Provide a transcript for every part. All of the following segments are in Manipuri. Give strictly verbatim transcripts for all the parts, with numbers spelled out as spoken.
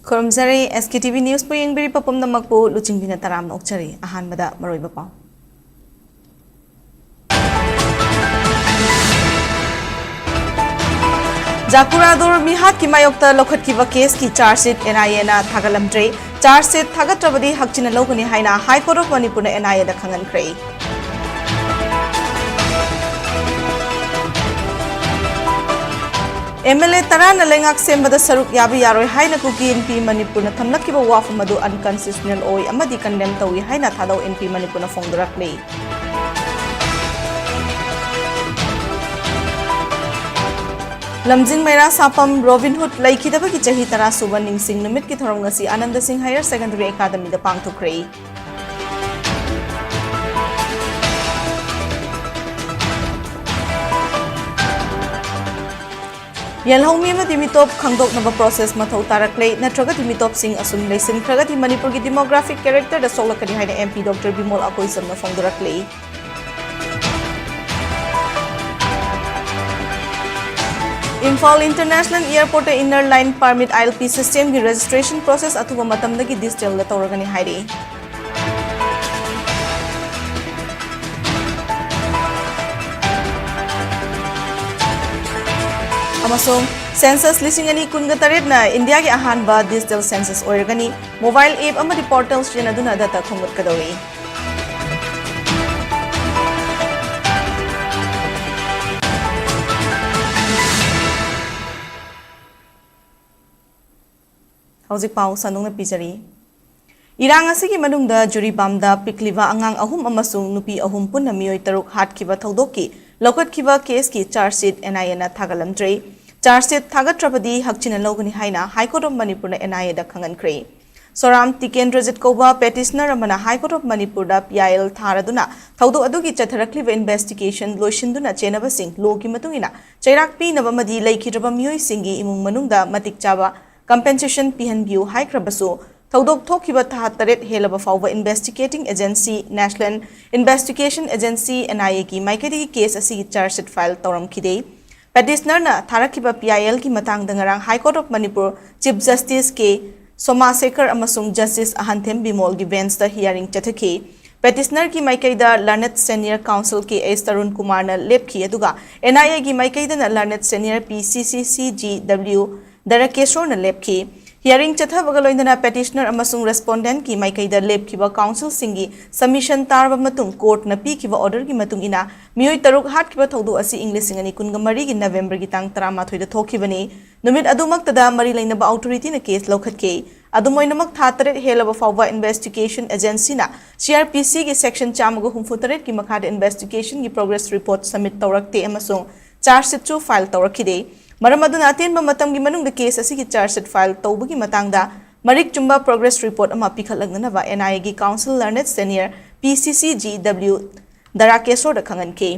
ꯈꯨꯔꯨꯝꯖꯔꯤ꯫ ꯑꯦꯁ ꯀꯦ ꯇꯤ ꯚꯤ ꯅ꯭ꯌꯨꯁꯄꯨ ꯌꯦꯡꯕꯤꯔꯤꯕ ꯄꯨꯝꯅꯃꯛꯄꯨ ꯂꯨꯆꯤꯡꯕꯤꯅ ꯇꯔꯥꯝꯅ ꯑꯣꯛꯆꯔꯤ꯫ ꯑꯍꯥꯟꯕꯗ ꯃꯔꯨꯑꯣꯏꯕ ꯄꯥꯎ꯫ ꯖꯥꯀꯨꯔꯥꯗꯣꯔ ꯃꯤꯍꯥꯠꯀꯤ ꯃꯥꯌꯣꯛꯇ ꯂꯧꯈꯠꯈꯤꯕ ꯀꯦꯁꯀꯤ ꯆꯥꯔꯖ ꯁꯤꯠ ꯑꯦꯟ ꯑꯥꯏ ꯑꯦꯅ ꯊꯥꯒꯠꯂꯝꯗ꯭ꯔꯦ꯫ ꯆꯥꯔꯖ ꯁꯤꯠ ꯊꯥꯒꯠꯇ꯭ꯔꯕꯗꯤ ꯍꯛꯆꯤꯟꯅ ꯂꯧꯒꯅꯤ ꯍꯥꯏꯅ ꯍꯥꯏ ꯀꯣꯔꯠ ꯑꯣꯐ ꯃꯅꯤꯄꯨꯔꯅ ꯑꯦꯟ ꯑꯥꯏ ꯑꯦꯗ ꯈꯪꯍꯟꯈ꯭ꯔꯦ꯫ ꯑꯦꯝ ꯑꯦꯜ ꯑꯦ ꯇꯔꯥꯅ ꯂꯩꯉꯥꯛ ꯁꯦꯝꯕꯗ ꯁꯔꯨꯛ ꯌꯥꯕ ꯌꯥꯔꯣꯏ ꯍꯥꯏꯅ ꯀꯨꯀꯤ ꯏꯟꯄꯤ ꯃꯅꯤꯄꯨꯔꯅ ꯊꯝꯂꯛꯈꯤꯕ ꯋꯥꯐꯝ ꯑꯗꯨ ꯑꯟꯀꯟꯁꯇꯤꯇ꯭ꯌꯨꯁꯅꯦꯜ ꯑꯣꯏ ꯑꯃꯗꯤ ꯀꯟꯗꯦꯝ ꯇꯧꯏ ꯍꯥꯏꯅ ꯊꯥꯗꯧ ꯏꯟꯄꯤ ꯃꯅꯤꯄꯨꯔꯅ ꯐꯣꯡꯗꯣꯔꯛꯂꯤ꯫ ꯂꯝꯖꯤꯡ ꯃꯩꯔꯥ ꯁꯥꯐꯝ ꯔꯣꯕꯤꯟ ꯍꯨꯗ ꯂꯩꯈꯤꯗꯕꯒꯤ ꯆꯍꯤ ꯇꯔꯥ ꯁꯨꯕ ꯅꯤꯡꯁꯤꯡ ꯅꯨꯃꯤꯠꯀꯤ ꯊꯧꯔꯝ ꯉꯁꯤ ꯑꯥꯅꯟꯗ ꯁꯤꯡ ꯍꯥꯌꯔ ꯁꯦꯀꯦꯟꯗꯔꯤ ꯑꯦꯀꯥꯗꯃꯤꯗ ꯄꯥꯡꯊꯣꯛꯈ꯭ꯔꯦ꯫ ꯌꯦꯜꯍꯧꯃꯤ ꯑꯃꯗꯤ ꯃꯤꯇꯣꯞ ꯈꯪꯗꯣꯛꯅꯕ ꯄ꯭ꯔꯣꯁꯦꯁ ꯃꯊꯧ ꯇꯥꯔꯛꯂꯦ, ꯅꯠꯇ꯭ꯔꯒꯗꯤ ꯃꯤꯇꯣꯞꯁꯤꯡ ꯑꯁꯨꯝ ꯂꯩꯁꯤꯟꯈ꯭ꯔꯒꯗꯤ ꯃꯅꯤꯄꯨꯔꯒꯤ ꯗꯤꯃꯣꯒ꯭ꯔꯥꯐꯤꯛ ꯀꯦꯔꯦꯛꯇꯔꯗ ꯁꯣꯛꯂꯛꯀꯅꯤ ꯍꯥꯏꯅ ꯑꯦꯝ ꯄꯤ ꯗꯣꯛꯇꯔ ꯕꯤꯃꯣꯜ ꯑꯀꯣꯏꯖꯝꯅ ꯐꯣꯡꯗꯣꯔꯛꯂꯤ꯫ ꯏꯝꯐꯥꯜ ꯏꯟꯇꯔꯅꯦꯁꯅꯦꯜ ꯑꯦꯌꯔꯄꯣꯔꯠꯇ inner line permit, I L P, ꯁꯤꯁꯇꯦꯝꯒꯤ ꯔꯦꯖꯤꯁꯇ꯭ꯔꯦꯁꯟ ꯄ꯭ꯔꯣꯁꯦꯁ ꯑꯊꯨꯕ ꯃꯇꯝꯗꯒꯤ ꯗꯤꯖꯤꯇꯦꯜꯗ ꯇꯧꯔꯒꯅꯤ ꯍꯥꯏꯔꯤ꯫ ꯑꯃꯁꯨꯡ ꯁꯦꯟꯁꯁ ꯂꯤꯁꯤꯡ ꯑꯅꯤ ꯀꯨꯟꯒ ꯇꯔꯦꯠꯅ ꯏꯟꯗꯤꯌꯥꯒꯤ ꯑꯍꯥꯟꯕ ꯗꯤꯖꯤꯇꯦꯜ ꯁꯦꯟꯁꯁ ꯑꯣꯏꯔꯒꯅꯤ꯫ ꯃꯣꯕꯥꯏꯜ ꯑꯦꯞ ꯑꯃꯗꯤ ꯄꯣꯔꯇꯦꯜ ꯁꯤꯖꯤꯟꯅꯗꯨꯅ ꯗꯇꯥ ꯈꯣꯝꯒꯠꯀꯗꯧꯔꯤ꯫ ꯍꯧꯖꯤꯛ ꯄꯥꯎ ꯁꯟꯗꯣꯛꯅ ꯄꯤꯖꯔꯤ꯫ ꯏꯔꯥꯡ ꯑꯁꯤꯒꯤ ꯃꯅꯨꯡꯗ ꯖꯨꯔꯤꯕꯥꯝꯗ ꯄꯤꯛꯂꯤꯕ ꯑꯉꯥꯡ ꯑꯍꯨꯝ ꯑꯃꯁꯨꯡ ꯅꯨꯄꯤ ꯑꯍꯨꯝ ꯄꯨꯟꯅ ꯃꯤꯑꯣꯏ ꯇꯔꯨꯛ ꯍꯥꯠꯈꯤꯕ ꯊꯧꯗꯣꯛꯀꯤ ꯂꯧꯈꯠꯈꯤꯕ ꯀꯦꯁꯀꯤ ꯆꯥꯔꯖ ꯁꯤꯠ ꯑꯦꯟ ꯑꯥꯏ ꯑꯦꯅ ꯊꯥꯒꯠꯂꯝꯗ꯭ꯔꯦ꯫ ꯆꯥꯔꯖ ꯁꯤꯠ ꯊꯥꯒꯠꯇ꯭ꯔꯕꯗꯤ ꯍꯛꯆꯤꯟꯅ ꯂꯧꯒꯅꯤ ꯍꯥꯏꯅ ꯍꯥꯏ ꯀꯣꯔꯠ ꯑꯣꯐ ꯃꯅꯤꯄꯨꯔꯅ ꯑꯦꯟ ꯑꯥꯏ ꯑꯦꯗ ꯈꯪꯍꯟꯈ꯭ꯔꯦ꯫ ꯁꯣꯔꯥꯝ ꯇꯤꯀꯦꯟꯗ꯭ꯔꯖꯤꯠ ꯀꯧꯕ ꯄꯦꯇꯤꯁꯅꯔ ꯑꯃꯅ ꯍꯥꯏ ꯀꯣꯔꯠ ꯑꯣꯐ ꯃꯅꯤꯄꯨꯔꯗ ꯄꯤ ꯑꯥꯏ ꯑꯦꯜ ꯊꯥꯔꯗꯨꯅ ꯊꯧꯗꯣꯛ ꯑꯗꯨꯒꯤ ꯆꯠꯊꯔꯛꯂꯤꯕ ꯏꯟꯚꯦꯁꯇꯤꯒꯦꯁꯟ ꯂꯣꯏꯁꯤꯟꯗꯨꯅ ꯆꯦꯟꯅꯕꯁꯤꯡ ꯂꯣꯒꯤ ꯃꯇꯨꯡ ꯏꯟꯅ ꯆꯩꯔꯥꯛ ꯄꯤꯅꯕ ꯑꯃꯗꯤ ꯂꯩꯈꯤꯗ꯭ꯔꯕ ꯃꯤꯑꯣꯏꯁꯤꯡꯒꯤ ꯏꯃꯨꯡ ꯃꯅꯨꯡꯗ ꯃꯇꯤꯛ ꯆꯥꯕ ꯀꯝꯄꯦꯟꯁꯦꯁꯟ ꯄꯤꯍꯟꯕꯤꯌꯨ ꯍꯥꯏꯈ꯭ꯔꯕꯁꯨ, ꯊꯧꯗꯣꯛ ꯊꯣꯛꯈꯤꯕ ꯊꯥ ꯇꯔꯦꯠ ꯍꯦꯜꯂꯕ ꯐꯥꯎꯕ investigating agency, national investigation agency, N I ꯑꯦꯒꯤ ꯃꯥꯏꯀꯩꯗꯒꯤ ꯀꯦꯁ ꯑꯁꯤꯒꯤ charge seat file ꯇꯧꯔꯝꯈꯤꯗꯦ꯫ ꯄꯦꯇꯤꯁꯅꯔꯅ ꯊꯥꯔꯛꯈꯤꯕ P I ꯑꯦꯜꯒꯤ ꯃꯇꯥꯡꯗ ꯉꯔꯥꯡ high court of Manipur chief justice K Soma Sekhar ꯑꯃꯁꯨꯡ ꯖꯁꯇꯤꯁ ꯑꯍꯟꯊꯦꯝ ꯕꯤꯃꯣꯜꯒꯤ ꯕꯦꯟꯁꯇ ꯍꯤꯌꯥꯔꯤꯡ ꯆꯠꯊꯈꯤ꯫ ꯄꯦꯇꯤꯁꯅꯔꯒꯤ ꯃꯥꯏꯀꯩꯗ ꯂꯔꯅꯦꯗ ꯁꯦꯅꯤꯌꯔ ꯀꯥꯎꯟꯁꯤꯜ ꯀꯦ ꯑꯦꯁ ꯇꯔꯨꯟ ꯀꯨꯃꯥꯔꯅ ꯂꯦꯞꯈꯤ, ꯑꯗꯨꯒ ꯑꯦꯟ ꯑꯥꯏ ꯑꯦꯒꯤ ꯃꯥꯏꯀꯩꯗꯅ ꯂꯔꯅꯦꯗ ꯁꯦꯅꯤꯌꯔ ꯄꯤ ꯁꯤ ꯁꯤ ꯁꯤ ꯖꯤ ꯗꯕ꯭ꯂꯤꯎ ꯗꯔꯀꯦꯁꯣꯔꯅ ꯂꯦꯞꯈꯤ꯫ ꯍꯤꯌꯥꯔꯤꯡ ꯆꯠꯊꯕꯒ ꯂꯣꯏꯅꯅ ꯄꯦꯇꯤꯁꯅꯔ ꯑꯃꯁꯨꯡ ꯔꯦꯁꯄꯣꯟꯗꯦꯟꯠꯀꯤ ꯃꯥꯏꯀꯩꯗ ꯂꯦꯞꯈꯤꯕ ꯀꯥꯎꯟꯁꯤꯜꯁꯤꯡꯒꯤ ꯁꯕꯃꯤꯁꯟ ꯇꯥꯔꯕ ꯃꯇꯨꯡ ꯀꯣꯔꯠꯅ ꯄꯤꯈꯤꯕ ꯑꯣꯔꯗꯔꯒꯤ ꯃꯇꯨꯡ ꯏꯟꯅ ꯃꯤꯑꯣꯏ ꯇꯔꯨꯛ ꯍꯥꯠꯈꯤꯕ ꯊꯧꯗꯣꯛ ꯑꯁꯤ ꯏꯪ ꯂꯤꯁꯤꯡ ꯑꯅꯤ ꯀꯨꯟꯒ ꯃꯔꯤꯒꯤ ꯅꯕꯦꯝꯕꯔꯒꯤ ꯇꯥꯡ ꯇꯔꯥꯃꯥꯊꯣꯏꯗ ꯊꯣꯛꯈꯤꯕꯅꯤ꯫ ꯅꯨꯃꯤꯠ ꯑꯗꯨꯃꯛꯇꯗ ꯃꯔꯤ ꯂꯩꯅꯕ ꯑꯣꯊꯣꯔꯤꯇꯤꯅ ꯀꯦꯁ ꯂꯧꯈꯠꯈꯤ꯫ ꯑꯗꯨꯝ ꯑꯣꯏꯅꯃꯛ, ꯊꯥ ꯇꯔꯦꯠ ꯍꯦꯜꯂꯕ ꯐꯥꯎꯕ ꯏꯟꯚꯦꯁꯇꯤꯒꯦꯁꯟ ꯑꯦꯖꯦꯟꯁꯤꯅ ꯁꯤ ꯑꯥꯔ ꯄꯤ ꯁꯤꯒꯤ ꯁꯦꯛꯁꯟ ꯆꯥꯝꯃꯒ ꯍꯨꯝꯐꯨ ꯇꯔꯦꯠꯀꯤ ꯃꯈꯥꯗ ꯏꯟꯚꯦꯁꯇꯤꯒꯦꯁꯟꯒꯤ ꯄ꯭ꯔꯣꯒ꯭ꯔꯦꯁ ꯔꯤꯄꯣꯔꯠ ꯁꯕꯃꯤꯠ ꯇꯧꯔꯛꯇꯦ ꯑꯃꯁꯨꯡ ꯆꯥꯔꯖ ꯁꯤꯠꯁꯨ ꯐꯥꯏꯜ ꯇꯧꯔꯛꯈꯤꯗꯦ꯫ ꯃꯔꯝ ꯑꯗꯨꯅ, ꯑꯇꯦꯟꯕ ꯃꯇꯝꯒꯤ ꯃꯅꯨꯡꯗ ꯀꯦꯁ ꯑꯁꯤꯒꯤ ꯆꯥꯔꯖ ꯁꯤꯠ ꯐꯥꯏꯜ ꯇꯧꯕꯒꯤ ꯃꯇꯥꯡꯗ ꯃꯔꯤꯛ ꯆꯨꯝꯕ ꯄ꯭ꯔꯣꯒ꯭ꯔꯦꯁ ꯔꯤꯄꯣꯔꯠ ꯑꯃ ꯄꯤꯈꯠꯂꯛꯅꯅꯕ ꯑꯦꯟ ꯑꯥꯏ ꯑꯦꯒꯤ ꯀꯥꯎꯟꯁꯤꯜ ꯂꯔꯅꯦꯗ ꯁꯦꯅꯤꯌꯔ ꯄꯤ ꯁꯤ ꯁꯤ ꯖꯤ ꯗꯕ꯭ꯂꯤꯎ ꯗꯔꯥꯀꯦꯁꯣꯔꯗ ꯈꯪꯍꯟꯈꯤ꯫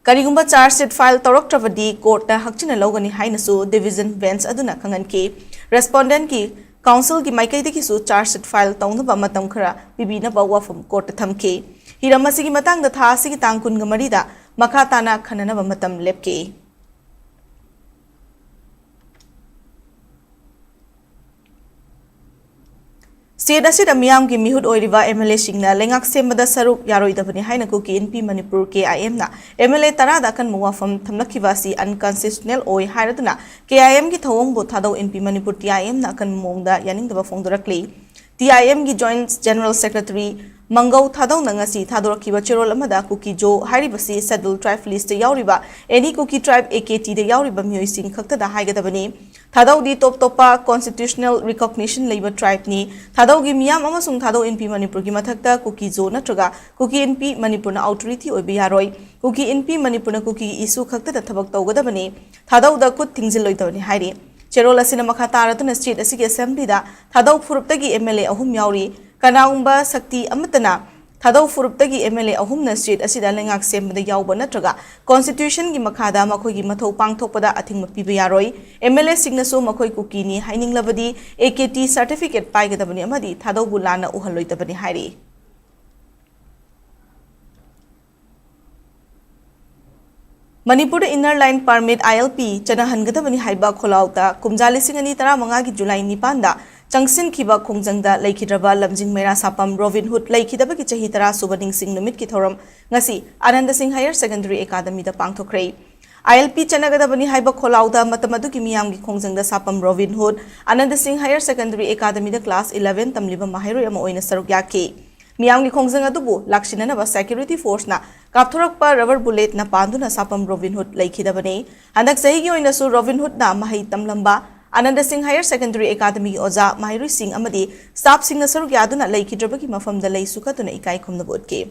ꯀꯔꯤꯒꯨꯝꯕ ꯆꯥꯔꯖ ꯁꯤꯠ ꯐꯥꯏꯜ ꯇꯧꯔꯛꯇ꯭ꯔꯕꯗꯤ ꯀꯣꯔꯠꯇ ꯍꯛꯆꯤꯟꯅ ꯂꯧꯒꯅꯤ ꯍꯥꯏꯅꯁꯨ ꯗꯤꯚꯤꯖꯟ ꯕꯦꯟꯆ ꯑꯗꯨꯅ ꯈꯪꯍꯟꯈꯤ꯫ ꯔꯦꯁꯄꯣꯟꯗꯦꯟꯠꯀꯤ ꯀꯥꯎꯟꯁꯤꯜꯒꯤ ꯃꯥꯏꯀꯩꯗꯒꯤꯁꯨ ꯆꯥꯔꯖ ꯁꯤꯠ ꯐꯥꯏꯜ ꯇꯧꯅꯕ ꯃꯇꯝ ꯈꯔ ꯄꯤꯕꯤꯅꯕ ꯋꯥꯐꯝ ꯀꯣꯔꯠꯇ ꯊꯝꯈꯤ꯫ ꯍꯤꯔꯝ ꯑꯁꯤꯒꯤ ꯃꯇꯥꯡꯗ ꯊꯥ ꯑꯁꯤꯒꯤ ꯇꯥꯡ ꯀꯨꯟꯒ ꯃꯔꯤꯗ ꯃꯈꯥ ꯇꯥꯅ ꯈꯟꯅꯅꯕ ꯃꯇꯝ ꯂꯦꯞꯈꯤ꯫ ꯁ꯭ꯇꯦꯠ ꯑꯁꯤꯗ ꯃꯤꯌꯥꯝꯒꯤ ꯃꯤꯍꯨꯠ ꯑꯣꯏꯔꯤꯕ ꯑꯦꯝ ꯑꯦꯜ ꯑꯦꯁꯤꯡꯅ ꯂꯩꯉꯥꯛ ꯁꯦꯝꯕꯗ ꯁꯔꯨꯛ ꯌꯥꯔꯣꯏꯗꯕꯅꯤ ꯍꯥꯏꯅ ꯀꯨꯀꯤ ꯏꯟꯄꯤ ꯃꯅꯤꯄꯨꯔ ꯀꯦ ꯑꯥꯏ ꯑꯦꯝꯅ ꯑꯦꯝ ꯑꯦꯜ ꯑꯦ ꯇꯔꯥꯗ ꯑꯀꯟꯕ ꯋꯥꯐꯝ ꯊꯝꯂꯛꯈꯤꯕ ꯑꯁꯤ ꯑꯟꯀꯟꯁꯇꯤꯇ꯭ꯌꯨꯁꯅꯦꯜ ꯑꯣꯏ ꯍꯥꯏꯔꯗꯨꯅ ꯀꯦ ꯑꯥꯏ ꯑꯦꯝꯒꯤ ꯊꯧꯑꯣꯡꯕꯨ ꯊꯥꯗꯧ ꯏꯟꯄꯤ ꯃꯅꯤꯄꯨꯔ ꯇꯤ ꯑꯥꯏ ꯑꯦꯝꯅ ꯑꯀꯟꯕ ꯃꯑꯣꯡꯗ ꯌꯥꯅꯤꯡꯗꯕ ꯐꯣꯡꯗꯣꯔꯛꯂꯤ꯫ ꯇꯤ ꯑꯥꯏ ꯑꯦꯝꯒꯤ ꯖꯣꯏꯟꯠ ꯖꯦꯅꯔꯦꯜ ꯁꯦꯀ꯭ꯔꯦꯇꯔꯤ ꯃꯪꯒꯧ ꯊꯥꯗꯧꯅ ꯉꯁꯤ ꯊꯥꯗꯣꯔꯛꯈꯤꯕ ꯆꯦꯔꯣꯜ ꯑꯃꯗ ꯀꯨꯀꯤ ꯖꯣ ꯍꯥꯏꯔꯤꯕꯁꯤ ꯁꯦꯗ꯭ꯌꯨꯜ ꯇ꯭ꯔꯥꯏꯕ ꯂꯤꯁꯇ ꯌꯥꯎꯔꯤꯕ ꯑꯦꯅꯤ ꯀꯨꯀꯤ ꯇ꯭ꯔꯥꯏꯕ ꯑꯦ ꯀꯦ ꯇꯤꯗ ꯌꯥꯎꯔꯤꯕ ꯃꯤꯑꯣꯏꯁꯤꯡ ꯈꯛꯇꯗ ꯍꯥꯏꯒꯗꯕꯅꯤ꯫ ꯊꯥꯗꯧꯗꯤ ꯇꯣꯞ ꯇꯣꯞꯄ ꯀꯣꯟꯁꯇꯤꯇ꯭ꯌꯨꯁꯅꯦꯜ ꯔꯤꯀꯣꯒꯅꯤꯁꯟ ꯂꯩꯕ ꯇ꯭ꯔꯥꯏꯕꯅꯤ꯫ ꯊꯥꯗꯧꯒꯤ ꯃꯤꯌꯥꯝ ꯑꯃꯁꯨꯡ ꯊꯥꯗꯧ ꯏꯟꯄꯤ ꯃꯅꯤꯄꯨꯔꯒꯤ ꯃꯊꯛꯇ ꯀꯨꯀꯤ ꯖꯣ ꯅꯠꯇ꯭ꯔꯒ ꯀꯨꯀꯤ ꯏꯟꯄꯤ ꯃꯅꯤꯄꯨꯔꯅ ꯑꯣꯊꯣꯔꯤꯇꯤ ꯑꯣꯏꯕ ꯌꯥꯔꯣꯏ꯫ ꯀꯨꯀꯤ ꯏꯟꯄꯤ ꯃꯅꯤꯄꯨꯔꯅ ꯀꯨꯀꯤꯒꯤ ꯏꯁꯨ ꯈꯛꯇꯗ ꯊꯕꯛ ꯇꯧꯒꯗꯕꯅꯤ꯫ ꯊꯥꯗꯧꯗ ꯈꯨꯠ ꯊꯤꯡꯖꯤꯜꯂꯣꯏꯗꯕꯅꯤ ꯍꯥꯏꯔꯤ꯫ ꯆꯦꯔꯣꯜ ꯑꯁꯤꯅ ꯃꯈꯥ ꯇꯥꯔꯗꯨꯅ ꯁ꯭ꯇꯦꯠ ꯑꯁꯤꯒꯤ ꯑꯦꯁꯦꯝꯕ꯭ꯂꯤꯗ ꯊꯥꯗꯧ ꯐꯨꯔꯨꯞꯇꯒꯤ ꯑꯦꯝ ꯑꯦꯜ ꯑꯦ ꯑꯍꯨꯝ ꯌꯥꯎꯔꯤ꯫ ꯀꯅꯥꯒꯨꯝꯕ ꯁꯛꯇꯤ ꯑꯃꯠꯇꯅ ꯊꯥꯗꯧ ꯐꯨꯔꯨꯞꯇꯒꯤ ꯑꯦꯝ ꯑꯦꯜ ꯑꯦ ꯑꯍꯨꯝꯅ ꯁ꯭ꯇꯦꯠ ꯑꯁꯤꯗ ꯂꯩꯉꯥꯛ ꯁꯦꯝꯕꯗ ꯌꯥꯎꯕ ꯅꯠꯇ꯭ꯔꯒ ꯀꯣꯟꯁꯇꯤꯇ꯭ꯌꯨꯁꯟꯒꯤ ꯃꯈꯥꯗ ꯃꯈꯣꯏꯒꯤ ꯃꯊꯧ ꯄꯥꯡꯊꯣꯛꯄꯗ ꯑꯊꯤꯡꯕ ꯄꯤꯕ ꯌꯥꯔꯣꯏ꯫ ꯑꯦꯝ ꯑꯦꯜ ꯑꯦꯁꯤꯡꯅꯁꯨ ꯃꯈꯣꯏ ꯀꯨꯀꯤꯅꯤ ꯍꯥꯏꯅꯤꯡꯂꯕꯗꯤ ꯑꯦ ꯀꯦ ꯇꯤ ꯁꯥꯔꯇꯤꯐꯤꯀꯦꯠ ꯄꯥꯏꯒꯗꯕꯅꯤ ꯑꯃꯗꯤ ꯊꯥꯗꯧꯕꯨ ꯂꯥꯟꯅ ꯎꯍꯜꯂꯣꯏꯗꯕꯅꯤ ꯍꯥꯏꯔꯤ꯫ ꯃꯅꯤꯄꯨꯔꯗ Inner Line Permit, I L P, ꯆꯠꯅꯍꯟꯒꯗꯕꯅꯤ ꯍꯥꯏꯕ ꯈꯣꯜꯂꯥꯎꯗ ꯀꯨꯝꯖꯥ ꯂꯤꯁꯤꯡ ꯑꯅꯤ ꯇꯔꯥꯃꯉꯥꯒꯤ ꯖꯨꯂꯥꯏ ꯅꯤꯄꯥꯟꯗ ꯆꯪꯁꯤꯟꯈꯤꯕ ꯈꯣꯡꯖꯪꯗ ꯂꯩꯈꯤꯗ꯭ꯔꯕ ꯂꯝꯖꯤꯡ ꯃꯩꯔꯥ ꯁꯥꯄꯝ ꯔꯣꯕꯤꯟ ꯍꯨꯗ ꯂꯩꯈꯤꯗꯕꯒꯤ ꯆꯍꯤ ꯇꯔꯥ ꯁꯨꯕ ꯅꯤꯡꯁꯤꯡ ꯅꯨꯃꯤꯠꯀꯤ ꯊꯧꯔꯝ ꯉꯁꯤ ꯑꯅꯟꯗ ꯁꯤꯡ ꯍꯥꯌꯔ ꯁꯦꯀꯦꯟꯗꯔꯤ ꯑꯦꯀꯥꯗꯃꯤꯗ ꯄꯥꯡꯊꯣꯛꯈ꯭ꯔꯦ꯫ I L P ꯆꯠꯅꯒꯗꯕꯅꯤ ꯍꯥꯏꯕ ꯈꯣꯜꯂꯥꯎꯗ ꯃꯇꯝ ꯑꯗꯨꯒꯤ ꯃꯤꯌꯥꯝꯒꯤ ꯈꯣꯡꯖꯪꯗ ꯁꯥꯄꯝ ꯔꯣꯕꯤꯟ ꯍꯨꯗ Anand Singh higher secondary ꯑꯦꯀꯥꯗꯃꯤꯗ class eleven ꯇꯝꯂꯤꯕ ꯃꯍꯩꯔꯣꯏ ꯑꯃ ꯑꯣꯏꯅ ꯁꯔꯨꯛ ꯌꯥꯈꯤ꯫ ꯃꯤꯌꯥꯝꯒꯤ ꯈꯣꯡꯖꯪ ꯑꯗꯨꯕꯨ ꯂꯥꯛꯁꯤꯟꯅꯅꯕ ꯁꯦꯀ꯭ꯌꯨꯔꯤꯇꯤ ꯐꯣꯔꯁꯅ ꯀꯥꯞꯊꯣꯔꯛꯄ ꯔꯕꯔ ꯕꯨꯂꯦꯠꯅ ꯄꯥꯟꯗꯨꯅ ꯁꯥꯄꯝ ꯔꯣꯕꯤꯟ ꯍꯨꯗ ꯂꯩꯈꯤꯗꯕꯅꯤ꯫ ꯍꯟꯗꯛ ꯆꯍꯤꯒꯤ ꯑꯣꯏꯅꯁꯨ ꯔꯣꯕꯤꯟ ꯍꯨꯗꯅ ꯃꯍꯩ ꯇꯝꯂꯝꯕ ꯑꯅꯟꯗ ꯁꯤꯡ ꯍꯥꯌꯔ ꯁꯦꯀꯦꯟꯗꯔꯤ ꯑꯦꯀꯥꯗꯃꯤꯒꯤ ꯑꯣꯖꯥ, ꯃꯍꯩꯔꯣꯏꯁꯤꯡ ꯑꯃꯗꯤ ꯁ꯭ꯇꯥꯐꯁꯤꯡꯅ ꯁꯔꯨꯛ ꯌꯥꯗꯨꯅ ꯂꯩꯈꯤꯗ꯭ꯔꯕꯒꯤ ꯃꯐꯝꯗ ꯂꯩ ꯁꯨꯈꯠꯇꯨꯅ ꯏꯀꯥꯏ ꯈꯨꯝꯅꯕ ꯎꯠꯈꯤ꯫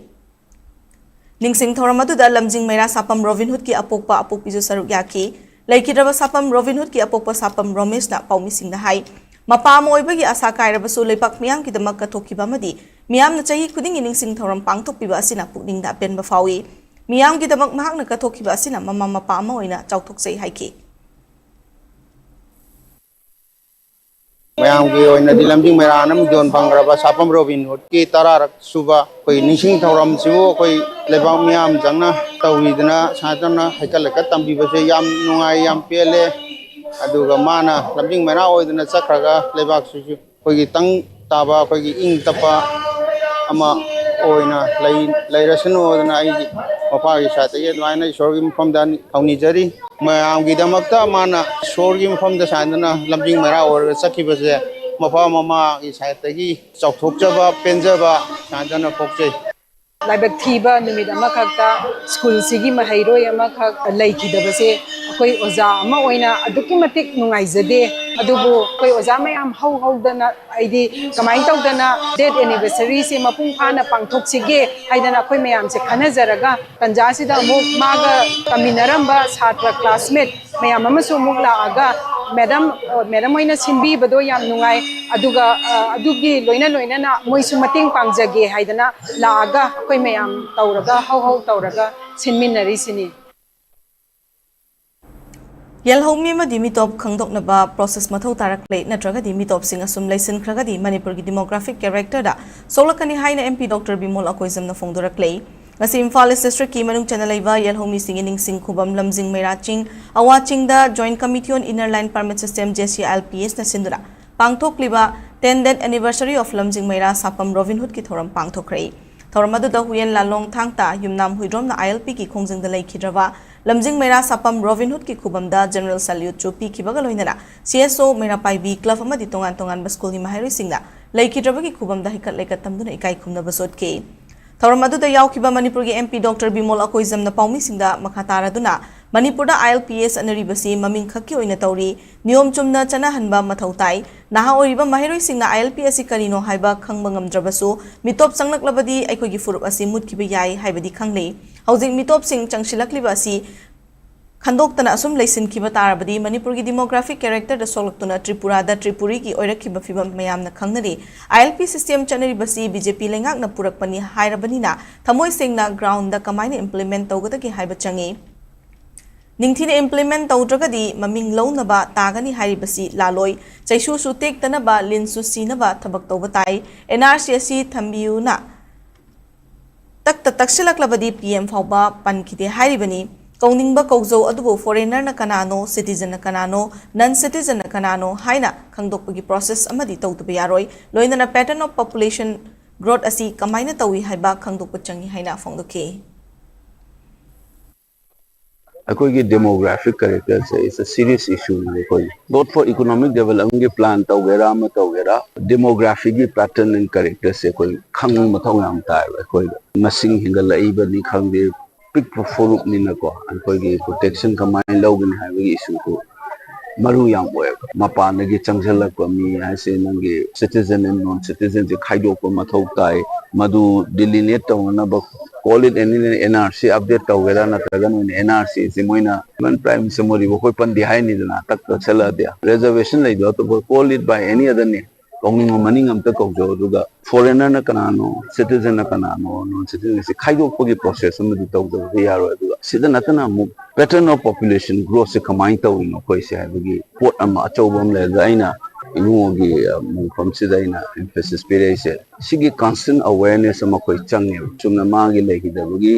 ꯅꯤꯡꯁꯤꯡ ꯊꯧꯔꯝ ꯑꯗꯨꯗ ꯂꯝꯖꯤꯡ ꯃꯩꯔꯥ ꯁꯥꯄꯝ ꯔꯣꯕꯤꯟ ꯍꯨꯗꯀꯤ ꯑꯄꯣꯛꯄ ꯑꯄꯣꯛꯄꯤꯁꯨ ꯁꯔꯨꯛ ꯌꯥꯈꯤ꯫ ꯂꯩꯈꯤꯗ꯭ꯔꯕ ꯁꯥꯄꯝ ꯔꯣꯕꯤꯟ ꯍꯨꯗꯀꯤ ꯑꯄꯣꯛꯄ ꯁꯥꯄꯝ ꯔꯣꯃꯦꯁꯅ ꯄꯥꯎꯃꯤꯁꯤꯡꯗ ꯍꯥꯏ, ꯃꯄꯥ ꯑꯃ ꯑꯣꯏꯕꯒꯤ ꯑꯁꯥ ꯀꯥꯏꯔꯕꯁꯨ ꯂꯩꯕꯥꯛ ꯃꯤꯌꯥꯝꯒꯤꯗꯃꯛ ꯀꯠꯊꯣꯛꯈꯤꯕ ꯑꯃꯗꯤ ꯃꯤꯌꯥꯝꯅ ꯆꯍꯤ ꯈꯨꯗꯤꯡꯒꯤ ꯅꯤꯡꯁꯤꯡ ꯊꯧꯔꯝ ꯄꯥꯡꯊꯣꯛꯄꯤꯕ ꯑꯁꯤꯅ ꯄꯨꯛꯅꯤꯡꯗ ꯑꯄꯦꯟꯕ ꯐꯥꯎꯏ꯫ ꯃꯤꯌꯥꯝꯒꯤꯗꯃꯛ ꯃꯍꯥꯛꯅ ꯀꯠꯊꯣꯛꯈꯤꯕ ꯑꯁꯤꯅ ꯃꯃꯥ ꯃꯄꯥ ꯑꯃ ꯑꯣꯏꯅ ꯆꯥꯎꯊꯣꯛꯆꯩ ꯍꯥꯏꯈꯤ꯫ ꯃꯌꯥꯝꯒꯤ ꯑꯣꯏꯅꯗꯤ ꯂꯝꯖꯤꯡ ꯃꯩꯔꯥꯅ ꯃꯤꯡꯊꯣꯟ ꯐꯪꯈ꯭ꯔꯕ ꯁꯥꯄꯝ ꯔꯣꯕꯤꯟ ꯍꯨꯗꯀꯤ ꯇꯔꯥꯔꯛ ꯁꯨꯕ ꯑꯩꯈꯣꯏ ꯅꯤꯡꯁꯤꯡ ꯊꯧꯔꯝꯁꯤꯕꯨ ꯑꯩꯈꯣꯏ ꯂꯩꯕꯥꯛ ꯃꯤꯌꯥꯝ ꯆꯪꯅ ꯇꯧꯕꯤꯗꯅ ꯁꯨꯃꯥꯏꯅ ꯇꯧꯅ ꯍꯩꯀꯠ ꯂꯩꯀꯠ ꯇꯝꯕꯤꯕꯁꯦ ꯌꯥꯝ ꯅꯨꯡꯉꯥꯏ, ꯌꯥꯝ ꯄꯦꯜꯂꯦ꯫ ꯑꯗꯨꯒ ꯃꯥꯅ ꯂꯝꯖꯤꯡ ꯃꯩꯔꯥ ꯑꯣꯏꯗꯅ ꯆꯠꯈ꯭ꯔꯒ ꯂꯩꯕꯥꯛꯁꯤꯁꯨ ꯑꯩꯈꯣꯏꯒꯤ ꯇꯪ ꯇꯥꯕ, ꯑꯩꯈꯣꯏꯒꯤ ꯏꯪ ꯇꯞꯄ ꯑꯃ ꯑꯣꯏꯅ ꯂꯩ-, ꯂꯩꯔꯁꯅꯨ ꯍꯥꯏꯗꯅ ꯑꯩꯒꯤ ꯃꯄꯥꯒꯤ ꯁꯥꯏꯠꯇꯒꯤ ꯑꯗꯨꯃꯥꯏꯅ ꯏꯁꯣꯔꯒꯤ ꯃꯐꯝꯗ ꯊꯧꯅꯤꯖꯔꯤ꯫ ꯃꯌꯥꯝꯒꯤꯗꯃꯛꯇ ꯃꯥꯅ ꯏꯁꯣꯔꯒꯤ ꯃꯐꯝꯗ ꯁꯨꯃꯥꯏꯅ ꯂꯝꯖꯤꯡ ꯃꯩꯔꯥ ꯑꯣꯏꯔꯒ ꯆꯠꯈꯤꯕꯁꯦ ꯃꯄꯥ ꯃꯃꯥꯒꯤ ꯁꯥꯏꯠꯇꯒꯤ ꯆꯥꯎꯊꯣꯛꯆꯕ, ꯄꯦꯟꯖꯕ ꯁꯨꯃꯥꯏꯅ ꯄꯣꯛꯆꯩ꯫ ꯂꯥꯏꯕꯛ ꯊꯤꯕ ꯅꯨꯃꯤꯠ ꯑꯃꯈꯛꯇ ꯁ꯭ꯀꯨꯜꯁꯤꯒꯤ ꯃꯍꯩꯔꯣꯏ ꯑꯃꯈꯛ ꯂꯩꯈꯤꯗꯕꯁꯦ ꯑꯩꯈꯣꯏ ꯑꯣꯖꯥ ꯑꯃ ꯑꯣꯏꯅ ꯑꯗꯨꯛꯀꯤ ꯃꯇꯤꯛ ꯅꯨꯡꯉꯥꯏꯖꯗꯦ꯫ ꯑꯗꯨꯕꯨ ꯑꯩꯈꯣꯏ ꯑꯣꯖꯥ ꯃꯌꯥꯝ ꯍꯧ ꯍꯧꯗꯅ ꯑꯩꯗꯤ ꯀꯃꯥꯏꯅ ꯇꯧꯗꯅ death anniversaryꯁꯦ ꯃꯄꯨꯡ ꯐꯥꯅ ꯄꯥꯡꯊꯣꯛꯁꯤꯒꯦ ꯍꯥꯏꯗꯅ ꯑꯩꯈꯣꯏ ꯃꯌꯥꯝꯁꯦ ꯈꯟꯅꯖꯔꯒ ꯇꯟꯖꯥꯁꯤꯗ ꯑꯃꯨꯛ ꯃꯥꯒ ꯇꯝꯃꯤꯟꯅꯔꯝꯕ ꯁꯥꯇ꯭ꯔ classmate ꯃꯌꯥꯝ ꯑꯃꯁꯨ ꯑꯃꯨꯛ ꯂꯥꯛꯑꯒ ꯃꯦꯗꯥꯝ, ꯑ, ꯃꯦꯗꯥꯝ ꯍꯣꯏꯅ ꯁꯤꯟꯕꯤꯕꯗꯣ ꯌꯥꯝ ꯅꯨꯡꯉꯥꯏ, ꯑꯗꯨꯒ, ꯑ, ꯑꯗꯨꯒꯤ ꯂꯣꯏꯅ ꯂꯣꯏꯅꯅ ꯃꯣꯏꯁꯨ ꯃꯇꯦꯡ ꯄꯥꯡꯖꯒꯦ ꯍꯥꯏꯗꯅ ꯂꯥꯛꯑꯒ ꯑꯩꯈꯣꯏ ꯃꯌꯥꯝ ꯇꯧꯔꯒ ꯍꯧ ꯍꯧ ꯇꯧꯔꯒ ꯁꯤꯟꯃꯤꯟꯅꯔꯤꯁꯤꯅꯤ꯫ ꯌꯦꯜꯍꯧꯃꯤ ꯑꯃꯗꯤ ꯃꯤꯇꯣꯞ ꯈꯪꯗꯣꯛꯅꯕ process ꯃꯊꯧ ꯇꯥꯔꯛꯂꯦ, ꯅꯠꯇ꯭ꯔꯒꯗꯤ ꯃꯤꯇꯣꯞꯁꯤꯡ ꯑꯁꯨꯝ ꯂꯩꯁꯤꯟꯈ꯭ꯔꯒꯗꯤ ꯃꯅꯤꯄꯨꯔꯒꯤ demographic characterꯗ ꯁꯣꯛꯂꯛꯀꯅꯤ ꯍꯥꯏꯅ M P Doctor ꯕꯤꯃꯣꯜ ꯑꯀꯣꯏꯖꯝꯅ ꯐꯣꯡꯗꯣꯔꯛꯂꯦ꯫ ꯉꯁꯤ ꯏꯝꯐꯥꯜ ꯏꯁ ꯗꯤꯁꯇ꯭ꯔꯤꯛꯀꯤ ꯃꯅꯨꯡ ꯆꯟꯅ ꯂꯩꯕ ꯌꯦꯜꯍꯧꯃꯤꯁꯤꯡꯒꯤ ꯅꯤꯡꯁꯤꯡ ꯈꯨꯕꯝ ꯂꯝꯖꯤꯡ ꯃꯩꯔꯥ ꯆꯤꯡ ꯑꯋꯥ ꯆꯤꯡꯗ Joint Committee on Inner Line Permit System, J C I L P S ꯅ ꯁꯤꯟꯗꯨꯅ ꯄꯥꯡꯊꯣꯛꯂꯤꯕ Ten Death Anniversary of ꯂꯝꯖꯤꯡ ꯃꯩꯔꯥ ꯁꯥꯄꯝ Robin Hood ꯀꯤ ꯊꯧꯔꯝ ꯄꯥꯡꯊꯣꯛꯈ꯭ꯔꯦ꯫ ꯊꯧꯔꯝ ꯑꯗꯨꯗ ꯍꯨꯌꯦꯟ ꯂꯥꯂꯣꯡ ꯊꯥꯡꯇ ꯌꯨꯝꯅꯥꯝ ꯍꯨꯏꯗ꯭ꯔꯣꯝꯅ I L P ꯒꯤ ꯈꯣꯡꯖꯪꯗ ꯂꯩꯈꯤꯗ꯭ꯔꯕ ꯂꯝꯖꯤꯡ ꯃꯩꯔꯥ ꯁꯥꯄꯝ Robin Hood ꯀꯤ ꯈꯨꯕꯝꯗ General Salute ꯁꯨ ꯄꯤꯈꯤꯕꯒ ꯂꯣꯏꯅꯅ C S O, ꯃꯩꯔꯥ ꯄꯥꯏꯕꯤ club ꯑꯃꯗꯤ ꯇꯣꯉꯥꯟ ꯇꯣꯉꯥꯟꯕ ꯁ꯭ꯀꯨꯜꯒꯤ ꯃꯍꯩꯔꯣꯏꯁꯤꯡꯅ ꯂꯩꯈꯤꯗ꯭ꯔꯕꯒꯤ ꯈꯨꯕꯝꯗ ꯍꯩꯀꯠ ꯂꯩꯀꯠ ꯇꯝꯗꯨꯅ ꯏꯀꯥꯏ ꯈꯨꯝꯅꯕꯁꯨ ꯎꯠꯈꯤ꯫ ꯊꯧꯔꯝ ꯑꯗꯨꯗ ꯌꯥꯎꯈꯤꯕ ꯃꯅꯤꯄꯨꯔꯒꯤ M P Doctor ꯕꯤꯃꯣꯜ ꯑꯀꯣꯏꯖꯝꯅ ꯄꯥꯎꯃꯤꯁꯤꯡꯗ ꯃꯈꯥ ꯇꯥꯔꯗꯨꯅ ꯃꯅꯤꯄꯨꯔꯗ I L P S ꯆꯠꯅꯔꯤꯕꯁꯤ ꯃꯃꯤꯡ ꯈꯛꯀꯤ ꯑꯣꯏꯅ ꯇꯧꯔꯤ, ꯅꯤꯌꯣꯝ ꯆꯨꯝꯅ ꯆꯠꯅꯍꯟꯕ ꯃꯊꯧ ꯇꯥꯏ꯫ ꯅꯍꯥ ꯑꯣꯏꯔꯤꯕ ꯃꯍꯩꯔꯣꯏꯁꯤꯡꯅ I L P ꯑꯁꯤ ꯀꯔꯤꯅꯣ ꯍꯥꯏꯕ ꯈꯪꯕ ꯉꯝꯗ꯭ꯔꯕꯁꯨ ꯃꯤꯇꯣꯞ ꯆꯪꯂꯛꯂꯕꯗꯤ ꯑꯩꯈꯣꯏꯒꯤ ꯐꯨꯔꯨꯞ ꯑꯁꯤ ꯃꯨꯠꯈꯤꯕ ꯌꯥꯏ ꯍꯥꯏꯕꯗꯤ ꯈꯪꯂꯤ꯫ ꯍꯧꯖꯤꯛ ꯃꯤꯇꯣꯞꯁꯤꯡ ꯆꯪꯁꯤꯜꯂꯛꯂꯤꯕ ꯑꯁꯤ ꯈꯟꯗꯣꯛꯇꯅ ꯑꯁꯨꯝ ꯂꯩꯁꯤꯟꯈꯤꯕ ꯇꯥꯔꯕꯗꯤ ꯃꯅꯤꯄꯨꯔꯒꯤ demographic character ꯗ ꯁꯣꯛꯂꯛꯇꯨꯅ ꯇ꯭ꯔꯤꯄꯨꯔꯥꯗ ꯇ꯭ꯔꯤꯄꯨꯔꯤꯒꯤ ꯑꯣꯏꯔꯛꯈꯤꯕ ꯐꯤꯕꯝ ꯃꯌꯥꯝꯅ ꯈꯪꯅꯔꯤ꯫ I L P system ꯆꯠꯅꯔꯤꯕꯁꯤ B J P ꯂꯩꯉꯥꯛꯅ ꯄꯨꯔꯛꯄꯅꯤ ꯍꯥꯏꯔꯕꯅꯤꯅ ꯊꯃꯣꯏ ꯁꯦꯡꯅ ground ꯗ ꯀꯃꯥꯏꯅ implement ꯇꯧꯒꯗꯒꯦ ꯍꯥꯏꯕ ꯆꯪꯏ꯫ ꯅꯤꯡꯊꯤꯅ implement ꯇꯧꯗ꯭ꯔꯒꯗꯤ ꯃꯃꯤꯡ ꯂꯧꯅꯕ ꯇꯥꯒꯅꯤ ꯍꯥꯏꯔꯤꯕꯁꯤ ꯂꯥꯜꯂꯣꯏ꯫ ꯆꯩꯁꯨꯁꯨ ꯇꯦꯛꯇꯅꯕ, ꯂꯤꯟꯁꯨ ꯁꯤꯅꯕ ꯊꯕꯛ ꯇꯧꯕ ꯇꯥꯏ꯫ N R C ꯑꯁꯤ ꯊꯝꯕꯤꯌꯨꯅ ꯇꯛꯇ ꯇꯛꯁꯤꯜꯂꯛꯂꯕꯗꯤ P M ꯐꯥꯎꯕ ꯄꯟꯈꯤꯗꯦ ꯍꯥꯏꯔꯤꯕꯅꯤ꯫ ꯀꯧꯅꯤꯡꯕ ꯀꯧꯖꯧ, ꯑꯗꯨꯕꯨ foreigner ꯅ ꯀꯅꯥꯅꯣ, citizen ꯅ ꯀꯅꯥꯅꯣ, non citizen ꯅ ꯀꯅꯥꯅꯣ ꯍꯥꯏꯅ ꯈꯪꯗꯣꯛꯄꯒꯤ process ꯑꯃꯗꯤ ꯇꯧꯗꯕ ꯌꯥꯔꯣꯏ꯫ ꯂꯣꯏꯅꯅ pattern of population growth ꯑꯁꯤ ꯀꯃꯥꯏꯅ ꯇꯧꯏ ꯍꯥꯏꯕ ꯈꯪꯗꯣꯛꯄ ꯆꯪꯏ ꯍꯥꯏꯅ ꯐꯣꯡꯗꯣꯛꯈꯤ꯫ ꯑꯩꯈꯣꯏꯒꯤ demographic character say is a serious issue ꯅꯤ꯫ ꯑꯩꯈꯣꯏ both for economic development ꯒꯤ plan ꯇꯧꯒꯦꯔꯥ ꯑꯃ ꯇꯧꯒꯦꯔꯥ, demography ꯒꯤ pattern and character ꯁꯦ ꯑꯩꯈꯣꯏ ꯈꯪꯕ ꯃꯊꯧ ꯌꯥꯝ ꯇꯥꯏꯕ꯫ ꯑꯩꯈꯣꯏ ꯃꯁꯤꯡ ꯍꯦꯟꯒꯠꯂꯛꯏꯕꯅꯤ ꯈꯪꯗꯦ, ꯄꯤꯛꯄ ꯐꯨꯔꯨꯞꯅꯤꯅꯀꯣ, ꯑꯩꯈꯣꯏꯒꯤ protection ꯀꯃꯥꯏꯅ ꯂꯧꯒꯅꯤ ꯍꯥꯏꯕꯒꯤ issue ꯁꯨ ꯃꯔꯨ ꯌꯥꯝ ꯑꯣꯏꯌꯦꯕ꯫ ꯃꯄꯥꯟꯗꯒꯤ ꯆꯪꯁꯤꯜꯂꯛꯄ ꯃꯤ ꯍꯥꯏꯁꯦ ꯅꯪꯒꯤ citizen and non citizen ꯁꯦ ꯈꯥꯏꯗꯣꯛꯄ ꯃꯊꯧ ꯇꯥꯏ꯫ ꯃꯗꯨ delineate ꯇꯧꯅꯅꯕ, call it any, N R C update ꯇꯧꯒꯦꯔꯥ ꯅꯠꯇ꯭ꯔꯒ ꯅꯣꯏꯅ N R C ꯁꯦ ꯃꯣꯏꯅ even Prime Minister ꯃꯣꯗꯤꯕꯨ ꯑꯩꯈꯣꯏ ꯄꯟꯗꯦ ꯍꯥꯏꯅꯤꯗꯅ, ꯇꯛ ꯇꯛꯁꯜꯂꯛꯑꯗꯤ꯫ Reservation ꯂꯩꯗꯣ ꯑꯇꯣꯞꯄ, call it by any other name, ꯀꯧꯅꯤꯡꯕ ꯃꯃꯤꯡ ꯑꯝꯇ ꯀꯧꯖꯧ, ꯑꯗꯨꯒ foreigner ꯅ ꯀꯅꯥꯅꯣ, citizen ꯅ ꯀꯅꯥꯅꯣ, non citizen ꯁꯦ ꯈꯥꯏꯗꯣꯛꯄꯒꯤ process ꯑꯃꯗꯤ ꯇꯧꯗꯕꯗꯤ ꯌꯥꯔꯣꯏ꯫ ꯑꯗꯨꯒ ꯁꯤꯗ ꯅꯠꯇꯅ ꯑꯃꯨꯛ pattern of population growth ꯁꯦ ꯀꯃꯥꯏꯅ ꯇꯧꯔꯤꯅꯣ ꯑꯩꯈꯣꯏꯁꯦ ꯍꯥꯏꯕꯒꯤ ꯄꯣꯠ ꯑꯃ ꯑꯆꯧꯕ ꯑꯃ ꯂꯩꯔꯒ ꯑꯩꯅ ꯏꯕꯨꯡꯉꯣꯒꯤ ꯃꯨꯡꯐꯝꯁꯤꯗ ꯑꯩꯅ emphasis ꯄꯤꯔꯛꯏꯁꯦ, ꯁꯤꯒꯤ constant awareness ꯑꯃ ꯑꯩꯈꯣꯏ ꯆꯪꯉꯦꯕ꯫ ꯆꯨꯝꯅ ꯃꯥꯒꯤ ꯂꯩꯈꯤꯗꯕꯒꯤ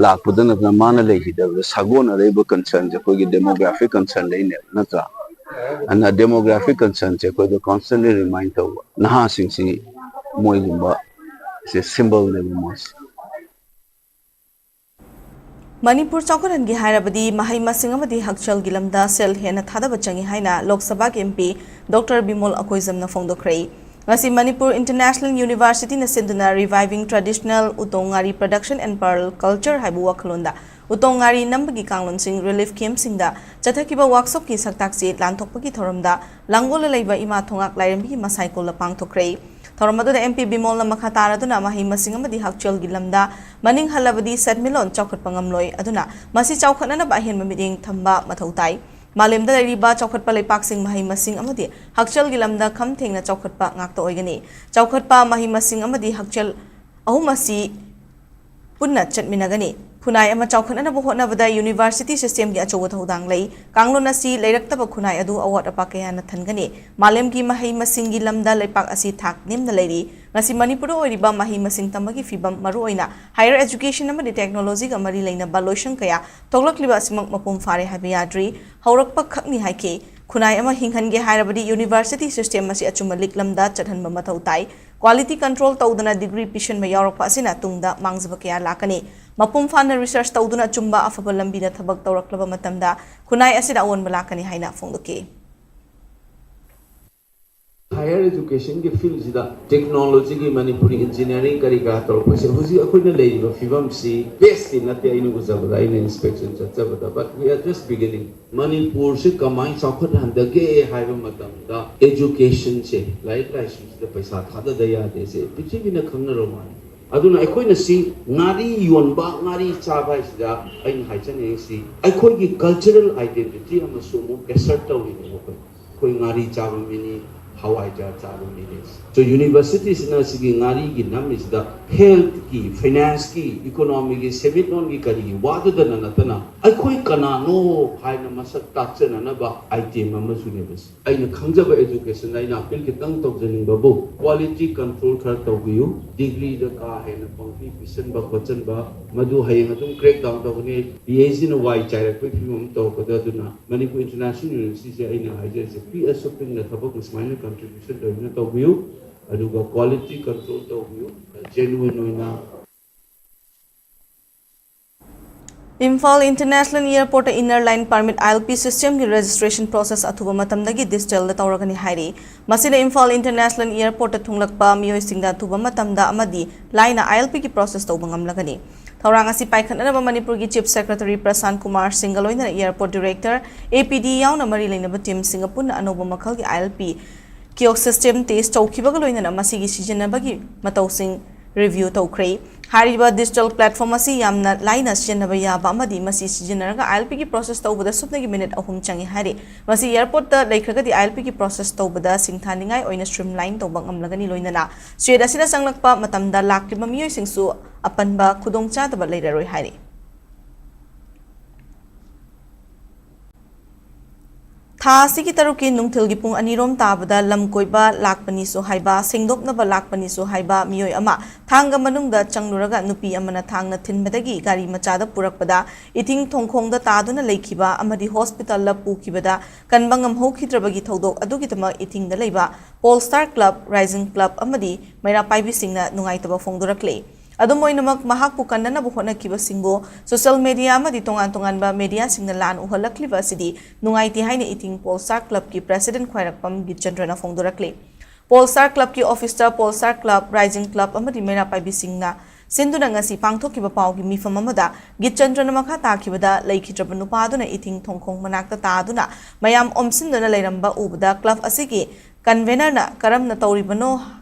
ꯂꯥꯛꯄꯗ ꯅꯠꯇꯅ ꯃꯥꯅ ꯂꯩꯈꯤꯗꯕꯗ ꯁꯥꯒꯣꯟꯅꯔꯛꯏꯕ concernꯁꯦ ꯑꯩꯈꯣꯏꯒꯤ demographic concernꯗꯩꯅꯦꯕ, ꯅꯠꯇ꯭ꯔꯥ? ꯑꯗꯨꯅ demographic concernꯁꯦ ꯑꯩꯈꯣꯏꯗ constantly remind ꯇꯧꯕ, ꯅꯍꯥꯁꯤꯡꯁꯤ ꯃꯣꯏꯒꯨꯝꯕ ꯁꯦ symbolꯅꯦꯕ ꯃꯣꯏꯁꯦ꯫ ꯃꯅꯤꯄꯨꯔ ꯆꯥꯎꯈꯠꯍꯟꯒꯦ ꯍꯥꯏꯔꯕꯗꯤ ꯃꯍꯩ ꯃꯁꯤꯡ ꯑꯃꯗꯤ ꯍꯛꯁꯦꯜꯒꯤ ꯂꯝꯗ ꯁꯦꯜ ꯍꯦꯟꯅ ꯊꯥꯗꯕ ꯆꯪꯏ ꯍꯥꯏꯅ ꯂꯣꯛ ꯁꯚꯥꯒꯤ MP ꯗꯣꯛꯇꯔ ꯕꯤꯃꯣꯜ ꯑꯀꯣꯏꯖꯝꯅ ꯐꯣꯡꯗꯣꯛꯈ꯭ꯔꯦ꯫ ꯉꯁꯤ ꯃꯅꯤꯄꯨꯔ International Universityꯅ ꯁꯤꯟꯗꯨꯅ Reviving Traditional ꯎꯇꯣꯡ ꯉꯥꯔꯤ Production and Pearl Culture ꯍꯥꯏꯕ ꯋꯥꯈꯜꯂꯣꯟꯗ ꯎꯇꯣꯡ ꯉꯥꯔꯤ ꯅꯝꯕꯒꯤ ꯀꯥꯡꯂꯣꯟꯁꯤꯡ relief campꯁꯤꯡꯗ ꯆꯠꯊꯈꯤꯕ workshopꯀꯤ ꯁꯛꯇꯥꯛꯁꯤ ꯂꯥꯟꯊꯣꯛꯄꯒꯤ ꯊꯧꯔꯝꯗ ꯂꯥꯡꯒꯣꯜꯗ ꯂꯩꯕ ꯏꯃꯥ ꯊꯣꯉꯥꯛ ꯂꯥꯏꯔꯦꯝꯕꯤꯒꯤ ꯃꯁꯥꯏꯀꯣꯜꯗ ꯄꯥꯡꯊꯣꯛꯈ꯭ꯔꯦ꯫ ꯊꯧꯔꯝ ꯑꯗꯨꯗ MP ꯕꯤꯃꯣꯜꯅ ꯃꯈꯥ ꯇꯥꯔꯗꯨꯅ ꯃꯍꯩ ꯃꯁꯤꯡ ꯑꯃꯗꯤ ꯍꯛꯁꯦꯜꯒꯤ ꯂꯝꯗ ꯃꯅꯤꯡ ꯍꯜꯂꯕꯗꯤ ꯁꯦꯟꯃꯤꯠꯂꯣꯟ ꯆꯥꯎꯈꯠꯄ ꯉꯝꯂꯣꯏ, ꯑꯗꯨꯅ ꯃꯁꯤ ꯆꯥꯎꯈꯠꯅꯅꯕ ꯑꯍꯦꯟꯕ ꯃꯤꯠꯌꯦꯡ ꯊꯝꯕ ꯃꯊꯧ ꯇꯥꯏ꯫ ꯃꯥꯂꯦꯝꯗ ꯂꯩꯔꯤꯕ ꯆꯥꯎꯈꯠꯄ ꯂꯩꯄꯥꯛꯁꯤꯡ ꯃꯍꯩ ꯃꯁꯤꯡ ꯑꯃꯗꯤ ꯍꯛꯁꯦꯜꯒꯤ ꯂꯝꯗ ꯈꯝ ꯊꯦꯡꯅ ꯆꯥꯎꯈꯠꯄ ꯉꯥꯛꯇ ꯑꯣꯏꯒꯅꯤ꯫ ꯆꯥꯎꯈꯠꯄ, ꯃꯍꯩ ꯃꯁꯤꯡ ꯑꯃꯗꯤ ꯍꯛꯁꯦꯜ ꯑꯍꯨꯝ ꯑꯁꯤ ꯄꯨꯟꯅ ꯆꯠꯃꯤꯟꯅꯒꯅꯤ꯫ ꯈꯨꯟꯅꯥꯏ ꯑꯃ ꯆꯥꯎꯈꯠꯅꯅꯕ ꯍꯣꯠꯅꯕꯗ university systemꯒꯤ ꯑꯆꯧꯕ ꯊꯧꯗꯥꯡ ꯂꯩ꯫ ꯀꯥꯡꯂꯣꯟ ꯑꯁꯤ ꯂꯩꯔꯛꯇꯕ ꯈꯨꯟꯅꯥꯏ ꯑꯗꯨ ꯑꯋꯥꯠ ꯑꯄꯥ ꯀꯌꯥꯅ ꯊꯟꯒꯅꯤ꯫ ꯃꯥꯂꯦꯝꯒꯤ ꯃꯍꯩ ꯃꯁꯤꯡꯒꯤ ꯂꯝꯗ ꯂꯩꯄꯥꯛ ꯑꯁꯤ ꯊꯥꯛ ꯅꯦꯝꯅ ꯂꯩꯔꯤ꯫ ꯉꯁꯤ ꯃꯅꯤꯄꯨꯔꯗ ꯑꯣꯏꯔꯤꯕ ꯃꯍꯩ ꯃꯁꯤꯡ ꯇꯝꯕꯒꯤ ꯐꯤꯕꯝ, ꯃꯔꯨꯑꯣꯏꯅ higher education ꯑꯃꯗꯤ technologyꯒ ꯃꯔꯤ ꯂꯩꯅꯕ ꯂꯣꯏꯁꯪ ꯀꯌꯥ ꯊꯣꯛꯂꯛꯂꯤꯕ ꯑꯁꯤꯃꯛ ꯃꯄꯨꯡ ꯐꯥꯔꯦ ꯍꯥꯏꯕ ꯌꯥꯗ꯭ꯔꯤ꯫ ꯍꯧꯔꯛꯄ ꯈꯛꯅꯤ ꯍꯥꯏꯈꯤ꯫ ꯈꯨꯟꯅꯥꯏ ꯑꯃ ꯍꯤꯡꯍꯟꯒꯦ ꯍꯥꯏꯔꯕꯗꯤ university system ꯑꯁꯤ ꯑꯆꯨꯝꯕ ꯂꯤꯛꯂꯝꯗ ꯆꯠꯍꯟꯕ ꯃꯊꯧ ꯇꯥꯏ꯫ Quality control ꯇꯧꯗꯅ degree ꯄꯤꯁꯤꯟꯕ ꯌꯥꯎꯔꯛꯄ ꯑꯁꯤꯅ ꯇꯨꯡꯗ ꯃꯥꯡꯖꯕ ꯀꯌꯥ ꯂꯥꯛꯀꯅꯤ꯫ ꯃꯄꯨꯡ ꯐꯥꯅ research ꯇꯧꯗꯨꯅ ꯑꯆꯨꯝꯕ ꯑꯐꯕ ꯂꯝꯕꯤꯗ ꯊꯕꯛ ꯇꯧꯔꯛꯂꯕ ꯃꯇꯝꯗ ꯈꯨꯟꯅꯥꯏ ꯑꯁꯤꯗ ꯑꯑꯣꯟꯕ ꯂꯥꯛꯀꯅꯤ ꯍꯥꯏꯅ ꯐꯣꯡꯗꯣꯛꯈꯤ꯫ Higher educationꯒꯤ fieldꯁꯤꯗ technologyꯒꯤ ꯃꯅꯤꯄꯨꯔꯤ engineering ꯀꯔꯤ ꯀꯔꯥ ꯇꯧꯔꯛꯄꯁꯦ ꯍꯧꯖꯤꯛ ꯑꯩꯈꯣꯏꯅ ꯂꯩꯔꯤꯕ ꯐꯤꯕꯝꯁꯤ bestꯇꯤ ꯅꯠꯇꯦ꯫ ꯑꯩꯅ ꯎꯖꯕꯗ, ꯑꯩꯅ inspection ꯆꯠꯆꯕꯗ, but we are just beginning꯫ ꯃꯅꯤꯄꯨꯔꯁꯤ ꯀꯃꯥꯏꯅ ꯆꯥꯎꯈꯠꯍꯟꯗꯒꯦ ꯍꯥꯏꯕ ꯃꯇꯝꯗ educationꯁꯦ, ꯂꯥꯏꯔꯤꯛ ꯂꯥꯏꯁꯨꯁꯤꯗ ꯄꯩꯁꯥ ꯊꯥꯗꯗ ꯌꯥꯗꯦ꯫ ꯁꯦ ꯄ꯭ꯔꯤꯊꯤꯕꯤꯅ ꯈꯪꯅꯔꯕ ꯋꯥꯅꯤ꯫ ꯑꯗꯨꯅ ꯑꯩꯈꯣꯏꯅ ꯁꯤ ꯉꯥꯔꯤ ꯌꯣꯟꯕ, ꯉꯥꯔꯤ ꯆꯥꯕ ꯍꯥꯏꯁꯤꯗ ꯑꯩꯅ ꯍꯥꯏꯖꯅꯤꯡꯉꯤꯁꯤ ꯑꯩꯈꯣꯏꯒꯤ cultural identity ꯑꯃꯁꯨ ꯑꯃꯨꯛ assert ꯇꯧꯔꯤꯅꯦꯕ꯫ ꯑꯩꯈꯣꯏ, ꯑꯩꯈꯣꯏ ꯉꯥꯔꯤ ꯆꯥꯕ ꯃꯤꯅꯤ, ꯍꯋꯥꯏꯖꯥꯔ ꯆꯥꯕ ꯃꯤꯅꯦ꯫ So university ꯁꯤꯅ ꯁꯤꯒꯤ ꯉꯥꯔꯤꯒꯤ ꯅꯝꯃꯤꯁꯤꯗ health ꯀꯤ, finance ꯀꯤ, economy ꯒꯤ, ꯁꯦꯟꯃꯤꯠꯂꯣꯟꯒꯤ ꯀꯔꯤꯒꯤ ꯋꯥꯗꯨꯗꯅ ꯅꯠꯇꯅ ꯑꯩꯈꯣꯏ ꯀꯅꯥꯅꯣ ꯍꯥꯏꯅ ꯃꯁꯛ ꯇꯥꯛꯆꯅꯅꯕ item ꯑꯃꯁꯨꯅꯦꯕ ꯁꯤ꯫ ꯑꯩꯅ ꯈꯪꯖꯕ education line ꯑꯩꯅ appeal ꯈꯤꯇꯪ ꯇꯧꯖꯅꯤꯡꯕꯕꯨ quality control ꯈꯔ ꯇꯧꯕꯤꯌꯨ꯫ Degree ꯗ ꯀꯥ ꯍꯦꯟꯅ ꯄꯪꯄꯤ ꯄꯤꯁꯟꯕ ꯈꯣꯠꯆꯟꯕ, ꯃꯗꯨ ꯍꯌꯦꯡ ꯑꯗꯨꯝ crack down ꯇꯧꯒꯅꯤ꯫ PhD ꯅ ꯋꯥꯏ ꯆꯥꯏꯔꯛꯄꯒꯤ ꯐꯤꯕꯝ ꯑꯃ ꯇꯧꯔꯛꯀꯗ꯭ꯔꯥ? ꯑꯗꯨꯅ ꯃꯅꯤꯄꯨꯔ International University ꯁꯦ ꯑꯩꯅ ꯍꯥꯏꯖꯔꯤꯁꯦ, ꯄꯤꯛꯑꯁꯨ ꯄꯤꯛꯅ ꯊꯕꯛ ꯁꯨꯃꯥꯏꯅ contribution ꯂꯣꯏꯅ ꯇꯧꯕꯤꯌꯨ, ꯑꯗꯨꯒ quality control ꯇꯧꯕꯤꯌꯨ, genuine ꯑꯣꯏꯅ꯫ ꯏꯝꯐꯥꯜ International Airport ꯇ Inner Line Permit, ILP system ꯒꯤ registration process ꯑꯊꯨꯕ ꯃꯇꯝꯗꯒꯤ digital ꯗ ꯇꯧꯔꯒꯅꯤ ꯍꯥꯏꯔꯤ꯫ ꯃꯁꯤꯅ ꯏꯝꯐꯥꯜ International Airport ꯇ ꯊꯨꯡꯂꯛꯄ ꯃꯤꯑꯣꯏꯁꯤꯡꯗ ꯑꯊꯨꯕ ꯃꯇꯝꯗ ꯑꯃꯗꯤ ꯂꯥꯏꯅ ILP ꯒꯤ process ꯇꯧꯕ ꯉꯝꯂꯒꯅꯤ꯫ ꯊꯧꯔꯥꯡ ꯑꯁꯤ ꯄꯥꯏꯈꯠꯅꯅꯕ ꯃꯅꯤꯄꯨꯔꯒꯤ Chief Secretary ꯄ꯭ꯔꯁꯥꯟ ꯀꯨꯃꯥꯔ ꯁꯤꯡꯒ ꯂꯣꯏꯅꯅ Airport Director, APD ꯌꯥꯎꯅ ꯃꯔꯤ ꯂꯩꯅꯕ team ꯁꯤꯡꯒ ꯄꯨꯟꯅ ꯑꯅꯧꯕ ꯃꯈꯜꯒꯤ ILP kiosk system test ꯇꯧꯈꯤꯕꯒ ꯂꯣꯏꯅꯅ ꯃꯁꯤꯒꯤ ꯁꯤꯖꯤꯟꯅꯕꯒꯤ ꯃꯇꯧꯁꯤꯡ review ꯇꯧꯈ꯭ꯔꯦ꯫ ꯍꯥꯏꯔꯤꯕ digital platform ꯑꯁꯤ ꯌꯥꯝꯅ ꯂꯥꯏꯅ ꯁꯤꯖꯤꯟꯅꯕ ꯌꯥꯕ ꯑꯃꯗꯤ ꯃꯁꯤ ꯁꯤꯖꯤꯟꯅꯔꯒ ILP ꯒꯤ process ꯇꯧꯕꯗ ꯁꯨꯞꯅꯒꯤ minute ꯑꯍꯨꯝ ꯆꯪꯏ ꯍꯥꯏꯔꯤ꯫ ꯃꯁꯤ airport ꯇ ꯂꯩꯈ꯭ꯔꯒꯗꯤ ILP ꯒꯤ process ꯇꯧꯕꯗ ꯁꯤꯡꯊꯥꯅꯤꯡꯉꯥꯏ ꯑꯣꯏꯅ streamline ꯇꯧꯕ ꯉꯝꯂꯒꯅꯤ꯫ ꯂꯣꯏꯅꯅ state ꯑꯁꯤꯗ ꯆꯪꯂꯛꯄ ꯃꯇꯝꯗ ꯂꯥꯛꯂꯤꯕ ꯃꯤꯑꯣꯏꯁꯤꯡꯁꯨ ꯑꯄꯟꯕ ꯈꯨꯗꯣꯡꯆꯥꯗꯕ ꯂꯩꯔꯔꯣꯏ ꯍꯥꯏꯔꯤ꯫ ꯊꯥ ꯑꯁꯤꯒꯤ ꯇꯔꯨꯛꯀꯤ ꯅꯨꯡꯊꯤꯜꯒꯤ ꯄꯨꯡ ꯑꯅꯤꯔꯣꯝ ꯇꯥꯕꯗ ꯂꯝ ꯀꯣꯏꯕ ꯂꯥꯛꯄꯅꯤꯁꯨ ꯍꯥꯏꯕ, ꯁꯦꯡꯗꯣꯛꯅꯕ ꯂꯥꯛꯄꯅꯤꯁꯨ ꯍꯥꯏꯕ ꯃꯤꯑꯣꯏ ꯑꯃ ꯊꯥꯡꯒ ꯃꯅꯨꯡꯗ ꯆꯪꯂꯨꯔꯒ ꯅꯨꯄꯤ ꯑꯃꯅ ꯊꯥꯡꯅ ꯊꯤꯟꯕꯗꯒꯤ ꯒꯥꯔꯤ ꯃꯆꯥꯗ ꯄꯨꯔꯛꯄꯗ ꯏꯊꯤꯡ ꯊꯣꯡꯈꯣꯡꯗ ꯇꯥꯗꯨꯅ ꯂꯩꯈꯤꯕ ꯑꯃꯗꯤ hospital ꯗ ꯄꯨꯈꯤꯕꯗ ꯀꯟꯕ ꯉꯝꯍꯧꯈꯤꯗ꯭ꯔꯕꯒꯤ ꯊꯧꯗꯣꯛ ꯑꯗꯨꯒꯤꯗꯃꯛ ꯏꯊꯤꯡꯗ ꯂꯩꯕ Pole Star Club, Rising Club ꯑꯃꯗꯤ ꯃꯩꯔꯥ ꯄꯥꯏꯕꯤꯁꯤꯡꯅ ꯅꯨꯡꯉꯥꯏꯇꯕ ꯐꯣꯡꯗꯣꯔꯛꯂꯤ꯫ ꯑꯗꯨꯝ ꯑꯣꯏꯅꯃꯛ, ꯃꯍꯥꯛꯄꯨ ꯀꯟꯅꯅꯕ ꯍꯣꯠꯅꯈꯤꯕꯁꯤꯡꯕꯨ social media ꯑꯃꯗꯤ ꯇꯣꯉꯥꯟ ꯇꯣꯉꯥꯟꯕ media ꯁꯤꯡꯅ ꯂꯥꯟ ꯎꯍꯜꯂꯛꯂꯤꯕ ꯑꯁꯤꯗꯤ ꯅꯨꯡꯉꯥꯏꯇꯦ ꯍꯥꯏꯅ ꯏꯊꯤꯡ Pole Star Club ꯀꯤ president ꯈ꯭ꯋꯥꯏꯔꯥꯛꯄꯝ ꯒꯤꯠꯆꯟꯗ꯭ꯔꯅ ꯐꯣꯡꯗꯣꯔꯛꯂꯤ꯫ Pole Star Club ꯀꯤ office ꯇ Pole Star Club, Rising Club ꯑꯃꯗꯤ ꯃꯩꯔꯥ ꯄꯥꯏꯕꯤꯁꯤꯡꯅ ꯁꯤꯟꯗꯨꯅ ꯉꯁꯤ ꯄꯥꯡꯊꯣꯛꯈꯤꯕ ꯄꯥꯎꯒꯤ ꯃꯤꯐꯝ ꯑꯃꯗ ꯒꯤꯠꯆꯟꯗ꯭ꯔꯅ ꯃꯈꯥ ꯇꯥꯈꯤꯕꯗ ꯂꯩꯈꯤꯗ꯭ꯔꯕ ꯅꯨꯄꯥ ꯑꯗꯨꯅ ꯏꯊꯤꯡ ꯊꯣꯡꯈꯣꯡ ꯃꯅꯥꯛꯇ ꯇꯥꯗꯨꯅ ꯃꯌꯥꯝ ꯑꯣꯝꯁꯤꯟꯗꯨꯅ ꯂꯩꯔꯝꯕ ꯎꯕꯗ club ꯑꯁꯤꯒꯤ convener ꯅ ꯀꯔꯝꯅ ꯇꯧꯔꯤꯕꯅꯣ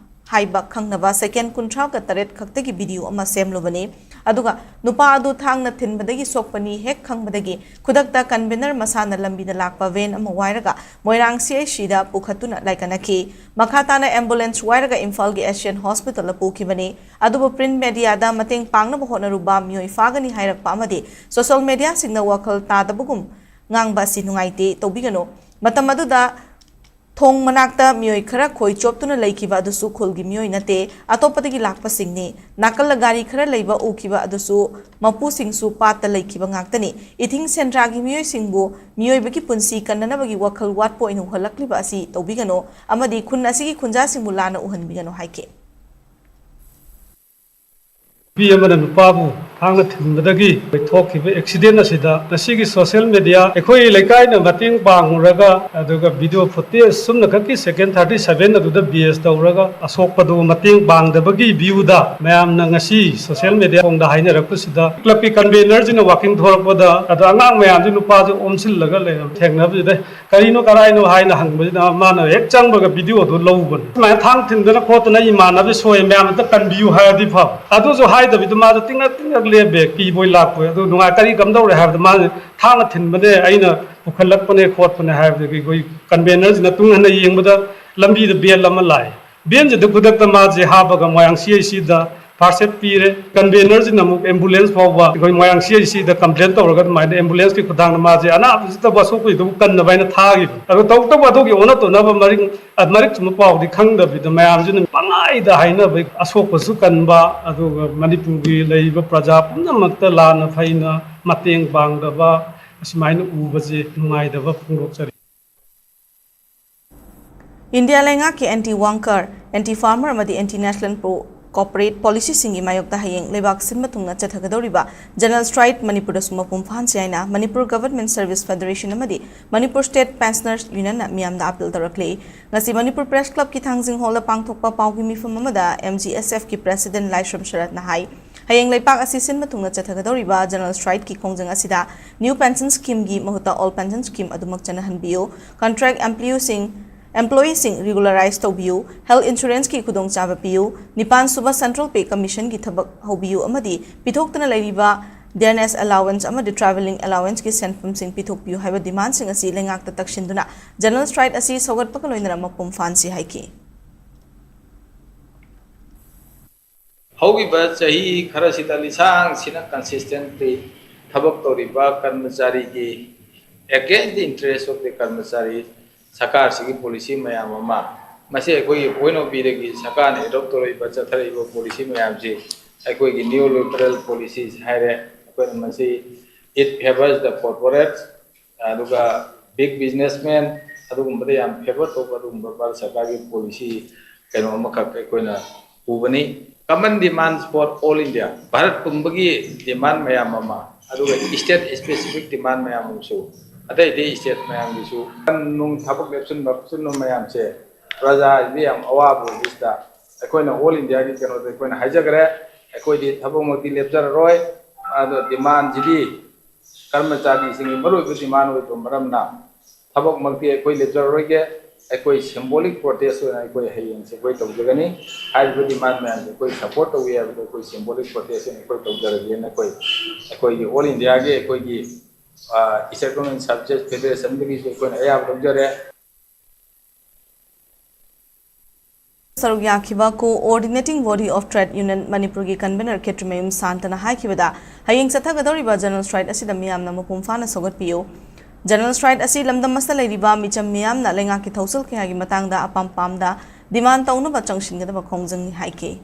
ꯍꯥꯏꯕ ꯈꯪꯅꯕ second ꯀꯨꯟꯊ꯭ꯔꯥꯒ ꯇꯔꯦꯠ ꯈꯛꯇꯒꯤ video ꯑꯃ ꯁꯦꯝꯂꯨꯕꯅꯤ꯫ ꯑꯗꯨꯒ ꯅꯨꯄꯥ ꯑꯗꯨ ꯊꯥꯡꯅ ꯊꯤꯟꯕꯗꯒꯤ ꯁꯣꯛꯄꯅꯤ ꯍꯦꯛ ꯈꯪꯕꯗꯒꯤ ꯈꯨꯗꯛꯇ convener ꯃꯁꯥꯅ ꯂꯝꯕꯤꯗ ꯂꯥꯛꯄ van ꯑꯃ ꯋꯥꯏꯔꯒ ꯃꯣꯏꯔꯥꯡ C H C ꯗ ꯄꯨꯈꯠꯇꯨꯅ ꯂꯥꯏꯀꯠꯅꯈꯤ꯫ ꯃꯈꯥ ꯇꯥꯅ ambulance ꯋꯥꯏꯔꯒ ꯏꯝꯐꯥꯜꯒꯤ Asian Hospital ꯗ ꯄꯨꯈꯤꯕꯅꯤ꯫ ꯑꯗꯨꯕꯨ print media ꯗ ꯃꯇꯦꯡ ꯄꯥꯡꯅꯕ ꯍꯣꯠꯅꯔꯨꯕ ꯃꯤꯑꯣꯏ ꯐꯥꯒꯅꯤ ꯍꯥꯏꯔꯛꯄ ꯑꯃꯗꯤ social media ꯁꯤꯡꯅ ꯋꯥꯈꯜ ꯇꯥꯗꯕꯒꯨꯝ ꯉꯥꯡꯕ ꯑꯁꯤ ꯅꯨꯡꯉꯥꯏꯇꯦ, ꯇꯧꯕꯤꯒꯅꯨ꯫ ꯃꯇꯝ ꯑꯗꯨꯗ ꯊꯣꯡ ꯃꯅꯥꯛꯇ ꯃꯤꯑꯣꯏ ꯈꯔ ꯈꯣꯏ ꯆꯣꯞꯇꯨꯅ ꯂꯩꯈꯤꯕ ꯑꯗꯨꯁꯨ ꯈꯨꯜꯒꯤ ꯃꯤꯑꯣꯏ ꯅꯠꯇꯦ, ꯑꯇꯣꯞꯄꯗꯒꯤ ꯂꯥꯛꯄꯁꯤꯡꯅꯤ꯫ ꯅꯥꯀꯜꯗ ꯒꯥꯔꯤ ꯈꯔ ꯂꯩꯕ ꯎꯈꯤꯕ ꯑꯗꯨꯁꯨ ꯃꯄꯨꯁꯤꯡꯁꯨ ꯄꯥꯠꯇ ꯂꯩꯈꯤꯕ ꯉꯥꯛꯇꯅꯤ꯫ ꯏꯊꯤꯡ ꯁꯦꯟꯗ꯭ꯔꯥꯒꯤ ꯃꯤꯑꯣꯏꯁꯤꯡꯕꯨ ꯃꯤꯑꯣꯏꯕꯒꯤ ꯄꯨꯟꯁꯤ ꯀꯟꯅꯅꯕꯒꯤ ꯋꯥꯈꯜ ꯋꯥꯠꯄ ꯑꯣꯏꯅ ꯎꯍꯜꯂꯛꯂꯤꯕ ꯑꯁꯤ ꯇꯧꯕꯤꯒꯅꯨ ꯑꯃꯗꯤ ꯈꯨꯟ ꯑꯁꯤꯒꯤ ꯈꯨꯟꯖꯥꯁꯤꯡꯕꯨ ꯂꯥꯟꯅ ꯎꯍꯟꯕꯤꯒꯅꯨ ꯍꯥꯏꯈꯤ꯫ ꯅꯨꯄꯤ ꯑꯃꯅ ꯅꯨꯄꯥꯕꯨ ꯊꯥꯡꯅ ꯊꯤꯟꯕꯗꯒꯤ ꯊꯣꯛꯈꯤꯕ accident ꯑꯁꯤꯗ ꯉꯁꯤꯒꯤ social media, ꯑꯩꯈꯣꯏ ꯂꯩꯀꯥꯏꯅ ꯃꯇꯦꯡ ꯄꯥꯡꯉꯨꯔꯒ, ꯑꯗꯨꯒ video footage ꯁꯨꯝꯅꯈꯛꯀꯤ second thirty seven ꯑꯗꯨꯗ base ꯇꯧꯔꯒ ꯑꯁꯣꯛꯄꯗꯨ ꯃꯇꯦꯡ ꯄꯥꯡꯗꯕꯒꯤ view ꯗ ꯃꯌꯥꯝꯅ ꯉꯁꯤ social media ꯈꯣꯡꯗ ꯍꯥꯏꯅꯔꯛꯄꯁꯤꯗ club ꯀꯤ convener ꯁꯤꯅ walking ꯊꯣꯔꯛꯄꯗ, ꯑꯗ ꯑꯉꯥꯡ ꯃꯌꯥꯝꯁꯤ ꯅꯨꯄꯥꯁꯤ ꯑꯣꯝꯁꯤꯜꯂꯒ ꯂꯩꯔꯝ ꯊꯦꯡꯅꯕꯁꯤꯗ ꯀꯔꯤꯅꯣ ꯀꯔꯥꯏꯅꯣ ꯍꯥꯏꯅ ꯍꯪꯕꯁꯤꯗ ꯃꯥꯅ ꯍꯦꯛ ꯆꯪꯕꯒ video ꯗꯨ ꯂꯧꯕꯅꯤ꯫ ꯁꯨꯃꯥꯏꯅ ꯊꯥꯡ ꯊꯤꯟꯗꯅ ꯈꯣꯠꯇꯅ ꯏꯃꯥꯟꯅꯕ ꯁꯣꯏ ꯃꯌꯥꯝ ꯑꯝꯇ ꯀꯟꯕꯤꯌꯨ ꯍꯥꯏꯔꯗꯤ ꯐꯕ꯫ ꯑꯗꯨꯁꯨ ꯍꯥꯏꯗꯕꯤꯗ ꯃꯥꯗꯣ ꯇꯤꯡꯅ ꯇꯤꯡꯅ ꯂꯦꯞꯄꯦ, ꯀꯤꯕꯣꯏ ꯂꯥꯛꯄꯣꯏ꯫ ꯑꯗꯨ ꯅꯨꯡꯉꯥꯏ-, ꯀꯔꯤ ꯀꯝꯗꯧꯔꯦ ꯍꯥꯏꯕꯗ ꯃꯥꯅ ꯊꯥꯡꯅ ꯊꯤꯟꯕꯅꯦ, ꯑꯩꯅ ꯄꯨꯈꯠꯂꯛꯄꯅꯦ ꯈꯣꯠꯄꯅꯦ ꯍꯥꯏꯕꯗꯒꯤ ꯑꯩꯈꯣꯏ convener ꯁꯤꯅ ꯇꯨꯡ ꯍꯟꯅ ꯌꯦꯡꯕꯗ ꯂꯝꯕꯤꯗ van ꯑꯃ ꯂꯥꯛꯑꯦ꯫ Van ꯁꯤꯗ ꯈꯨꯗꯛꯇ ꯃꯥꯁꯦ ꯍꯥꯞꯄꯒ ꯃꯣꯏꯔꯥꯡ C H C ꯗ first aid ꯄꯤꯔꯦ꯫ Convener ꯁꯤꯅ ꯑꯃꯨꯛ ambulance ꯐꯥꯎꯕ ꯑꯩꯈꯣꯏ ꯃꯣꯏꯔꯥꯡ C H C ꯗ complain ꯇꯧꯔꯒ ꯑꯗꯨꯃꯥꯏꯅ ambulance ꯀꯤ ꯈꯨꯠꯊꯥꯡꯗ ꯃꯥꯁꯦ ꯑꯅꯥꯕꯁꯤꯗꯕꯨ ꯑꯁꯣꯛꯄꯁꯤꯗꯕꯨ ꯀꯟꯅꯕ ꯍꯥꯏꯅ ꯊꯥꯈꯤꯕ꯫ ꯑꯗꯣ ꯇꯧꯕꯇꯕꯨ ꯑꯗꯨꯒꯤ ꯑꯣꯟꯅ ꯇꯩꯅꯕ ꯃꯔꯤꯛ-, ꯑ, ꯃꯔꯤꯛ ꯆꯨꯝꯕ ꯄꯥꯎꯗꯤ ꯈꯪꯗꯕꯤꯗ ꯃꯌꯥꯝꯁꯤꯅ ꯄꯪꯍꯥꯏꯗ ꯍꯥꯏꯅꯕ, ꯑꯁꯣꯛꯄꯁꯨ ꯀꯟꯕ, ꯑꯗꯨꯒ ꯃꯅꯤꯄꯨꯔꯒꯤ ꯂꯩꯔꯤꯕ ꯄ꯭ꯔꯖꯥ ꯄꯨꯝꯅꯃꯛꯇ ꯂꯥꯟꯅ ꯐꯩꯅ ꯃꯇꯦꯡ ꯄꯥꯡꯗꯕ ꯑꯁꯨꯃꯥꯏꯅ ꯎꯕꯁꯦ ꯅꯨꯡꯉꯥꯏꯇꯕ ꯐꯣꯡꯗꯣꯛꯆꯔꯤ꯫ ꯏꯟꯗꯤꯌꯥ ꯂꯩꯉꯥꯛꯀꯤ anti worker, anti farmer ꯑꯃꯗꯤ anti national pro-, corporate policy ꯁꯤꯡꯒꯤ ꯃꯥꯌꯣꯛꯇ ꯍꯌꯦꯡ ꯂꯩꯕꯥꯛ ꯁꯤꯟꯕ ꯊꯨꯡꯅ ꯆꯠꯊꯒꯗꯧꯔꯤꯕ general strike ꯃꯅꯤꯄꯨꯔꯗꯁꯨ ꯃꯄꯨꯡ ꯐꯥꯍꯟꯁꯤ ꯍꯥꯏꯅ Manipur Government Service Federation ꯑꯃꯗꯤ Manipur State Pensioners Union ꯅ ꯃꯤꯌꯥꯝꯗ appeal ꯇꯧꯔꯛꯂꯤ꯫ ꯉꯁꯤ ꯃꯅꯤꯄꯨꯔ Press Club ꯀꯤ ꯊꯥꯡꯖꯤꯡ hall ꯗ ꯄꯥꯡꯊꯣꯛꯄ ꯄꯥꯎꯒꯤ ꯃꯤꯐꯝ ꯑꯃꯗ M G S F ꯀꯤ President ꯂꯥꯏꯁ꯭ꯔꯝ ꯁꯔꯠꯅ ꯍꯥꯏ, ꯍꯌꯦꯡ ꯂꯩꯕꯥꯛ ꯑꯁꯤ ꯁꯤꯟꯕ ꯊꯨꯡꯅ ꯆꯠꯊꯒꯗꯧꯔꯤꯕ general strike ꯀꯤ ꯈꯣꯡꯖꯪ ꯑꯁꯤꯗ new pension scheme ꯒꯤ ꯃꯍꯨꯠꯇ old pension scheme ꯑꯗꯨꯃꯛ ꯆꯠꯅꯍꯟꯕꯤꯌꯨ, contract employee ꯁꯤꯡ Employeeꯁꯤꯡ regularize ꯇꯧꯕꯤꯌꯨ, health insuranceꯀꯤ ꯈꯨꯗꯣꯡꯆꯥꯕ ꯄꯤꯌꯨ, ꯅꯤꯄꯥꯟ ꯁꯨꯕ Central Pay Commissionꯒꯤ ꯊꯕꯛ ꯍꯧꯕꯤꯌꯨ ꯑꯃꯗꯤ ꯄꯤꯊꯣꯛꯇꯅ ꯂꯩꯔꯤꯕ dearness allowance ꯑꯃꯗꯤ travelling allowanceꯀꯤ ꯁꯦꯟꯐꯝꯁꯤꯡ ꯄꯤꯊꯣꯛꯄꯤꯌꯨ ꯍꯥꯏꯕ demandꯁꯤꯡ ꯑꯁꯤ ꯂꯩꯉꯥꯛꯇ ꯇꯛꯁꯤꯟꯗꯨꯅ general strike ꯑꯁꯤ ꯁꯧꯒꯠꯄꯒ ꯂꯣꯏꯅꯅ ꯃꯄꯨꯡ ꯐꯥꯍꯟꯁꯤ ꯍꯥꯏꯈꯤ꯫ ꯍꯧꯈꯤꯕ ꯆꯍꯤ ꯈꯔꯁꯤꯗ ꯂꯤꯁꯥꯡꯁꯤꯟꯅ consistently ꯊꯕꯛ ꯇꯧꯔꯤꯕ ꯀꯔꯃꯆꯥꯔꯤꯒꯤ against the interest of the ꯀꯔꯃꯆꯥꯔꯤ ꯁꯔꯀꯥꯔꯁꯤꯒꯤ policy ꯃꯌꯥꯝ ꯑꯃ, ꯃꯁꯤ ꯑꯩꯈꯣꯏꯒꯤ point of viewꯗꯒꯤ ꯁꯔꯀꯥꯔꯅ adopt ꯇꯧꯔꯛꯏꯕ, ꯆꯠꯊꯔꯛꯏꯕ policy ꯃꯌꯥꯝꯁꯤ ꯑꯩꯈꯣꯏꯒꯤ neoliberal policies ꯍꯥꯏꯔꯦ꯫ ꯑꯩꯈꯣꯏꯅ ꯃꯁꯤ it favors the corporate, ꯑꯗꯨꯒ big businessman, ꯑꯗꯨꯒꯨꯝꯕꯗ ꯌꯥꯝ favour ꯇꯧꯕ ꯑꯗꯨꯒꯨꯝꯕ ꯚꯥꯔꯠ ꯁꯔꯀꯥꯔꯒꯤ policy ꯀꯩꯅꯣ ꯑꯃꯈꯛ ꯑꯩꯈꯣꯏꯅ ꯎꯕꯅꯤ꯫ Common demands for all India, Bharat ꯄꯨꯝꯕꯒꯤ demand ꯃꯌꯥꯝ ꯑꯃ, ꯑꯗꯨꯒ state specific demand ꯃꯌꯥꯝ ꯑꯃꯁꯨ, ꯑꯇꯩ ꯑꯇꯩ state ꯃꯌꯥꯝꯒꯤꯁꯨ ꯅꯨꯡ ꯊꯕꯛ ꯂꯦꯞꯁꯤꯟꯕ ꯈꯣꯠꯆꯤꯟꯕ ꯃꯌꯥꯝꯁꯦ ꯄ꯭ꯔꯖꯥꯁꯤꯗꯤ ꯌꯥꯝ ꯑꯋꯥꯕ ꯑꯣꯏꯕꯁꯤꯗ ꯑꯩꯈꯣꯏꯅ all Indiaꯒꯤ ꯀꯩꯅꯣꯗ ꯑꯩꯈꯣꯏꯅ ꯍꯥꯏꯖꯈ꯭ꯔꯦ, ꯑꯩꯈꯣꯏꯗꯤ ꯊꯕꯛꯃꯛꯇꯤ ꯂꯦꯞꯆꯔꯔꯣꯏ꯫ ꯑꯗꯣ demandꯁꯤꯗꯤ ꯀꯔꯃꯆꯥꯔꯤꯁꯤꯡꯒꯤ ꯃꯔꯨꯑꯣꯏꯕ demand ꯑꯣꯏꯕ ꯃꯔꯝꯅ ꯊꯕꯛꯃꯛꯇꯤ ꯑꯩꯈꯣꯏ ꯂꯦꯞꯆꯔꯔꯣꯏꯒꯦ꯫ ꯑꯩꯈꯣꯏ symbolic protest ꯑꯣꯏꯅ ꯑꯩꯈꯣꯏ ꯍꯌꯦꯡꯁꯦ ꯑꯩꯈꯣꯏ ꯇꯧꯖꯒꯅꯤ꯫ ꯍꯥꯏꯔꯤꯕ demand ꯃꯌꯥꯝꯁꯦ ꯑꯩꯈꯣꯏ support ꯇꯧꯏ ꯍꯥꯏꯕꯗꯣ ꯑꯩꯈꯣꯏ symbolic protest ꯑꯣꯏꯅ ꯑꯩꯈꯣꯏ ꯇꯧꯖꯔꯒꯦꯅ ꯑꯩꯈꯣꯏ, ꯑꯩꯈꯣꯏꯒꯤ all Indiaꯒꯤ ꯑꯩꯈꯣꯏꯒꯤ, ꯑ, East Autonomous Services Federationꯗꯒꯤꯁꯨ ꯑꯩꯈꯣꯏꯅ ꯑꯌꯥꯕ ꯂꯧꯖꯔꯦ꯫ ꯁꯔꯨꯛ ꯌꯥꯈꯤꯕ Coordinating Body of Trade Union ꯃꯅꯤꯄꯨꯔꯒꯤ convener ꯈꯦꯇ꯭ꯔꯤꯃꯌꯨꯝ ꯁꯥꯟꯇꯅ ꯍꯥꯏꯈꯤꯕꯗ, ꯍꯌꯦꯡ ꯆꯠꯊꯒꯗꯧꯔꯤꯕ general strike ꯑꯁꯤꯗ ꯃꯤꯌꯥꯝꯅ ꯃꯄꯨꯡ ꯐꯥꯅ ꯁꯧꯒꯠꯄꯤꯌꯨ꯫ General strike ꯑꯁꯤ ꯂꯝꯗꯝ ꯑꯁꯤꯗ ꯂꯩꯔꯤꯕ ꯃꯤꯆꯝ ꯃꯤꯌꯥꯝꯅ ꯂꯩꯉꯥꯛꯀꯤ ꯊꯧꯁꯤꯜ ꯀꯌꯥꯒꯤ ꯃꯇꯥꯡꯗ ꯑꯄꯥꯝ ꯄꯥꯝꯗ demand ꯇꯧꯅꯕ ꯆꯪꯁꯤꯟꯒꯗꯕ ꯈꯣꯡꯖꯪꯅꯤ ꯍꯥꯏꯈꯤ꯫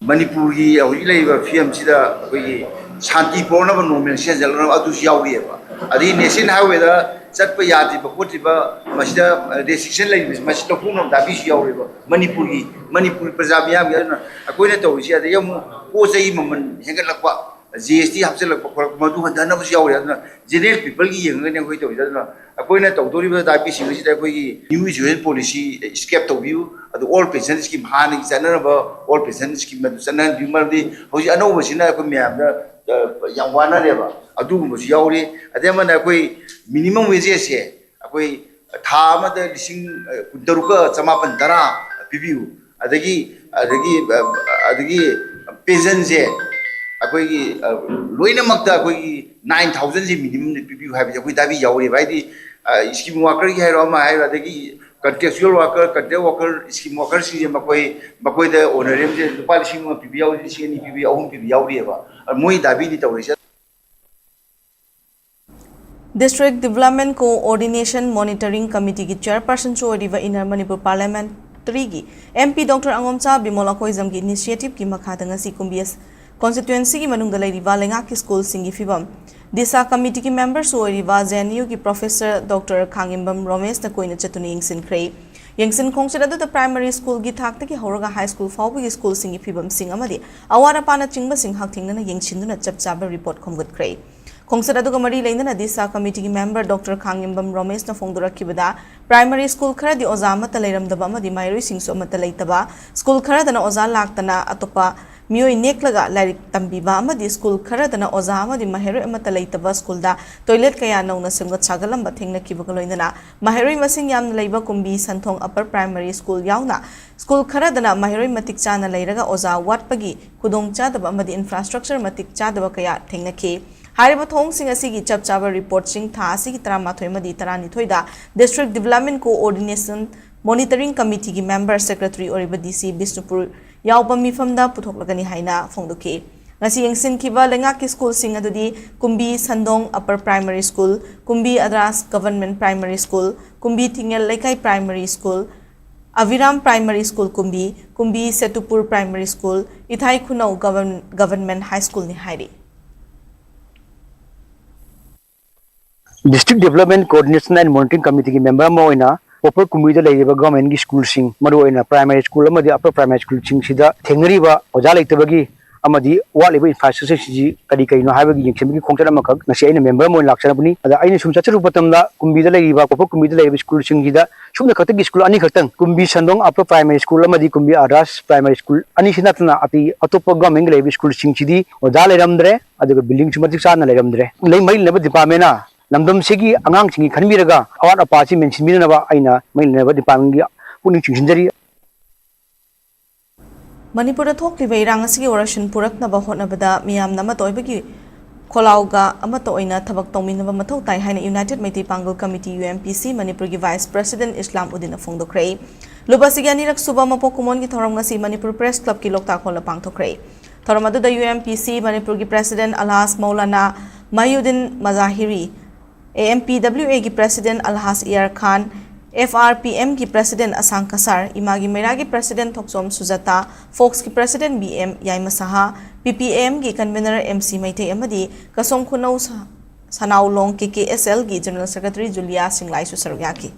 ꯃꯅꯤꯄꯨꯔꯒꯤ ꯍꯧꯖꯤꯛ ꯂꯩꯔꯤꯕ ꯐꯤꯕꯝꯁꯤꯗ ꯑꯩꯈꯣꯏꯒꯤ ꯁꯥꯟꯇꯤ ꯄꯨꯔꯛꯅꯕ, normalcy ꯍꯟꯖꯜꯂꯛꯅꯕ ꯑꯗꯨꯁꯨ ꯌꯥꯎꯔꯤꯑꯕ꯫ ꯑꯗꯒꯤ national highwayꯗ ꯆꯠꯄ ꯌꯥꯗ꯭ꯔꯤꯕ ꯈꯣꯠꯇ꯭ꯔꯤꯕ, ꯃꯁꯤꯗ restriction ꯂꯩꯔꯤꯕꯁꯤ, ꯃꯁꯤ ꯂꯧꯊꯣꯛꯅꯕ ꯗꯥꯕꯤꯁꯨ ꯌꯥꯎꯔꯤꯕ ꯃꯅꯤꯄꯨꯔꯒꯤ, ꯃꯅꯤꯄꯨꯔ ꯄ꯭ꯔꯖꯥ ꯃꯤꯌꯥꯝꯒꯤ꯫ ꯑꯗꯨꯅ ꯑꯩꯈꯣꯏꯅ ꯇꯧꯔꯤꯁꯤ, ꯑꯗꯒꯤ ꯑꯃꯨꯛ ꯄꯣꯠ ꯆꯩ ꯃꯃꯜ ꯍꯦꯟꯒꯠꯂꯛꯄ, G S T ꯍꯥꯞꯆꯤꯜꯂꯛꯄ ꯈꯣꯠꯂꯛꯄ, ꯃꯗꯨ ꯍꯟꯊꯅꯕꯁꯨ ꯌꯥꯎꯔꯤ꯫ ꯑꯗꯨꯅ general peopleꯒꯤ ꯌꯦꯡꯉꯒꯅꯤ ꯑꯩꯈꯣꯏ ꯇꯧꯔꯤꯁꯦ꯫ ꯑꯗꯨꯅ ꯑꯩꯈꯣꯏꯅ ꯇꯧꯗꯧꯔꯤꯕ ꯗꯥꯕꯤꯁꯤꯡ ꯑꯁꯤꯗ ꯑꯩꯈꯣꯏꯒꯤ new education policy scrap ꯇꯧꯕꯤꯌꯨ, ꯑꯗꯨ all pension scheme, ꯍꯥꯟꯅꯒꯤ ꯆꯠꯅꯔꯝꯕ all pension scheme ꯑꯗꯨ ꯆꯠꯅꯍꯟꯕꯤꯌꯨ꯫ ꯃꯔꯝꯗꯤ ꯍꯧꯖꯤꯛ ꯑꯅꯧꯕꯁꯤꯅ ꯑꯩꯈꯣꯏ ꯃꯌꯥꯝꯗ, ꯑ, ꯌꯥꯝ ꯋꯥꯅꯔꯦꯕ꯫ ꯑꯗꯨꯒꯨꯝꯕꯁꯨ ꯌꯥꯎꯔꯤ꯫ ꯑꯗꯩ ꯑꯃꯅ ꯑꯩꯈꯣꯏ Minimum wages ꯁꯦ ꯑꯩꯈꯣꯏ ꯊꯥ ꯑꯃꯗ ꯂꯤꯁꯤꯡ ꯀꯨꯟꯇꯔꯨꯛꯀ ꯆꯃꯥꯄꯟ ꯇꯔꯥ ꯄꯤꯕꯤꯌꯨ꯫ ꯑꯗꯒꯤ ꯑꯗꯒꯤ ꯑꯗꯒꯤ ꯄꯦꯟꯁꯟꯁꯦ ꯑꯩꯈꯣꯏꯒꯤ ꯂꯣꯏꯅꯃꯛꯇ ꯑꯩꯈꯣꯏꯒꯤ ꯅꯥꯏꯟ ꯊꯥꯎꯖꯟꯁꯦ ꯃꯤꯅꯤꯃꯝꯗ ꯄꯤꯕꯤꯌꯨ ꯍꯥꯏꯕꯁꯦ ꯑꯩꯈꯣꯏ ꯗꯥꯕꯤ ꯌꯥꯎꯔꯤꯕ꯫ ꯍꯥꯏꯗꯤ ꯁ꯭ꯀꯤꯝ ꯋꯥꯀꯔꯒꯤ ꯍꯥꯏꯔꯣ, ꯑꯃ ꯍꯥꯏꯔꯣ, ꯑꯗꯒꯤ ꯀꯟꯇ꯭ꯔꯦꯛꯆꯨꯋꯦꯜ ꯋꯥꯀꯔ, ꯀꯟꯇ꯭ꯔꯦꯛ ꯋꯥꯀꯔ, ꯁ꯭ꯀꯤꯝ ꯋꯥꯀꯔꯁꯤꯡꯁꯦ ꯃꯈꯣꯏ ꯃꯈꯣꯏꯗ ꯑꯣꯅꯔꯦꯝꯁꯦ ꯂꯨꯄꯥ ꯂꯤꯁꯤꯡ ꯑꯃ ꯄꯤꯕ ꯌꯥꯎꯔꯤ, ꯂꯤꯁꯤꯡ ꯑꯅꯤ ꯄꯤꯕ, ꯑꯍꯨꯝ ꯄꯤꯕ ꯌꯥꯎꯔꯤꯑꯕ꯫ ꯃꯣꯏ ꯗꯥꯕꯤꯗꯤ ꯇꯧꯔꯤꯁꯦ꯫ District Development Coordination Monitoring Committeeꯒꯤ chairpersonꯁꯨ ꯑꯣꯏꯔꯤꯕ Inner Manipur Parliamentaryꯒꯤ MP Doctor ꯑꯉꯣꯝꯆꯥ Bimol ꯑꯀꯣꯏꯖꯝꯒꯤ initiativeꯀꯤ ꯃꯈꯥꯗ ꯉꯁꯤ ꯀꯨꯝꯕꯤ ꯑꯁ-, constituencyꯒꯤ ꯃꯅꯨꯡꯗ ꯂꯩꯔꯤꯕ ꯂꯩꯉꯥꯛꯀꯤ ꯁ꯭ꯀꯨꯜꯁꯤꯡꯒꯤ ꯐꯤꯕꯝ DISHA committeeꯒꯤ memberꯁꯨ ꯑꯣꯏꯔꯤꯕ JNUꯒꯤ professor Doctor ꯈꯥꯡꯉꯦꯝꯕꯝ ꯔꯣꯃꯦꯁꯅ ꯀꯣꯏꯅ ꯆꯠꯇꯨꯅ ꯌꯦꯡꯁꯤꯟꯈ꯭ꯔꯦ꯫ ꯌꯦꯡꯁꯤꯟ ꯈꯣꯡꯆꯠ ꯑꯗꯨꯗ primary schoolꯒꯤ ꯊꯥꯛꯇꯒꯤ ꯍꯧꯔꯒ high school ꯐꯥꯎꯕꯒꯤ ꯁ꯭ꯀꯨꯜꯁꯤꯡꯒꯤ ꯐꯤꯕꯝꯁꯤꯡ ꯑꯃꯗꯤ ꯑꯋꯥꯠ ꯑꯄꯥꯅꯆꯤꯡꯕꯁꯤꯡ ꯍꯛꯊꯦꯡꯅꯅ ꯌꯦꯡꯁꯤꯟꯗꯨꯅ ꯆꯞ ꯆꯥꯕ report ꯈꯣꯝꯒꯠꯈ꯭ꯔꯦ꯫ ꯈꯣꯡꯆꯠ ꯑꯗꯨꯒ ꯃꯔꯤ ꯂꯩꯅꯅ DISHA committeeꯒꯤ member Doctor ꯈꯥꯡꯉꯦꯝꯕꯝ ꯔꯣꯃꯦꯁꯅ ꯐꯣꯡꯗꯣꯔꯛꯈꯤꯕꯗ, primary school ꯈꯔꯗꯤ ꯑꯣꯖꯥ ꯑꯃꯠꯇ ꯂꯩꯔꯝꯗꯕ ꯑꯃꯗꯤ ꯃꯍꯩꯔꯣꯏꯁꯤꯡꯁꯨ ꯑꯃꯠꯇ ꯂꯩꯇꯕ, ꯁ꯭ꯀꯨꯜ ꯈꯔꯗꯅ ꯑꯣꯖꯥ ꯂꯥꯛꯇꯅ ꯑꯇꯣꯞꯄ ꯃꯤꯑꯣꯏ ꯅꯦꯛꯂꯒ ꯂꯥꯏꯔꯤꯛ ꯇꯝꯕꯤꯕ ꯑꯃꯗꯤ ꯁ꯭ꯀꯨꯜ ꯈꯔꯗꯅ ꯑꯣꯖꯥ ꯑꯃꯗꯤ ꯃꯍꯩꯔꯣꯏ ꯑꯃꯠꯇ ꯂꯩꯇꯕ ꯁ꯭ꯀꯨꯜꯗ toilet ꯀꯌꯥ ꯅꯧꯅ ꯁꯦꯝꯒꯠ ꯁꯥꯒꯠꯂꯝꯕ ꯊꯦꯡꯅꯈꯤꯕꯒ ꯂꯣꯏꯅꯅ ꯃꯍꯩꯔꯣꯏ ꯃꯁꯤꯡ ꯌꯥꯝꯅ ꯂꯩꯕ ꯀꯨꯝꯕꯤ ꯁꯟꯊꯣꯡ Upper Primary School ꯌꯥꯎꯅ ꯁ꯭ꯀꯨꯜ ꯈꯔꯗꯅ ꯃꯍꯩꯔꯣꯏ ꯃꯇꯤꯛ ꯆꯥꯅ ꯂꯩꯔꯒ ꯑꯣꯖꯥ ꯋꯥꯠꯄꯒꯤ ꯈꯨꯗꯣꯡꯆꯥꯗꯕ ꯑꯃꯗꯤ infrastructure ꯃꯇꯤꯛ ꯆꯥꯗꯕ ꯀꯌꯥ ꯊꯦꯡꯅꯈꯤ꯫ ꯍꯥꯏꯔꯤꯕ ꯊꯧꯑꯣꯡꯁꯤꯡ ꯑꯁꯤꯒꯤ ꯆꯞ ꯆꯥꯕ reportꯁꯤꯡ ꯊꯥ ꯑꯁꯤꯒꯤ ꯇꯔꯥꯃꯥꯊꯣꯏ ꯑꯃꯗꯤ ꯇꯔꯥꯅꯤꯊꯣꯏꯗ District Development Coordination Monitoring Committeeꯒꯤ member secretary ꯑꯣꯏꯔꯤꯕ DC ꯕꯤꯁꯅꯨꯄꯨꯔ ꯌꯥꯎꯕ ꯃꯤꯐꯝꯗ ꯄꯨꯊꯣꯛꯂꯒꯅꯤ ꯍꯥꯏꯅ ꯐꯣꯡꯗꯣꯛꯈꯤ꯫ ꯉꯁꯤ ꯌꯦꯡꯁꯤꯟꯈꯤꯕ ꯂꯩꯉꯥꯛꯀꯤ ꯁ꯭ꯀꯨꯜꯁꯤꯡ ꯑꯗꯨꯗꯤ ꯀꯨꯝꯕꯤ ꯁꯟꯗꯣꯡ Upper Primary School, ꯀꯨꯝꯕꯤ ꯑꯗ꯭ꯔꯥꯁ Government Primary School, ꯀꯨꯝꯕꯤ ꯊꯤꯡꯉꯦꯜ ꯂꯩꯀꯥꯏ Primary School, ꯑꯚꯤꯔꯥꯝ Primary School ꯀꯨꯝꯕꯤ, ꯀꯨꯝꯕꯤ ꯁꯦꯇꯨꯄꯨꯔ Primary School, ꯏꯊꯥꯏ ꯈꯨꯅꯧ Govern-, Government High Schoolꯅꯤ ꯍꯥꯏꯔꯤ꯫ District Development Coordination and Monitoring Committeeꯒꯤ member ꯑꯃ ꯑꯣꯏꯅ proper ꯀꯨꯝꯕꯤꯗ ꯂꯩꯔꯤꯕ governmentꯀꯤ ꯁ꯭ꯀꯨꯜꯁꯤꯡ, ꯃꯔꯨꯑꯣꯏꯅ primary school ꯑꯃꯗꯤ upper primary schoolꯁꯤꯡꯁꯤꯗ ꯊꯦꯡꯅꯔꯤꯕ ꯑꯣꯖꯥ ꯂꯩꯇꯕꯒꯤ ꯑꯃꯗꯤ ꯋꯥꯠꯂꯤꯕ infrastructureꯁꯤꯡꯁꯤ ꯀꯔꯤ ꯀꯔꯤꯅꯣ ꯍꯥꯏꯕꯒꯤ ꯌꯦꯡꯁꯤꯟꯕꯒꯤ ꯈꯣꯡꯆꯠ ꯑꯃꯈꯛ ꯉꯁꯤ ꯑꯩꯅ member ꯑꯃ ꯑꯣꯏꯅ ꯂꯥꯛꯆꯔꯕꯅꯤ꯫ ꯑꯗ ꯑꯩꯅ ꯁꯨꯝ ꯆꯠꯆꯔꯨꯕ ꯃꯇꯝꯗ ꯀꯨꯝꯕꯤꯗ ꯂꯩꯔꯤꯕ, proper ꯀꯨꯝꯕꯤꯗ ꯂꯩꯔꯤꯕ ꯁ꯭ꯀꯨꯜꯁꯤꯡꯁꯤꯗ ꯁꯨꯞꯅ ꯈꯛꯇꯒꯤ ꯁ꯭ꯀꯨꯜ ꯑꯅꯤꯈꯛꯇꯪ, ꯀꯨꯝꯕꯤ ꯁꯟꯗꯣꯡ Upper Primary School ꯑꯃꯗꯤ ꯀꯨꯝꯕꯤ ꯑꯗ꯭ꯔꯥꯁ Primary School ꯑꯅꯤꯁꯤ ꯅꯠꯇꯅ ꯑꯇꯩ ꯑꯇꯣꯞꯄ governmentꯀꯤ ꯂꯩꯔꯤꯕ ꯁ꯭ꯀꯨꯜꯁꯤꯡꯁꯤꯗꯤ ꯑꯣꯖꯥ ꯂꯩꯔꯝꯗ꯭ꯔꯦ, ꯑꯗꯨꯒ buildingꯁꯨ ꯃꯇꯤꯛ ꯆꯥꯅ ꯂꯩꯔꯝꯗ꯭ꯔꯦ꯫ ꯂꯩ-, ꯃꯔꯤ ꯂꯩꯅꯕ departmentꯅ ꯂꯝꯗꯝꯁꯤꯒꯤ ꯑꯉꯥꯡꯁꯤꯡꯒꯤ ꯈꯟꯕꯤꯔꯒ ꯑꯋꯥꯠ ꯑꯄꯥ ꯑꯁꯤ ꯃꯦꯟꯁꯤꯟꯕꯤꯅꯅꯕ ꯑꯩꯅ ꯃꯔꯤ ꯂꯩꯅꯕ departmentꯒꯤ ꯄꯨꯛꯅꯤꯡ ꯆꯤꯡꯁꯤꯟꯖꯔꯤ꯫ ꯃꯅꯤꯄꯨꯔꯗ ꯊꯣꯛꯂꯤꯕ ꯏꯔꯥꯡ ꯑꯁꯤꯒꯤ ꯋꯥꯔꯣꯏꯁꯤꯟ ꯄꯨꯔꯛꯅꯕ ꯍꯣꯠꯅꯕꯗ ꯃꯤꯌꯥꯝꯅ ꯑꯃꯠꯇ ꯑꯣꯏꯕꯒꯤ ꯈꯣꯜꯂꯥꯎꯒ ꯑꯃꯠꯇ ꯑꯣꯏꯅ ꯊꯕꯛ ꯇꯧꯃꯤꯟꯅꯕ ꯃꯊꯧ ꯇꯥꯏ ꯍꯥꯏꯅ United Meitei Pangal Committee, U M P C, ꯃꯅꯤꯄꯨꯔꯒꯤ Vice President ꯏꯁꯂꯥꯝ ꯎꯗꯤꯟꯅ ꯐꯣꯡꯗꯣꯛꯈ꯭ꯔꯦ꯫ ꯂꯨꯞ ꯑꯁꯤꯒꯤ ꯑꯅꯤꯔꯛ ꯁꯨꯕ ꯃꯄꯣꯛ ꯀꯨꯝꯑꯣꯟꯒꯤ ꯊꯧꯔꯝ ꯉꯁꯤ ꯃꯅꯤꯄꯨꯔ Press Clubꯀꯤ ꯂꯣꯛꯇꯥꯛ ꯍꯣꯜꯗ ꯄꯥꯡꯊꯣꯛꯈ꯭ꯔꯦ꯫ ꯊꯧꯔꯝ ꯑꯗꯨꯗ U M P C ꯃꯅꯤꯄꯨꯔꯒꯤ President Alhaj Maulana Mohiuddin Mazahiri, A M P W Aꯒꯤ President Alhaj Iyar Khan, F R P Mꯒꯤ President ꯑꯁꯥꯡ ꯀꯁꯥꯔ, ꯏꯃꯥꯒꯤ ꯃꯩꯔꯥꯒꯤ President ꯊꯣꯛꯆꯣꯝ ꯁꯨꯖꯥꯇꯥ, ꯐꯣꯛꯁꯀꯤ President B M ꯌꯥꯏꯃꯁꯍꯥ, P P M ꯒꯤ Convener M C ꯃꯩꯇꯩ ꯑꯃꯗꯤ ꯀꯁꯣꯝ ꯈꯨꯅꯧ ꯁ-, ꯁꯅꯥꯎꯂꯣꯡ K K S Lꯒꯤ General Secretary ꯖꯨꯂꯤꯌꯥ ꯁꯤꯡꯂꯥꯏꯁꯨ ꯁꯔꯨꯛ ꯌꯥꯈꯤ꯫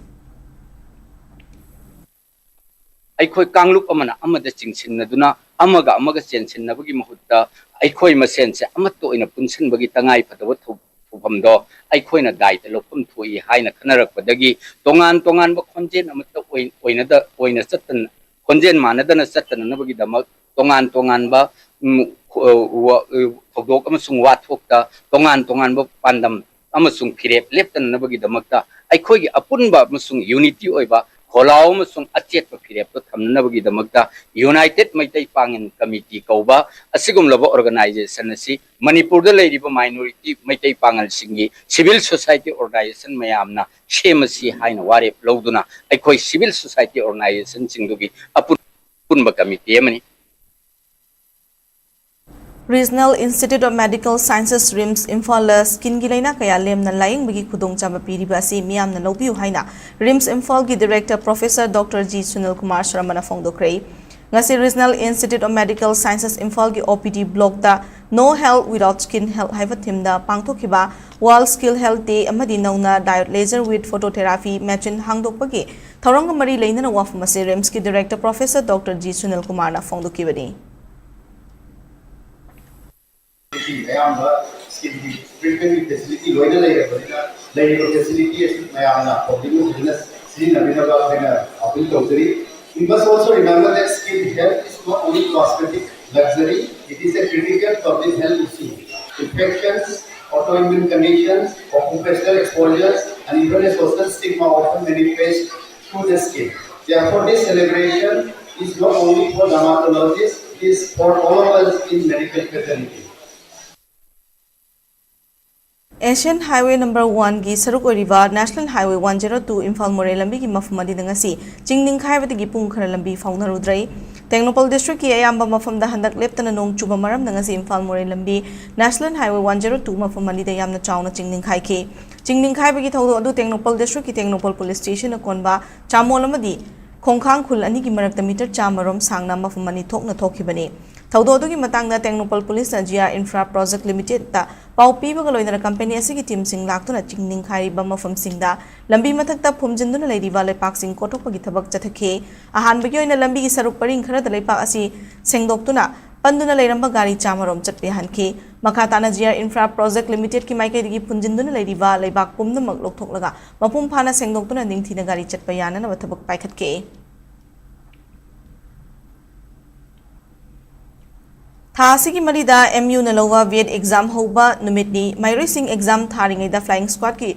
ꯑꯩꯈꯣꯏ ꯀꯥꯡꯂꯨꯞ ꯑꯃꯅ ꯑꯃꯗ ꯆꯤꯡꯁꯤꯟꯅꯗꯨꯅ ꯑꯃꯒ ꯑꯃꯒ ꯆꯦꯟꯁꯤꯟꯅꯕꯒꯤ ꯃꯍꯨꯠꯇ ꯑꯩꯈꯣꯏ ꯃꯁꯦꯟꯁꯦ ꯑꯃꯠꯇ ꯑꯣꯏꯅ ꯄꯨꯟꯁꯤꯟꯕꯒꯤ ꯇꯉꯥꯏ ꯐꯗꯕ ꯊꯧ-, ꯊꯧꯐꯝꯗꯣ ꯑꯩꯈꯣꯏꯅ ꯗꯥꯏꯇ ꯂꯧꯐꯝ ꯊꯣꯛꯏ ꯍꯥꯏꯅ ꯈꯟꯅꯔꯛꯄꯗꯒꯤ ꯇꯣꯉꯥꯟ ꯇꯣꯉꯥꯟꯕ ꯈꯣꯟꯖꯦꯜ ꯑꯃꯠꯇ ꯑꯣꯏ-, ꯑꯣꯏꯅꯗ-, ꯑꯣꯏꯅ ꯆꯠꯇꯅ, ꯈꯣꯟꯖꯦꯜ ꯃꯥꯟꯅꯗꯅ ꯆꯠꯇꯅꯅꯕꯒꯤꯗꯃꯛ ꯇꯣꯉꯥꯟ ꯇꯣꯉꯥꯟꯕ, ꯎꯝ, ꯈꯣ-, ꯋꯥ-, ꯊꯧꯗꯣꯛ ꯑꯃꯁꯨꯡ ꯋꯥꯊꯣꯛꯇ ꯇꯣꯉꯥꯟ ꯇꯣꯉꯥꯟꯕ ꯄꯥꯟꯗꯝ ꯑꯃꯁꯨꯡ ꯐꯤꯔꯦꯞ ꯂꯦꯞꯇꯅꯅꯕꯒꯤꯗꯃꯛꯇ ꯑꯩꯈꯣꯏꯒꯤ ꯑꯄꯨꯟꯕ ꯑꯃꯁꯨꯡ unity ꯑꯣꯏꯕ ꯈꯣꯜꯂꯥꯎ ꯑꯃꯁꯨꯡ ꯑꯆꯦꯠꯄ ꯐꯤꯔꯦꯞꯇꯣ ꯊꯝꯅꯅꯕꯒꯤꯗꯃꯛꯇ United ꯃꯩꯇꯩ ꯄꯥꯉꯜ Committee ꯀꯧꯕ ꯑꯁꯤꯒꯨꯝꯂꯕ organization ꯑꯁꯤ ꯃꯅꯤꯄꯨꯔꯗ ꯂꯩꯔꯤꯕ minority Meitei ꯄꯥꯉꯜꯁꯤꯡꯒꯤ civil society organization ꯃꯌꯥꯝꯅ ꯁꯦꯝꯃꯁꯤ ꯍꯥꯏꯅ ꯋꯥꯔꯦꯞ ꯂꯧꯗꯨꯅ ꯑꯩꯈꯣꯏ civil society organizationꯁꯤꯡꯗꯨꯒꯤ ꯑꯄꯨꯟꯕ committee ꯑꯃꯅꯤ꯫ Regional Institute of Medical Sciences, RIMS, ꯏꯝꯐꯥꯜꯗ skinꯒꯤ ꯂꯥꯏꯅꯥ ꯀꯌꯥ ꯂꯦꯝꯅ ꯂꯥꯌꯦꯡꯕꯒꯤ ꯈꯨꯗꯣꯡꯆꯥꯕ ꯄꯤꯔꯤꯕ ꯑꯁꯤ ꯃꯤꯌꯥꯝꯅ ꯂꯧꯕꯤꯌꯨ ꯍꯥꯏꯅ RIMS ꯏꯝꯐꯥꯜꯒꯤ Director Professor Doctor G Sunil Kumar ꯁꯔꯃꯅ ꯐꯣꯡꯗꯣꯛꯈ꯭ꯔꯦ꯫ ꯉꯁꯤ Regional Institute of Medical Sciences ꯏꯝꯐꯥꯜꯒꯤ O P D blockꯇ No Health Without Skin Health ꯍꯥꯏꯕ themeꯗ ꯄꯥꯡꯊꯣꯛꯈꯤꯕ World Skin Health Day ꯑꯃꯗꯤ ꯅꯧꯅ diode laser with phototherapy machine ꯍꯥꯡꯗꯣꯛꯄꯒꯤ ꯊꯧꯔꯝꯒ ꯃꯔꯤ ꯂꯩꯅꯅ ꯋꯥꯐꯝ ꯑꯁꯤ RIMSꯀꯤ Director Professor Doctor G Sunil ꯀꯨꯃꯥꯔꯅ ꯐꯣꯡꯗꯣꯛꯈꯤꯕꯅꯤ꯫ ꯑꯌꯥꯝꯕ skinꯒꯤ treatmentꯀꯤ facility ꯂꯣꯏꯅ ꯂꯩꯔꯕꯅꯤꯅ, ꯂꯩꯔꯤꯕ facility ꯑꯁꯤ ꯃꯌꯥꯝꯅ publicꯅ ꯐꯖꯅ ꯁꯤꯖꯤꯟꯅꯕꯤꯅꯕ ꯑꯩꯈꯣꯏꯅ appeal ꯇꯧꯖꯔꯤ꯫ We must also remember that skin health is not only cosmetic luxury, it is a critical public health issue. Infections, autoimmune conditions, occupational exposures, and even a social stigma often manifest through the skin. Therefore, this celebration is not only for dermatologists, it is for all of us in medical fraternity. Asian Highway Number One ꯒꯤ ꯁꯔꯨꯛ ꯑꯣꯏꯔꯤꯕ National Highway one zero two Imphal ꯃꯣꯔꯦ ꯂꯝꯕꯤꯒꯤ ꯃꯐꯝ ꯑꯗꯨꯗ ꯉꯁꯤ ꯆꯤꯡ ꯅꯤꯡꯈꯥꯏꯕꯗꯒꯤ ꯄꯨꯡ ꯈꯔ ꯂꯝꯕꯤ ꯐꯥꯎꯅꯔꯨꯗ꯭ꯔꯦ꯫ ꯇꯦꯡꯅꯧꯄꯜ district ꯀꯤ ꯑꯌꯥꯝꯕ ꯃꯐꯝꯗ ꯍꯟꯗꯛ ꯂꯦꯞꯇꯅ ꯅꯣꯡ ꯆꯨꯕ ꯃꯔꯝꯅ ꯉꯁꯤ ꯏꯝꯐꯥꯜ ꯃꯣꯔꯦ ꯂꯝꯕꯤ National Highway one zero two ꯃꯐꯝ ꯑꯅꯤꯗ ꯌꯥꯝꯅ ꯆꯥꯎꯅ ꯆꯤꯡ ꯅꯤꯡꯈꯥꯏꯈꯤ꯫ ꯆꯤꯡ ꯅꯤꯡꯈꯥꯏꯕꯒꯤ ꯊꯧꯗꯣꯛ ꯑꯗꯨ ꯇꯦꯡꯅꯧꯄꯜ district ꯀꯤ ꯇꯦꯡꯅꯧꯄꯜ police station ꯅ ꯀꯣꯟꯕ ꯆꯥꯃꯣꯜ ꯑꯃꯗꯤ ꯈꯣꯡꯈꯥꯡ ꯈꯨꯜ ꯑꯅꯤꯒꯤ ꯃꯔꯛꯇ meter ꯆꯥꯝꯃ ꯔꯣꯝ ꯁꯥꯡꯅ ꯃꯐꯝ ꯑꯅꯤ ꯊꯣꯛꯅ ꯊꯣꯛꯈꯤꯕꯅꯤ꯫ ꯊꯧꯗꯣꯛ ꯑꯗꯨꯒꯤ ꯃꯇꯥꯡꯗ ꯇꯦꯡꯅꯧꯄꯜ police ꯅ G R Infra Project Limited ꯇ ꯄꯥꯎ ꯄꯤꯕꯒ ꯂꯣꯏꯅꯅ company ꯑꯁꯤꯒꯤ team ꯁꯤꯡ ꯂꯥꯛꯇꯨꯅ ꯆꯤꯡ ꯅꯤꯡꯈꯥꯏꯔꯤꯕ ꯃꯐꯝꯁꯤꯡꯗ ꯂꯝꯕꯤ ꯃꯊꯛꯇ ꯐꯨꯝꯖꯤꯟꯗꯨꯅ ꯂꯩꯔꯤꯕ ꯂꯩꯄꯥꯛꯁꯤꯡ ꯀꯣꯊꯣꯛꯄꯒꯤ ꯊꯕꯛ ꯆꯠꯊꯈꯤ꯫ ꯑꯍꯥꯟꯕꯒꯤ ꯑꯣꯏꯅ ꯂꯝꯕꯤꯒꯤ ꯁꯔꯨꯛ ꯄꯔꯤꯡ ꯈꯔꯗ ꯂꯩꯄꯥꯛ ꯑꯁꯤ ꯁꯦꯡꯗꯣꯛꯇꯨꯅ ꯄꯟꯗꯨꯅ ꯂꯩꯔꯝꯕ ꯒꯥꯔꯤ ꯆꯥꯃꯔꯣꯝ ꯆꯠꯄ ꯌꯥꯍꯟꯈꯤ꯫ ꯃꯈꯥ ꯇꯥꯅ G R Infra Project Limited ꯀꯤ ꯃꯥꯏꯀꯩꯗꯒꯤ ꯐꯨꯝꯖꯤꯟꯗꯨꯅ ꯂꯩꯔꯤꯕ ꯂꯩꯕꯥꯛ ꯄꯨꯝꯅꯃꯛ ꯂꯧꯊꯣꯛꯂꯒ ꯃꯄꯨꯡ ꯐꯥꯅ ꯁꯦꯡꯗꯣꯛꯇꯨꯅ ꯅꯤꯡꯊꯤꯅ ꯒꯥꯔꯤ ꯆꯠꯄ ꯌꯥꯅꯅꯕ ꯊꯕꯛ ꯄꯥꯏꯈꯠꯈꯤ꯫ ꯊꯥ ꯑꯁꯤꯒꯤ ꯃꯔꯤꯗ M U ꯅ ꯂꯧꯕ B.Ed exam ꯍꯧꯕ ꯅꯨꯃꯤꯠꯅꯤ꯫ ꯃꯍꯩꯔꯣꯏꯁꯤꯡ exam ꯊꯥꯔꯤꯉꯩꯗ flying squad ꯀꯤ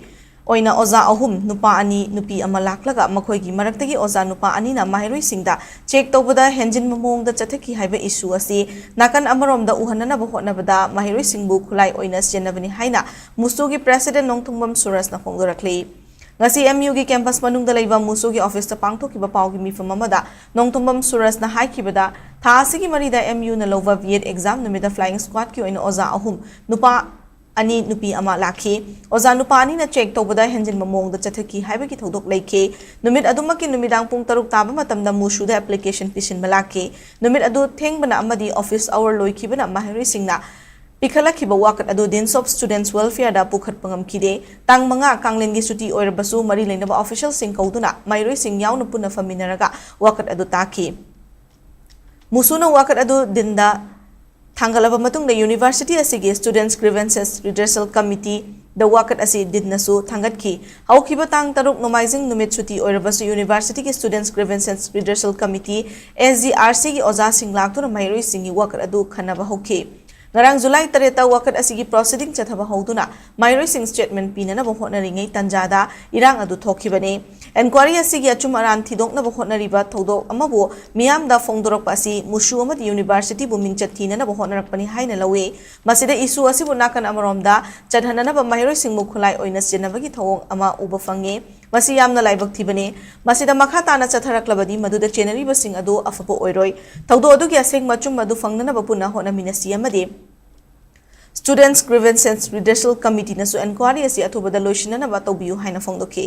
ꯑꯣꯏꯅ ꯑꯣꯖꯥ ꯑꯍꯨꯝ, ꯅꯨꯄꯥ ꯑꯅꯤ, ꯅꯨꯄꯤ ꯑꯃ ꯂꯥꯛꯂꯒ ꯃꯈꯣꯏꯒꯤ ꯃꯔꯛꯇꯒꯤ ꯑꯣꯖꯥ ꯅꯨꯄꯥ ꯑꯅꯤꯅ ꯃꯍꯩꯔꯣꯏꯁꯤꯡꯗ check ꯇꯧꯕꯗ ꯍꯦꯟꯖꯤꯟꯕ ꯃꯑꯣꯡꯗ ꯆꯠꯊꯈꯤ ꯍꯥꯏꯕ issue ꯑꯁꯤ ꯅꯥꯀꯟ ꯑꯃꯔꯣꯝꯗ ꯎꯍꯟꯅꯅꯕ ꯍꯣꯠꯅꯕꯗ ꯃꯍꯩꯔꯣꯏꯁꯤꯡꯕꯨ ꯈꯨꯠꯂꯥꯏ ꯑꯣꯏꯅ ꯁꯤꯖꯤꯟꯅꯕꯅꯤ ꯍꯥꯏꯅ MUSU ꯒꯤ president ꯅꯣꯡꯊꯣꯡꯕꯝ ꯁꯨꯔꯖꯅ ꯐꯣꯡꯗꯣꯔꯛꯂꯤ꯫ ꯉꯁꯤ M U ꯒꯤ campus ꯃꯅꯨꯡꯗ ꯂꯩꯕ MUSU ꯒꯤ office ꯇ ꯄꯥꯡꯊꯣꯛꯈꯤꯕ ꯄꯥꯎꯒꯤ ꯃꯤꯐꯝ ꯑꯃꯗ ꯅꯣꯡꯊꯣꯡꯕꯝ ꯁꯨꯔꯖꯅ ꯍꯥꯏꯈꯤꯕꯗ, ꯊꯥ ꯑꯁꯤꯒꯤ ꯃꯔꯤꯗ M U ꯅ ꯂꯧꯕ B.Ed exam ꯅꯨꯃꯤꯠꯇ flying squad ꯀꯤ ꯑꯣꯏꯅ ꯑꯣꯖꯥ ꯑꯍꯨꯝ, ꯅꯨꯄꯥ ꯑꯅꯤ, ꯅꯨꯄꯤ ꯑꯃ ꯂꯥꯛꯈꯤ꯫ ꯑꯣꯖꯥ ꯅꯨꯄꯥ ꯑꯅꯤꯅ check ꯇꯧꯕꯗ ꯍꯦꯟꯖꯤꯟꯕ ꯃꯑꯣꯡꯗ ꯆꯠꯊꯈꯤ ꯍꯥꯏꯕꯒꯤ ꯊꯧꯗꯣꯛ ꯂꯩꯈꯤ꯫ ꯅꯨꯃꯤꯠ ꯑꯗꯨꯃꯛꯀꯤ ꯅꯨꯃꯤꯗꯥꯡ ꯄꯨꯡ ꯇꯔꯨꯛ ꯇꯥꯕ ꯃꯇꯝꯗ MUSU ꯗ application ꯄꯤꯁꯤꯟꯕ ꯂꯥꯛꯈꯤ꯫ ꯅꯨꯃꯤꯠ ꯑꯗꯨ ꯊꯦꯡꯕꯅ ꯑꯃꯗꯤ office hour ꯂꯣꯏꯈꯤꯕꯅ ꯃꯍꯩꯔꯣꯏꯁꯤꯡꯅ ꯄꯤꯈꯠꯂꯛꯈꯤꯕ ꯋꯥꯀꯠ ꯑꯗꯨ Deans of Students Welfare ꯗ ꯄꯨꯈꯠꯄ ꯉꯝꯈꯤꯗꯦ꯫ ꯇꯥꯡ ꯃꯉꯥ ꯀꯥꯡꯂꯦꯟꯒꯤ ꯁꯨꯇꯤ ꯑꯣꯏꯔꯕꯁꯨ ꯃꯔꯤ ꯂꯩꯅꯕ official ꯁꯤꯡ ꯀꯧꯗꯨꯅ ꯃꯍꯩꯔꯣꯏꯁꯤꯡ ꯌꯥꯎꯅ ꯄꯨꯟꯅ ꯐꯝꯃꯤꯟꯅꯔꯒ ꯋꯥꯀꯠ ꯑꯗꯨ ꯇꯥꯈꯤ꯫ MUSU ꯅ ꯋꯥꯀꯠ ꯑꯗꯨ Dean ꯗ ꯊꯥꯡꯒꯠꯂꯕ ꯃꯇꯨꯡꯗ university ꯑꯁꯤꯒꯤ Students Grievances Redressal Committee ꯗ ꯋꯥꯀꯠ ꯑꯁꯤ Dean ꯅꯁꯨ ꯊꯥꯡꯒꯠꯈꯤ꯫ ꯍꯧꯈꯤꯕ ꯇꯥꯡ ꯇꯔꯨꯛ ꯅꯣꯡꯃꯥꯏꯖꯤꯡ ꯅꯨꯃꯤꯠ ꯁꯨꯇꯤ ꯑꯣꯏꯔꯕꯁꯨ university ꯒꯤ Students Grievances Redressal Committee, S G R C ꯒꯤ ꯑꯣꯖꯥꯁꯤꯡ ꯂꯥꯛꯇꯨꯅ ꯃꯍꯩꯔꯣꯏꯁꯤꯡꯒꯤ ꯋꯥꯀꯠ ꯑꯗꯨ ꯈꯟꯅꯕ ꯍꯧꯈꯤ꯫ ꯉꯔꯥꯡ ꯖꯨꯂꯥꯏ ꯇꯔꯦꯠꯇ ꯋꯥꯀꯠ ꯑꯁꯤꯒꯤ proceeding ꯆꯠꯊꯕ ꯍꯧꯗꯨꯅ ꯃꯍꯩꯔꯣꯏꯁꯤꯡ statement ꯄꯤꯅꯅꯕ ꯍꯣꯠꯅꯔꯤꯉꯩ ꯇꯥꯟꯖꯥꯗ ꯏꯔꯥꯡ ꯑꯗꯨ ꯊꯣꯛꯈꯤꯕꯅꯤ꯫ Enquiry ꯑꯁꯤꯒꯤ ꯑꯆꯨꯝ ꯑꯔꯥꯟ ꯊꯤꯗꯣꯛꯅꯕ ꯍꯣꯠꯅꯔꯤꯕ ꯊꯧꯗꯣꯛ ꯑꯃꯕꯨ ꯃꯤꯌꯥꯝꯗ ꯐꯣꯡꯗꯣꯔꯛꯄ ꯑꯁꯤ ꯃꯨꯁꯨ ꯑꯃꯗꯤ universityꯕꯨ ꯃꯤꯡꯆꯠ ꯊꯤꯅꯅꯕ ꯍꯣꯠꯅꯔꯛꯄꯅꯤ ꯍꯥꯏꯅ ꯂꯧꯏ꯫ ꯃꯁꯤꯗ issue ꯑꯁꯤꯕꯨ ꯅꯥꯀꯟ ꯑꯃꯔꯣꯝꯗ ꯆꯠꯍꯟꯅꯅꯕ ꯃꯍꯩꯔꯣꯏꯁꯤꯡꯕꯨ ꯈꯨꯠꯂꯥꯏ ꯑꯣꯏꯅ ꯁꯤꯖꯤꯟꯅꯕꯒꯤ ꯊꯧꯑꯣꯡ ꯑꯃ ꯎꯕ ꯐꯪꯉꯤ꯫ ꯃꯁꯤ ꯌꯥꯝꯅ ꯂꯥꯏꯕꯛ ꯊꯤꯕꯅꯤ꯫ ꯃꯁꯤꯗ ꯃꯈꯥ ꯇꯥꯅ ꯆꯠꯊꯔꯛꯂꯕꯗꯤ ꯃꯗꯨꯗ ꯆꯦꯟꯅꯔꯤꯕꯁꯤꯡ ꯑꯗꯨ ꯑꯐꯕ ꯑꯣꯏꯔꯣꯏ꯫ ꯊꯧꯗꯣꯛ ꯑꯗꯨꯒꯤ ꯑꯁꯦꯡꯕ ꯑꯆꯨꯝꯕ ꯑꯗꯨ ꯐꯪꯅꯅꯕ ꯄꯨꯟꯅ ꯍꯣꯠꯅꯃꯤꯟꯅꯁꯤ ꯑꯃꯗꯤ Students Grievance and Redressal Committeeꯅꯁꯨ enquiry ꯑꯁꯤ ꯑꯊꯨꯕꯗ ꯂꯣꯏꯁꯤꯟꯅꯅꯕ ꯇꯧꯕꯤꯌꯨ ꯍꯥꯏꯅ ꯐꯣꯡꯗꯣꯛꯈꯤ꯫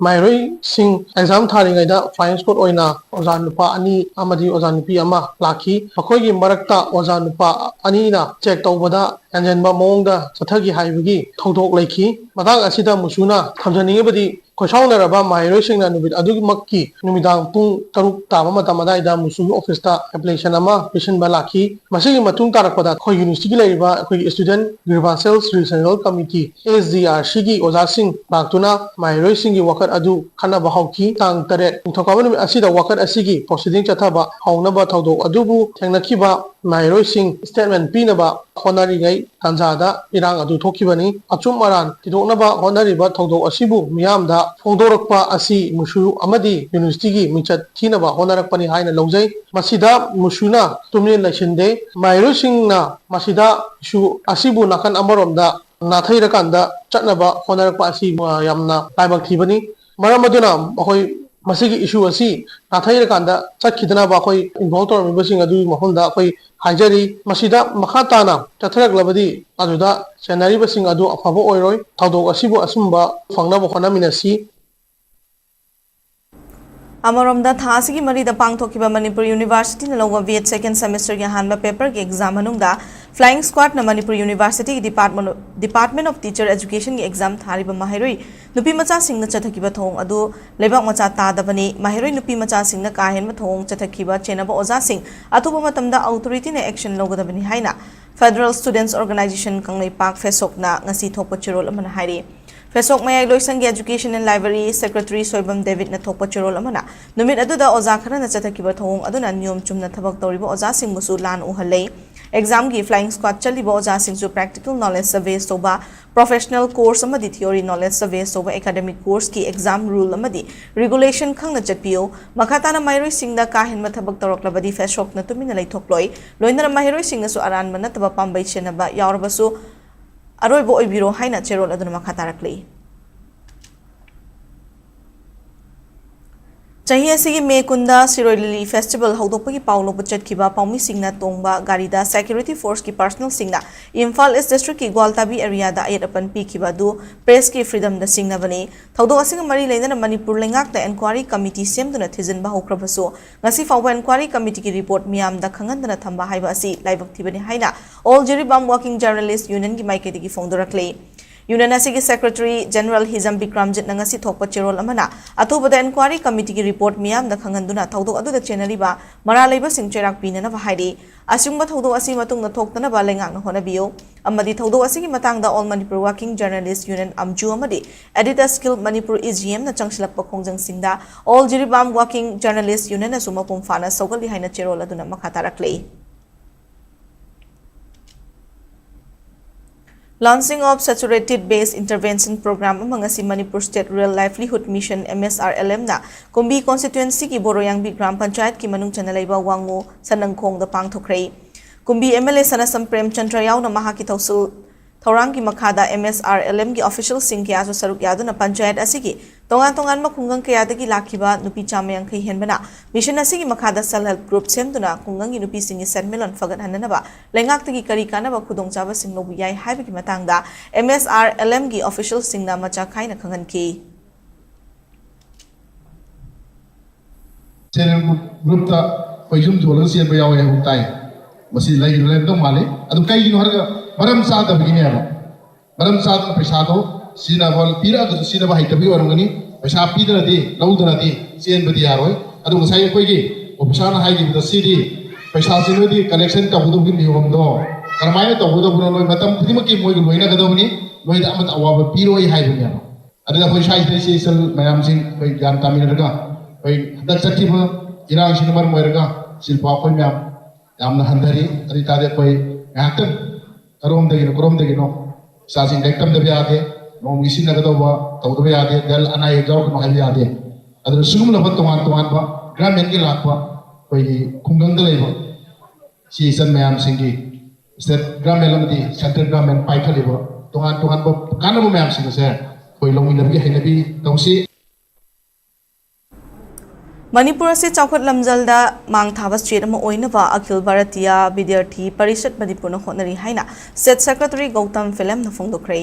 ꯃꯍꯩꯔꯣꯏꯁꯤꯡ exam ꯊꯥꯔꯤꯉꯩꯗ flying squad ꯑꯣꯏꯅ ꯑꯣꯖꯥ ꯅꯨꯄꯥ ꯑꯅꯤ ꯑꯃꯗꯤ ꯑꯣꯖꯥ ꯅꯨꯄꯤ ꯑꯃ ꯂꯥꯛꯈꯤ꯫ ꯃꯈꯣꯏꯒꯤ ꯃꯔꯛꯇ ꯑꯣꯖꯥ ꯅꯨꯄꯥ ꯑꯅꯤꯅ check ꯇꯧꯕꯗ ꯍꯦꯟꯖꯟꯕ ꯃꯑꯣꯡꯗ ꯆꯠꯊꯈꯤ ꯍꯥꯏꯕꯒꯤ ꯊꯧꯗꯣꯛ ꯂꯩꯈꯤ꯫ ꯃꯇꯥꯡ ꯑꯁꯤꯗ ꯃꯨꯁꯨꯅ ꯊꯝꯖꯅꯤꯡꯉꯤꯕꯗꯤ, ꯈꯣꯏꯁꯥꯎꯅꯔꯕ ꯃꯍꯩꯔꯣꯏꯁꯤꯡꯅ ꯅꯨꯃꯤꯠ ꯑꯗꯨꯃꯛꯀꯤ ꯅꯨꯃꯤꯗꯥꯡ ꯄꯨꯡ ꯇꯔꯨꯛ ꯇꯥꯕ ꯃꯇꯝ ꯑꯗꯨꯋꯥꯏꯗ ꯃꯨꯁꯨꯒꯤ officeꯇ application ꯑꯃ ꯄꯤꯁꯤꯟꯕ ꯂꯥꯛꯈꯤ꯫ ꯃꯁꯤꯒꯤ ꯃꯇꯨꯡ ꯇꯥꯔꯛꯄꯗ ꯑꯩꯈꯣꯏ universityꯒꯤ ꯂꯩꯔꯤꯕ ꯑꯩꯈꯣꯏꯒꯤ Student Grievances Resolution Committee, S G R Cꯒꯤ ꯑꯣꯖꯥꯁꯤꯡ ꯂꯥꯛꯇꯨꯅ ꯃꯍꯩꯔꯣꯏꯁꯤꯡꯒꯤ ꯋꯥꯀꯠ ꯑꯗꯨ ꯈꯟꯅꯕ ꯍꯧꯈꯤ꯫ ꯇꯥꯡ ꯇꯔꯦꯠ, ꯅꯤꯡꯊꯧꯀꯥꯕ ꯅꯨꯃꯤꯠ ꯑꯁꯤꯗ ꯋꯥꯀꯠ ꯑꯁꯤꯒꯤ proceeding ꯆꯠꯊꯕ ꯍꯧꯅꯕ ꯊꯧꯗꯣꯛ ꯑꯗꯨꯕꯨ ꯊꯦꯡꯅꯈꯤꯕ ꯃꯍꯩꯔꯣꯏꯁꯤꯡ statement ꯄꯤꯅꯕ ꯍꯣꯠꯅꯔꯤꯉꯩ ꯇꯥꯟꯖꯥꯗ ꯏꯔꯥꯡ ꯑꯗꯨ ꯊꯣꯛꯈꯤꯕꯅꯤ꯫ ꯑꯆꯨꯝ ꯑꯔꯥꯟ ꯊꯤꯗꯣꯛꯅꯕ ꯍꯣꯠꯅꯔꯤꯕ ꯊꯧꯗꯣꯛ ꯑꯁꯤꯕꯨ ꯃꯤꯌꯥꯝꯗ ꯐꯣꯡꯗꯣꯔꯛꯄ ꯑꯁꯤ ꯃꯨꯁꯨ ꯑꯃꯗꯤ universityꯒꯤ ꯃꯤꯡꯆꯠ ꯊꯤꯅꯕ ꯍꯣꯠꯅꯔꯛꯄꯅꯤ ꯍꯥꯏꯅ ꯂꯧꯖꯩ꯫ ꯃꯁꯤꯗ ꯃꯨꯁꯨꯅ ꯇꯨꯃꯤꯟ ꯂꯩꯁꯤꯟꯗꯦ꯫ ꯃꯍꯩꯔꯣꯏꯁꯤꯡꯅ ꯃꯁꯤꯗ issue ꯑꯁꯤꯕꯨ ꯅꯥꯀꯟ ꯑꯃꯔꯣꯝꯗ ꯅꯥꯊꯩꯔꯀꯥꯟꯗ ꯆꯠꯅꯕ ꯍꯣꯠꯅꯔꯛꯄ ꯑꯁꯤ, ꯑ, ꯌꯥꯝꯅ ꯂꯥꯏꯕꯛ ꯊꯤꯕꯅꯤ꯫ ꯃꯔꯝ ꯑꯗꯨꯅ ꯑꯩꯈꯣꯏ ꯃꯁꯤꯒꯤ issue ꯑꯁꯤ ꯅꯥꯊꯩꯔꯀꯥꯟꯗ ꯆꯠꯈꯤꯗꯅꯕ ꯑꯩꯈꯣꯏ involve ꯇꯧꯔꯝꯃꯤꯕꯁꯤꯡ ꯑꯗꯨꯒꯤ ꯃꯐꯝꯗ ꯑꯩꯈꯣꯏ ꯍꯥꯏꯖꯔꯤ꯫ ꯃꯁꯤꯗ ꯃꯈꯥ ꯇꯥꯅ ꯆꯠꯊꯔꯛꯂꯕꯗꯤ ꯑꯗꯨꯗ ꯆꯦꯟꯅꯔꯤꯕꯁꯤꯡ ꯑꯗꯨ ꯑꯐꯕ ꯑꯣꯏꯔꯣꯏ꯫ ꯊꯧꯗꯣꯛ ꯑꯁꯤꯕꯨ ꯑꯆꯨꯝꯕ ꯐꯪꯅꯕ ꯍꯣꯠꯅꯃꯤꯟꯅꯁꯤ꯫ ꯑꯃꯔꯣꯝꯗ, ꯊꯥ ꯑꯁꯤꯒꯤ ꯃꯔꯤꯗ ꯄꯥꯡꯊꯣꯛꯈꯤꯕ ꯃꯅꯤꯄꯨꯔ universityꯅ ꯂꯧꯕ B.Ed second semesterꯒꯤ ꯑꯍꯥꯟꯕ paperꯒꯤ exam ꯃꯅꯨꯡꯗ flying squadꯅ Manipur universityꯒꯤ department, Department of Teacher Educationꯒꯤ exam ꯊꯥꯔꯤꯕ ꯃꯍꯩꯔꯣꯏ ꯅꯨꯄꯤ ꯃꯆꯥꯁꯤꯡꯅ ꯆꯠꯊꯈꯤꯕ ꯊꯧꯑꯣꯡ ꯑꯗꯨ ꯂꯩꯕꯥꯛ ꯃꯆꯥ ꯇꯥꯗꯕꯅꯤ꯫ ꯃꯍꯩꯔꯣꯏ ꯅꯨꯄꯤ ꯃꯆꯥꯁꯤꯡꯅ ꯀꯥ ꯍꯦꯟꯕ ꯊꯧꯑꯣꯡ ꯆꯠꯊꯈꯤꯕ ꯆꯦꯟꯅꯕ ꯑꯣꯖꯥꯁꯤꯡ ꯑꯊꯨꯕ ꯃꯇꯝꯗ authorityꯅ action ꯂꯧꯒꯗꯕꯅꯤ ꯍꯥꯏꯅ Federal Students Organisation ꯀꯪꯂꯩꯄꯥꯛ, ꯐꯦꯁꯣꯛꯅ ꯉꯁꯤ ꯊꯣꯛꯄ ꯆꯦꯔꯣꯜ ꯑꯃꯅ ꯍꯥꯏꯔꯤ꯫ ꯐꯦꯁꯣꯛ ꯃꯌꯥꯏ ꯂꯣꯏꯁꯪꯒꯤ Education and Library Secretary Soibam ꯗꯦꯕꯤꯠꯅ ꯊꯣꯛꯄ ꯆꯦꯔꯣꯜ ꯑꯃꯅ, ꯅꯨꯃꯤꯠ ꯑꯗꯨꯗ ꯑꯣꯖꯥ ꯈꯔꯅ ꯆꯠꯊꯈꯤꯕ ꯊꯧꯑꯣꯡ ꯑꯗꯨꯅ ꯅꯤꯌꯣꯝ ꯆꯨꯝꯅ ꯊꯕꯛ ꯇꯧꯔꯤꯕ ꯑꯣꯖꯥꯁꯤꯡꯕꯨꯁꯨ ꯂꯥꯟ ꯎꯍꯜꯂꯦ꯫ Examꯒꯤ flying squad ꯆꯠꯂꯤꯕ ꯑꯣꯖꯥꯁꯤꯡꯁꯨ practical knowledgeꯇ base ꯇꯧꯕ professional course ꯑꯃꯗꯤ theory knowledgeꯇ base ꯇꯧꯕ academic courseꯀꯤ exam rule ꯑꯃꯗꯤ regulation ꯈꯪꯅ ꯆꯠꯄꯤꯌꯨ꯫ ꯃꯈꯥ ꯇꯥꯅ ꯃꯍꯩꯔꯣꯏꯁꯤꯡꯗ ꯀꯥ ꯍꯦꯟꯕ ꯊꯕꯛ ꯇꯧꯔꯛꯂꯕꯗꯤ ꯐꯦꯁꯣꯛꯅ ꯇꯨꯃꯤꯟꯅ ꯂꯩꯊꯣꯛꯂꯣꯏ꯫ ꯂꯣꯏꯅꯅ ꯃꯍꯩꯔꯣꯏꯁꯤꯡꯅꯁꯨ ꯑꯔꯥꯟꯕ ꯅꯠꯇꯕ ꯄꯥꯝꯕꯩ ꯆꯦꯟꯅꯕ ꯌꯥꯎꯔꯕꯁꯨ ꯑꯔꯣꯏꯕ ꯑꯣꯏꯕꯤꯔꯣ ꯍꯥꯏꯅ ꯆꯦꯔꯣꯜ ꯑꯗꯨꯅ ꯃꯈꯥ ꯇꯥꯔꯛꯂꯤ꯫ ꯆꯍꯤ ꯑꯁꯤꯒꯤ ꯃꯦ ꯀꯨꯟꯗ ꯁꯤꯔꯣꯏ ꯂꯤꯂꯤ festival ꯍꯧꯗꯣꯛꯄꯒꯤ ꯄꯥꯎ ꯂꯧꯕ ꯆꯠꯈꯤꯕ ꯄꯥꯎꯃꯤꯁꯤꯡꯅ ꯇꯣꯡꯕ ꯒꯥꯔꯤꯗ security forceꯀꯤ personnelꯁꯤꯡꯅ ꯏꯝꯐꯥꯜ East districtꯀꯤ ꯒ꯭ꯋꯥꯜꯇꯥꯕꯤ areaꯗ ꯑꯌꯦꯠ ꯑꯄꯟ ꯄꯤꯈꯤꯕ ꯑꯗꯨ pressꯀꯤ freedomꯗ ꯁꯤꯡꯅꯕꯅꯤ꯫ ꯊꯧꯗꯣꯛ ꯑꯁꯤꯒ ꯃꯔꯤ ꯂꯩꯅꯅ ꯃꯅꯤꯄꯨꯔ ꯂꯩꯉꯥꯛꯅ enquiry committee ꯁꯦꯝꯗꯨꯅ ꯊꯤꯖꯤꯟꯕ ꯍꯧꯈ꯭ꯔꯕꯁꯨ, ꯉꯁꯤ ꯐꯥꯎꯕ enquiry committeeꯒꯤ report ꯃꯤꯌꯥꯝꯗ ꯈꯪꯍꯟꯗꯅ ꯊꯝꯕ ꯍꯥꯏꯕ ꯑꯁꯤ ꯂꯥꯏꯕꯛ ꯊꯤꯕꯅꯤ ꯍꯥꯏꯅ All Jiribam Working Journalist Unionꯒꯤ ꯃꯥꯏꯀꯩꯗꯒꯤ ꯐꯣꯡꯗꯣꯔꯛꯂꯤ꯫ Union ꯑꯁꯤꯒꯤ secretary general ꯍꯤꯖꯝ ꯕꯤꯀ꯭ꯔꯝꯖꯤꯠꯅ ꯉꯁꯤ ꯊꯣꯛꯄ ꯆꯦꯔꯣꯜ ꯑꯃꯅ ꯑꯊꯨꯕꯗ enquiry committeeꯒꯤ report ꯃꯤꯌꯥꯝꯗ ꯈꯪꯍꯟꯗꯨꯅ ꯊꯧꯗꯣꯛ ꯑꯗꯨꯗ ꯆꯦꯟꯅꯔꯤꯕ ꯃꯔꯥꯜ ꯂꯩꯕꯁꯤꯡ ꯆꯩꯔꯥꯛ ꯄꯤꯅꯅꯕ ꯍꯥꯏꯔꯤ꯫ ꯑꯁꯤꯒꯨꯝꯕ ꯊꯧꯗꯣꯛ ꯑꯁꯤ ꯃꯇꯨꯡꯗ ꯊꯣꯛꯇꯅꯕ ꯂꯩꯉꯥꯛꯅ ꯍꯣꯠꯅꯕꯤꯌꯨ ꯑꯃꯗꯤ ꯊꯧꯗꯣꯛ ꯑꯁꯤꯒꯤ ꯃꯇꯥꯡꯗ All Manipur Working Journalist Union, AMJU, ꯑꯃꯗꯤ Editors Guild Manipur, AGMꯅ ꯆꯪꯁꯤꯜꯂꯛꯄ ꯈꯣꯡꯖꯪꯁꯤꯡꯗ All Jiribam Working Journalist Unionꯅꯁꯨ ꯃꯄꯨꯡ ꯐꯥꯅ ꯁꯧꯒꯠꯂꯤ ꯍꯥꯏꯅ ꯆꯦꯔꯣꯜ ꯑꯗꯨꯅ ꯃꯈꯥ ꯇꯥꯔꯛꯂꯤ꯫ Launching of Saturated Base Intervention Program ꯑꯃ ꯉꯁꯤ Manipur State Rural Livelihood Mission, MSRLMꯅ ꯀꯨꯝꯕꯤ constituencyꯒꯤ ꯕꯣꯔꯣꯌꯥꯡꯕꯤ ꯒ꯭ꯔꯥꯝ ꯄꯟꯆꯥꯌꯠꯀꯤ ꯃꯅꯨꯡ ꯆꯟꯅ ꯂꯩꯕ ꯋꯥꯡꯉꯨ ꯁꯅꯪꯈꯣꯡꯗ ꯄꯥꯡꯊꯣꯛꯈ꯭ꯔꯦ꯫ ꯀꯨꯝꯕꯤ MLA ꯁꯅꯥꯁꯝ ꯄ꯭ꯔꯦꯝꯆꯟꯗ꯭ꯔ ꯌꯥꯎꯅ ꯃꯍꯥꯛꯀꯤ ꯊꯧꯁꯤꯜ ꯊꯧꯔꯥꯡꯒꯤ ꯃꯈꯥꯗ MSRLMꯒꯤ officialꯁꯤꯡ ꯀꯌꯥꯁꯨ ꯁꯔꯨꯛ ꯌꯥꯗꯨꯅ ꯄꯟꯆꯥꯌꯠ ꯑꯁꯤꯒꯤ ꯇꯣꯉꯥꯟ ꯇꯣꯉꯥꯟꯕ ꯈꯨꯡꯒꯪ ꯀꯌꯥꯗꯒꯤ ꯂꯥꯛꯈꯤꯕ ꯅꯨꯄꯤ ꯆꯥꯝꯃ ꯌꯥꯡꯈꯩ ꯍꯦꯟꯕꯅ mission ꯑꯁꯤꯒꯤ ꯃꯈꯥꯗ self help group ꯁꯦꯝꯗꯨꯅ ꯈꯨꯡꯒꯪꯒꯤ ꯅꯨꯄꯤꯁꯤꯡꯒꯤ ꯁꯦꯟꯃꯤꯠꯂꯣꯟ ꯐꯒꯠꯍꯟꯅꯅꯕ ꯂꯩꯉꯥꯛꯇꯒꯤ ꯀꯔꯤ ꯀꯥꯟꯅꯕ ꯈꯨꯗꯣꯡꯆꯥꯕꯁꯤꯡ ꯂꯧꯕ ꯌꯥꯏ ꯍꯥꯏꯕꯒꯤ ꯃꯇꯥꯡꯗ MSRLMꯒꯤ officialꯁꯤꯡꯅ ꯃꯆꯥ ꯈꯥꯏꯅ ꯈꯪꯍꯟꯈꯤ꯫ Self help groupꯇ ꯑꯩꯈꯣꯏ ꯌꯨꯝ ꯌꯣꯜꯂꯒ ꯆꯦꯟꯕ ꯌꯥꯎꯋꯦ ꯍꯥꯏꯕ ꯇꯥꯏ꯫ ꯃꯁꯤ ꯂꯩ-, ꯂꯩꯔꯝꯗꯧ ꯃꯥꯜꯂꯤ꯫ ꯑꯗꯨ ꯀꯩꯒꯤꯅꯣ ꯍꯥꯏꯔꯒ ꯃꯔꯝ ꯆꯥꯗꯕꯒꯤꯅꯦꯕ꯫ ꯃꯔꯝ ꯆꯥꯗꯅ ꯄꯩꯁꯥꯗꯣ ꯁꯤꯖꯤꯟꯅꯕ, ꯄꯤꯔꯛꯑꯒꯁꯨ ꯁꯤꯖꯤꯟꯅꯕ ꯍꯩꯇꯕꯒꯤ ꯑꯣꯏꯔꯝꯒꯅꯤ꯫ ꯄꯩꯁꯥ ꯄꯤꯗꯅꯗꯤ, ꯂꯧꯗꯅꯗꯤ ꯆꯦꯟꯕꯗꯤ ꯌꯥꯔꯣꯏ꯫ ꯑꯗꯨ ꯉꯁꯥꯏ ꯑꯩꯈꯣꯏꯒꯤ officerꯅ ꯍꯥꯏꯈꯤꯕꯗ ꯁꯤꯗꯤ ꯄꯩꯁꯥꯁꯤ ꯅꯣꯏꯗꯤ collection ꯇꯧꯒꯗꯕꯒꯤ ꯅꯤꯌꯣꯝꯗꯣ ꯀꯔꯝꯍꯥꯏꯅ ꯇꯧꯒꯗꯕꯅꯣ ꯅꯣꯏ ꯃꯇꯝ ꯈꯨꯗꯤꯡꯃꯛꯀꯤ ꯃꯣꯏꯒ ꯂꯣꯏꯅꯒꯗꯕꯅꯤ꯫ ꯅꯣꯏꯗ ꯑꯃꯠꯇ ꯑꯋꯥꯕ ꯄꯤꯔꯣꯏ ꯍꯥꯏꯕꯅꯦꯕ꯫ ꯑꯗꯨꯅ ꯑꯩꯈꯣꯏ ꯁ꯭ꯋꯥꯏꯁꯤꯗ ꯏꯆꯦ ꯏꯆꯜ ꯃꯌꯥꯝꯁꯤꯡ ꯑꯩꯈꯣꯏ ꯒ꯭ꯌꯥꯟ ꯇꯥꯃꯤꯟꯅꯔꯒ ꯑꯩꯈꯣꯏ ꯍꯟꯗꯛ ꯆꯠꯈꯤꯕ ꯏꯔꯥꯡꯁꯤꯅ ꯃꯔꯝ ꯑꯣꯏꯔꯒ ꯁꯤꯜꯄꯥ ꯑꯩꯈꯣꯏ ꯃꯌꯥꯝ ꯌꯥꯝꯅ ꯍꯟꯊꯔꯤ꯫ ꯑꯗꯨ ꯑꯣꯏꯇꯥꯔꯗꯤ ꯑꯩꯈꯣꯏ ꯉꯥꯏꯍꯥꯛꯇꯪ ꯀꯔꯣꯝꯗꯒꯤꯅꯣ ꯀꯔꯣꯝꯗꯒꯤꯅꯣ ꯏꯆꯥꯁꯤꯡ ꯂꯥꯏꯔꯤꯛ ꯇꯝꯗꯕ ꯌꯥꯗꯦ, ꯅꯣꯡꯃꯒꯤ ꯁꯤꯖꯤꯟꯅꯒꯗꯧꯕ ꯇꯧꯗꯕ ꯌꯥꯗꯦ, ꯒꯜ ꯑꯅꯥ ꯑꯌꯦꯛ ꯌꯥꯎꯔꯛꯀꯅꯣ ꯍꯥꯏꯕ ꯌꯥꯗꯦ꯫ ꯑꯗꯨꯅ ꯁꯤꯒꯨꯝꯂꯕ ꯇꯣꯉꯥꯟ ꯇꯣꯉꯥꯟꯕ ꯒ꯭ꯔꯥꯃꯤꯟꯒꯤ ꯂꯥꯛꯄ ꯑꯩꯈꯣꯏꯒꯤ ꯈꯨꯡꯒꯪꯗ ꯂꯩꯕ ꯁꯤ ꯏꯆꯟ ꯃꯌꯥꯝꯁꯤꯡꯒꯤ ꯁ꯭ꯇꯦꯠ ꯒ꯭ꯔꯥꯃꯤꯟ ꯑꯃꯗꯤ ꯁꯦꯟꯇ꯭ꯔꯦꯜ ꯒ꯭ꯔꯥꯃꯤꯟ ꯄꯥꯏꯈꯠꯂꯤꯕ ꯇꯣꯉꯥꯟ ꯇꯣꯉꯥꯟꯕ ꯀꯥꯟꯅꯕ ꯃꯌꯥꯝꯁꯤꯡ ꯑꯁꯦ ꯑꯩꯈꯣꯏ ꯂꯧꯃꯤꯟꯅꯕꯒꯤ ꯍꯩꯅꯕꯤ ꯇꯧꯁꯤ꯫ ꯃꯅꯤꯄꯨꯔ ꯑꯁꯤ ꯆꯥꯎꯈꯠ ꯂꯝꯖꯦꯜꯗ ꯃꯥꯡ ꯊꯥꯕ ꯁ꯭ꯇꯦꯠ ꯑꯃ ꯑꯣꯏꯅꯕ ꯑꯈꯤꯜ ꯚꯥꯔꯇꯤꯌꯥ ꯕꯤꯗ꯭ꯌꯥꯔꯊꯤ ꯄꯔꯤꯁꯠ ꯃꯅꯤꯄꯨꯔꯅ ꯍꯣꯠꯅꯔꯤ ꯍꯥꯏꯅ ꯁ꯭ꯇꯦꯠ ꯁꯦꯀ꯭ꯔꯦꯇꯔꯤ ꯒꯧꯇꯝ ꯐꯤꯂꯝꯅ ꯐꯣꯡꯗꯣꯛꯈ꯭ꯔꯦ꯫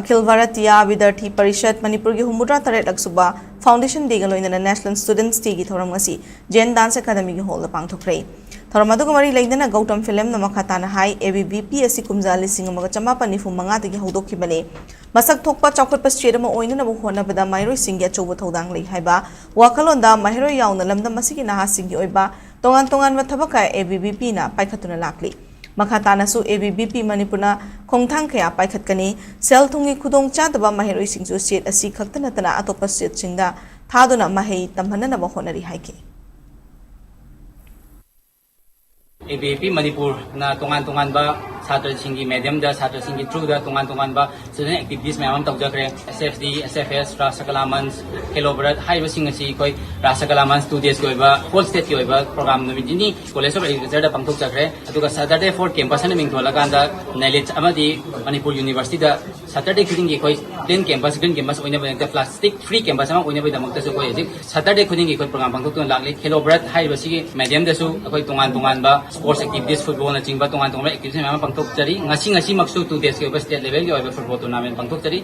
ꯑꯈꯤꯜ ꯚꯥꯔꯇꯤꯌꯥ ꯕꯤꯗ꯭ꯌꯥꯔꯊꯤ ꯄꯔꯤꯁꯠ ꯃꯅꯤꯄꯨꯔꯒꯤ ꯍꯨꯝꯐꯨꯇꯔꯥ ꯇꯔꯦꯠꯂꯛ ꯁꯨꯕ ꯐꯥꯎꯟꯗꯦꯁꯟ ꯗꯦꯒ ꯂꯣꯏꯅꯅ ꯅꯦꯁꯅꯦꯜ ꯁ꯭ꯇꯨꯗꯦꯟꯠꯁ ꯗꯦꯒꯤ ꯊꯧꯔꯝ ꯉꯁꯤ ꯖꯦꯟ ꯗꯥꯟꯁ ꯑꯦꯀꯥꯗꯃꯤꯒꯤ ꯍꯣꯜꯗ ꯄꯥꯡꯊꯣꯛꯈ꯭ꯔꯦ꯫ ꯊꯧꯔꯝ ꯑꯗꯨꯒ ꯃꯔꯤ ꯂꯩꯅꯅ ꯒꯧꯇꯝ ꯐꯤꯂꯝꯅ ꯃꯈꯥ ꯇꯥꯅ ꯍꯥꯏ, ꯑꯦ ꯕꯤ ꯚꯤ ꯄꯤ ꯑꯁꯤ ꯀꯨꯝꯖꯥ ꯂꯤꯁꯤꯡ ꯑꯃꯒ ꯆꯃꯥꯄꯟ ꯅꯤꯐꯨ ꯃꯉꯥꯗꯒꯤ ꯍꯧꯗꯣꯛꯈꯤꯕꯅꯤ꯫ ꯃꯁꯛ ꯊꯣꯛꯄ ꯆꯥꯎꯈꯠꯄ ꯁ꯭ꯇꯦꯠ ꯑꯃ ꯑꯣꯏꯅꯅꯕ ꯍꯣꯠꯅꯕꯗ ꯃꯍꯩꯔꯣꯏꯁꯤꯡꯒꯤ ꯑꯆꯧꯕ ꯊꯧꯗꯥꯡ ꯂꯩ ꯍꯥꯏꯕ ꯋꯥꯈꯜꯂꯣꯟꯗ ꯃꯍꯩꯔꯣꯏ ꯌꯥꯎꯅ ꯂꯝꯗꯝ ꯑꯁꯤꯒꯤ ꯅꯍꯥꯁꯤꯡꯒꯤ ꯑꯣꯏꯕ ꯇꯣꯉꯥꯟ ꯇꯣꯉꯥꯟꯕ ꯊꯕꯛ ꯀꯌꯥ ꯑꯦ ꯕꯤ ꯚꯤ ꯄꯤꯅ ꯄꯥꯏꯈꯠꯇꯨꯅ ꯂꯥꯛꯂꯤ꯫ ꯃꯈꯥ ꯇꯥꯅꯁꯨ ꯑꯦ ꯕꯤ ꯚꯤ ꯄꯤ ꯃꯅꯤꯄꯨꯔꯅ ꯈꯣꯡꯊꯥꯡ ꯀꯌꯥ ꯄꯥꯏꯈꯠꯀꯅꯤ꯫ ꯁꯦꯜ ꯊꯨꯝꯒꯤ ꯈꯨꯗꯣꯡꯆꯥꯗꯕ ꯃꯍꯩꯔꯣꯏꯁꯤꯡꯁꯨ ꯁ꯭ꯇꯦꯠ ꯑꯁꯤ ꯈꯛꯇ ꯅꯠꯇꯅ ꯑꯇꯣꯞꯄ ꯁ꯭ꯇꯦꯠꯁꯤꯡꯗ ꯊꯥꯗꯨꯅ ꯃꯍꯩ ꯇꯝꯍꯟꯅꯅꯕ ꯍꯣꯠꯅꯔꯤ ꯍꯥꯏꯈꯤ꯫ ꯑꯦ ꯕꯤ ꯚꯤ ꯄꯤ ꯃꯅꯤꯄꯨꯔꯅ ꯇꯣꯉꯥꯟ ꯇꯣꯉꯥꯟꯕ ꯁꯥꯇ꯭ꯔꯁꯤꯡꯒꯤ ꯃꯦꯗꯤꯌꯝꯗ, ꯁꯥꯇ꯭ꯔꯁꯤꯡꯒꯤ ꯊ꯭ꯔꯨꯗ ꯇꯣꯉꯥꯟ ꯇꯣꯉꯥꯟꯕ ꯁ꯭ꯇꯨꯗꯦꯟ ꯑꯦꯛꯇꯤꯚꯤꯇꯤꯁ ꯃꯌꯥꯝ ꯑꯃ ꯇꯧꯖꯈ꯭ꯔꯦ꯫ ꯑꯦꯁ ꯑꯦꯐ ꯗꯤ, ꯑꯦꯁ ꯑꯦꯐ ꯑꯦꯁ, ꯔꯥꯁ ꯀꯂꯥ ꯃꯟꯆ, ꯈꯦꯂꯣ ꯚꯥꯔꯠ ꯍꯥꯏꯔꯤꯕꯁꯤꯡ ꯑꯁꯤ ꯑꯩꯈꯣꯏ ꯔꯥꯁ ꯀꯂꯥ ꯃꯟꯆ ꯇꯨ ꯗꯦꯖꯀꯤ ꯑꯣꯏꯕ ꯍꯣꯜ ꯁ꯭ꯇꯦꯠꯀꯤ ꯑꯣꯏꯕ ꯄ꯭ꯔꯣꯒ꯭ꯔꯥꯝ ꯅꯨꯃꯤꯠ ꯅꯤꯅꯤ ꯀꯣꯂꯦꯖ ꯑꯣꯐ ꯑꯦꯒ꯭ꯔꯤꯀꯜꯆꯔꯗ ꯄꯥꯡꯊꯣꯛꯆꯈ꯭ꯔꯦ꯫ ꯑꯗꯨꯒ ꯁꯦꯇꯔꯗꯦ ꯐꯣꯔ ꯀꯦꯝꯄꯁ ꯍꯥꯏꯅ ꯃꯤꯡꯊꯣꯜꯂꯀꯥꯟꯗ ꯅꯦꯂꯤꯠ ꯑꯃꯗꯤ ꯃꯅꯤꯄꯨꯔ ꯌꯨꯅꯤꯚꯔꯁꯤꯇꯤꯗ ꯁꯦꯇꯔꯗꯦ ꯈꯨꯗꯤꯡꯒꯤ ꯑꯩꯈꯣꯏ ꯄ꯭ꯂꯦꯟ ꯀꯦꯝꯄꯁ, ꯒ꯭ꯔꯤꯟ ꯀꯦꯝꯄꯁ ꯑꯣꯏꯅꯕꯒꯤꯗꯃꯛꯇ, ꯄ꯭ꯂꯥꯁꯇꯤꯛ ꯐ꯭ꯔꯤ ꯀꯦꯝꯄꯁ ꯑꯃ ꯑꯣꯏꯅꯕꯒꯤꯗꯃꯛꯇꯁꯨ ꯑꯩꯈꯣꯏ ꯍꯧꯖꯤꯛ ꯁꯦꯇꯔꯗꯦ ꯈꯨꯗꯤꯡꯒꯤ ꯑꯩꯈꯣꯏ ꯄ꯭ꯔꯣꯒ꯭ꯔꯥꯝ ꯄꯥꯡꯊꯣꯛꯇꯨꯅ ꯂꯥꯛꯂꯤ꯫ ꯈꯦꯂꯣ ꯚꯥꯔꯠ ꯍꯥꯏꯔꯤꯕꯁꯤꯒꯤ ꯃꯦꯗꯤꯌꯝꯗꯁꯨ ꯑꯩꯈꯣꯏ ꯇꯣꯉꯥꯟ ꯇꯣꯉꯥꯟꯕ ꯁ꯭ꯄꯣꯔꯠꯁ ꯑꯦꯛꯇꯤꯚꯤꯇꯤꯁ, ꯐꯨꯠꯕꯣꯜꯅꯆꯤꯡꯕ ꯇꯣꯉꯥꯟ ꯇꯣꯉꯥꯟꯕ ꯑꯦꯛꯇꯤꯚꯤꯇꯤꯁ ꯃꯌꯥꯝ ꯑꯃ ꯄꯥꯡꯊꯣꯛꯆꯔꯤ꯫ ꯉꯁꯤ, ꯉꯁꯤꯃꯛꯁꯨ ꯇꯨ ꯗꯦꯖꯀꯤ ꯑꯣꯏꯕ ꯁ꯭ꯇꯦꯠ ꯂꯦꯚꯦꯜꯒꯤ ꯑꯣꯏꯕ ꯐꯨꯠꯕꯣꯜ ꯇꯣꯔꯅꯥꯃꯦꯟ ꯄꯥꯡꯊꯣꯛꯆꯔꯤ꯫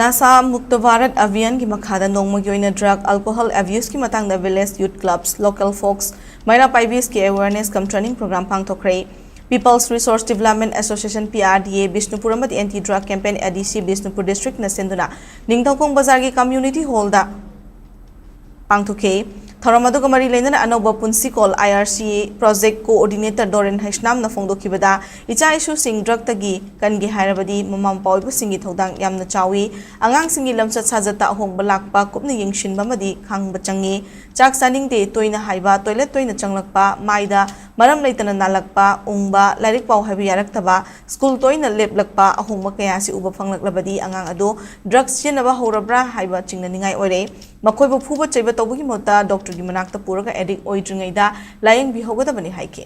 ꯅꯥꯁꯥ ꯃꯨꯛꯇ ꯚꯥꯔꯠ ꯑꯚꯤꯌꯥꯟꯒꯤ ꯃꯈꯥꯗ ꯅꯣꯡꯃꯒꯤ ꯑꯣꯏꯅ ꯗ꯭ꯔꯒ ꯑꯜꯀꯣꯍꯣꯜ ꯑꯦꯕ꯭ꯌꯨꯁꯀꯤ ꯃꯇꯥꯡꯗ village youth clubs, local folks, Meira ꯄꯥꯏꯕꯤꯁꯀꯤ ꯑꯦꯋꯦꯌꯔꯅꯦꯁ ꯀꯝ ꯇ꯭ꯔꯦꯅꯤꯡ ꯄ꯭ꯔꯣꯒ꯭ꯔꯥꯝ ꯄꯥꯡꯊꯣꯛꯈ꯭ꯔꯦ꯫ Peoples resource development association, P R D A, Bishnupur ꯑꯃꯗꯤ anti drug campaign, A D C, Bishnupur ꯗꯤꯁꯇ꯭ꯔꯤꯛꯅ ꯁꯤꯟꯗꯨꯅ ꯅꯤꯡꯊꯧꯈꯣꯡ ꯕꯖꯥꯔꯒꯤ ꯀꯝꯃ꯭ꯌꯨꯅꯤꯇꯤ ꯍꯣꯜꯗ ꯄꯥꯡꯊꯣꯛꯈꯤ꯫ ꯊꯧꯔꯝ ꯑꯗꯨꯒ ꯃꯔꯤ ꯂꯩꯅꯅ ꯑꯅꯧꯕ ꯄꯨꯟꯁꯤꯀꯣꯜ IRC project coordinator ꯗꯣꯔꯦꯟ ꯍꯩꯁꯅꯥꯝꯅ ꯐꯣꯡꯗꯣꯛꯈꯤꯕꯗ, ꯏꯆꯥ ꯏꯁꯨꯁꯤꯡ drug ꯇꯒꯤ ꯀꯟꯒꯦ ꯍꯥꯏꯔꯕꯗꯤ ꯃꯃꯥ ꯃꯄꯥ ꯑꯣꯏꯕꯁꯤꯡꯒꯤ ꯊꯧꯗꯥꯡ ꯌꯥꯝꯅ ꯆꯥꯎꯏ꯫ ꯑꯉꯥꯡꯁꯤꯡꯒꯤ ꯂꯝꯆꯠ ꯁꯥꯖꯠꯇ ꯑꯍꯣꯡꯕ ꯂꯥꯛꯄ ꯀꯨꯞꯅ ꯌꯦꯡꯁꯤꯟꯕ ꯑꯃꯗꯤ ꯈꯪꯕ ꯆꯪꯏ꯫ ꯆꯥꯛ ꯆꯥꯅꯤꯡꯗꯦ ꯇꯣꯏꯅ ꯍꯥꯏꯕ, toilet ꯇꯣꯏꯅ ꯆꯪꯂꯛꯄ, ꯃꯥꯏꯗ ꯃꯔꯝ ꯂꯩꯇꯅ ꯅꯥꯜꯂꯛꯄ, ꯎꯪꯕ, ꯂꯥꯏꯔꯤꯛ ꯄꯥꯎ ꯍꯥꯏꯕ ꯌꯥꯔꯛꯇꯕ, school ꯇꯣꯏꯅ ꯂꯦꯞꯂꯛꯄ, ꯑꯍꯣꯡꯕ ꯀꯌꯥ ꯑꯁꯤ ꯎꯕ ꯐꯪꯂꯛꯂꯕꯗꯤ ꯑꯉꯥꯡ ꯑꯗꯨ drug ꯁꯤꯖꯤꯟꯅꯕ ꯍꯧꯔꯕ꯭ꯔꯥ ꯍꯥꯏꯕ ꯆꯤꯡꯅꯅꯤꯡꯉꯥꯏ ꯑꯣꯏꯔꯦ꯫ ꯃꯈꯣꯏꯕꯨ ꯐꯨꯕ ꯆꯩꯕ ꯇꯧꯕꯒꯤ ꯃꯍꯨꯠꯇ doctor ꯒꯤ ꯃꯅꯥꯛꯇ ꯄꯨꯔꯒ addict ꯑꯣꯏꯗ꯭ꯔꯤꯉꯩꯗ ꯂꯥꯌꯦꯡꯕꯤꯍꯧꯒꯗꯕꯅꯤ ꯍꯥꯏꯈꯤ꯫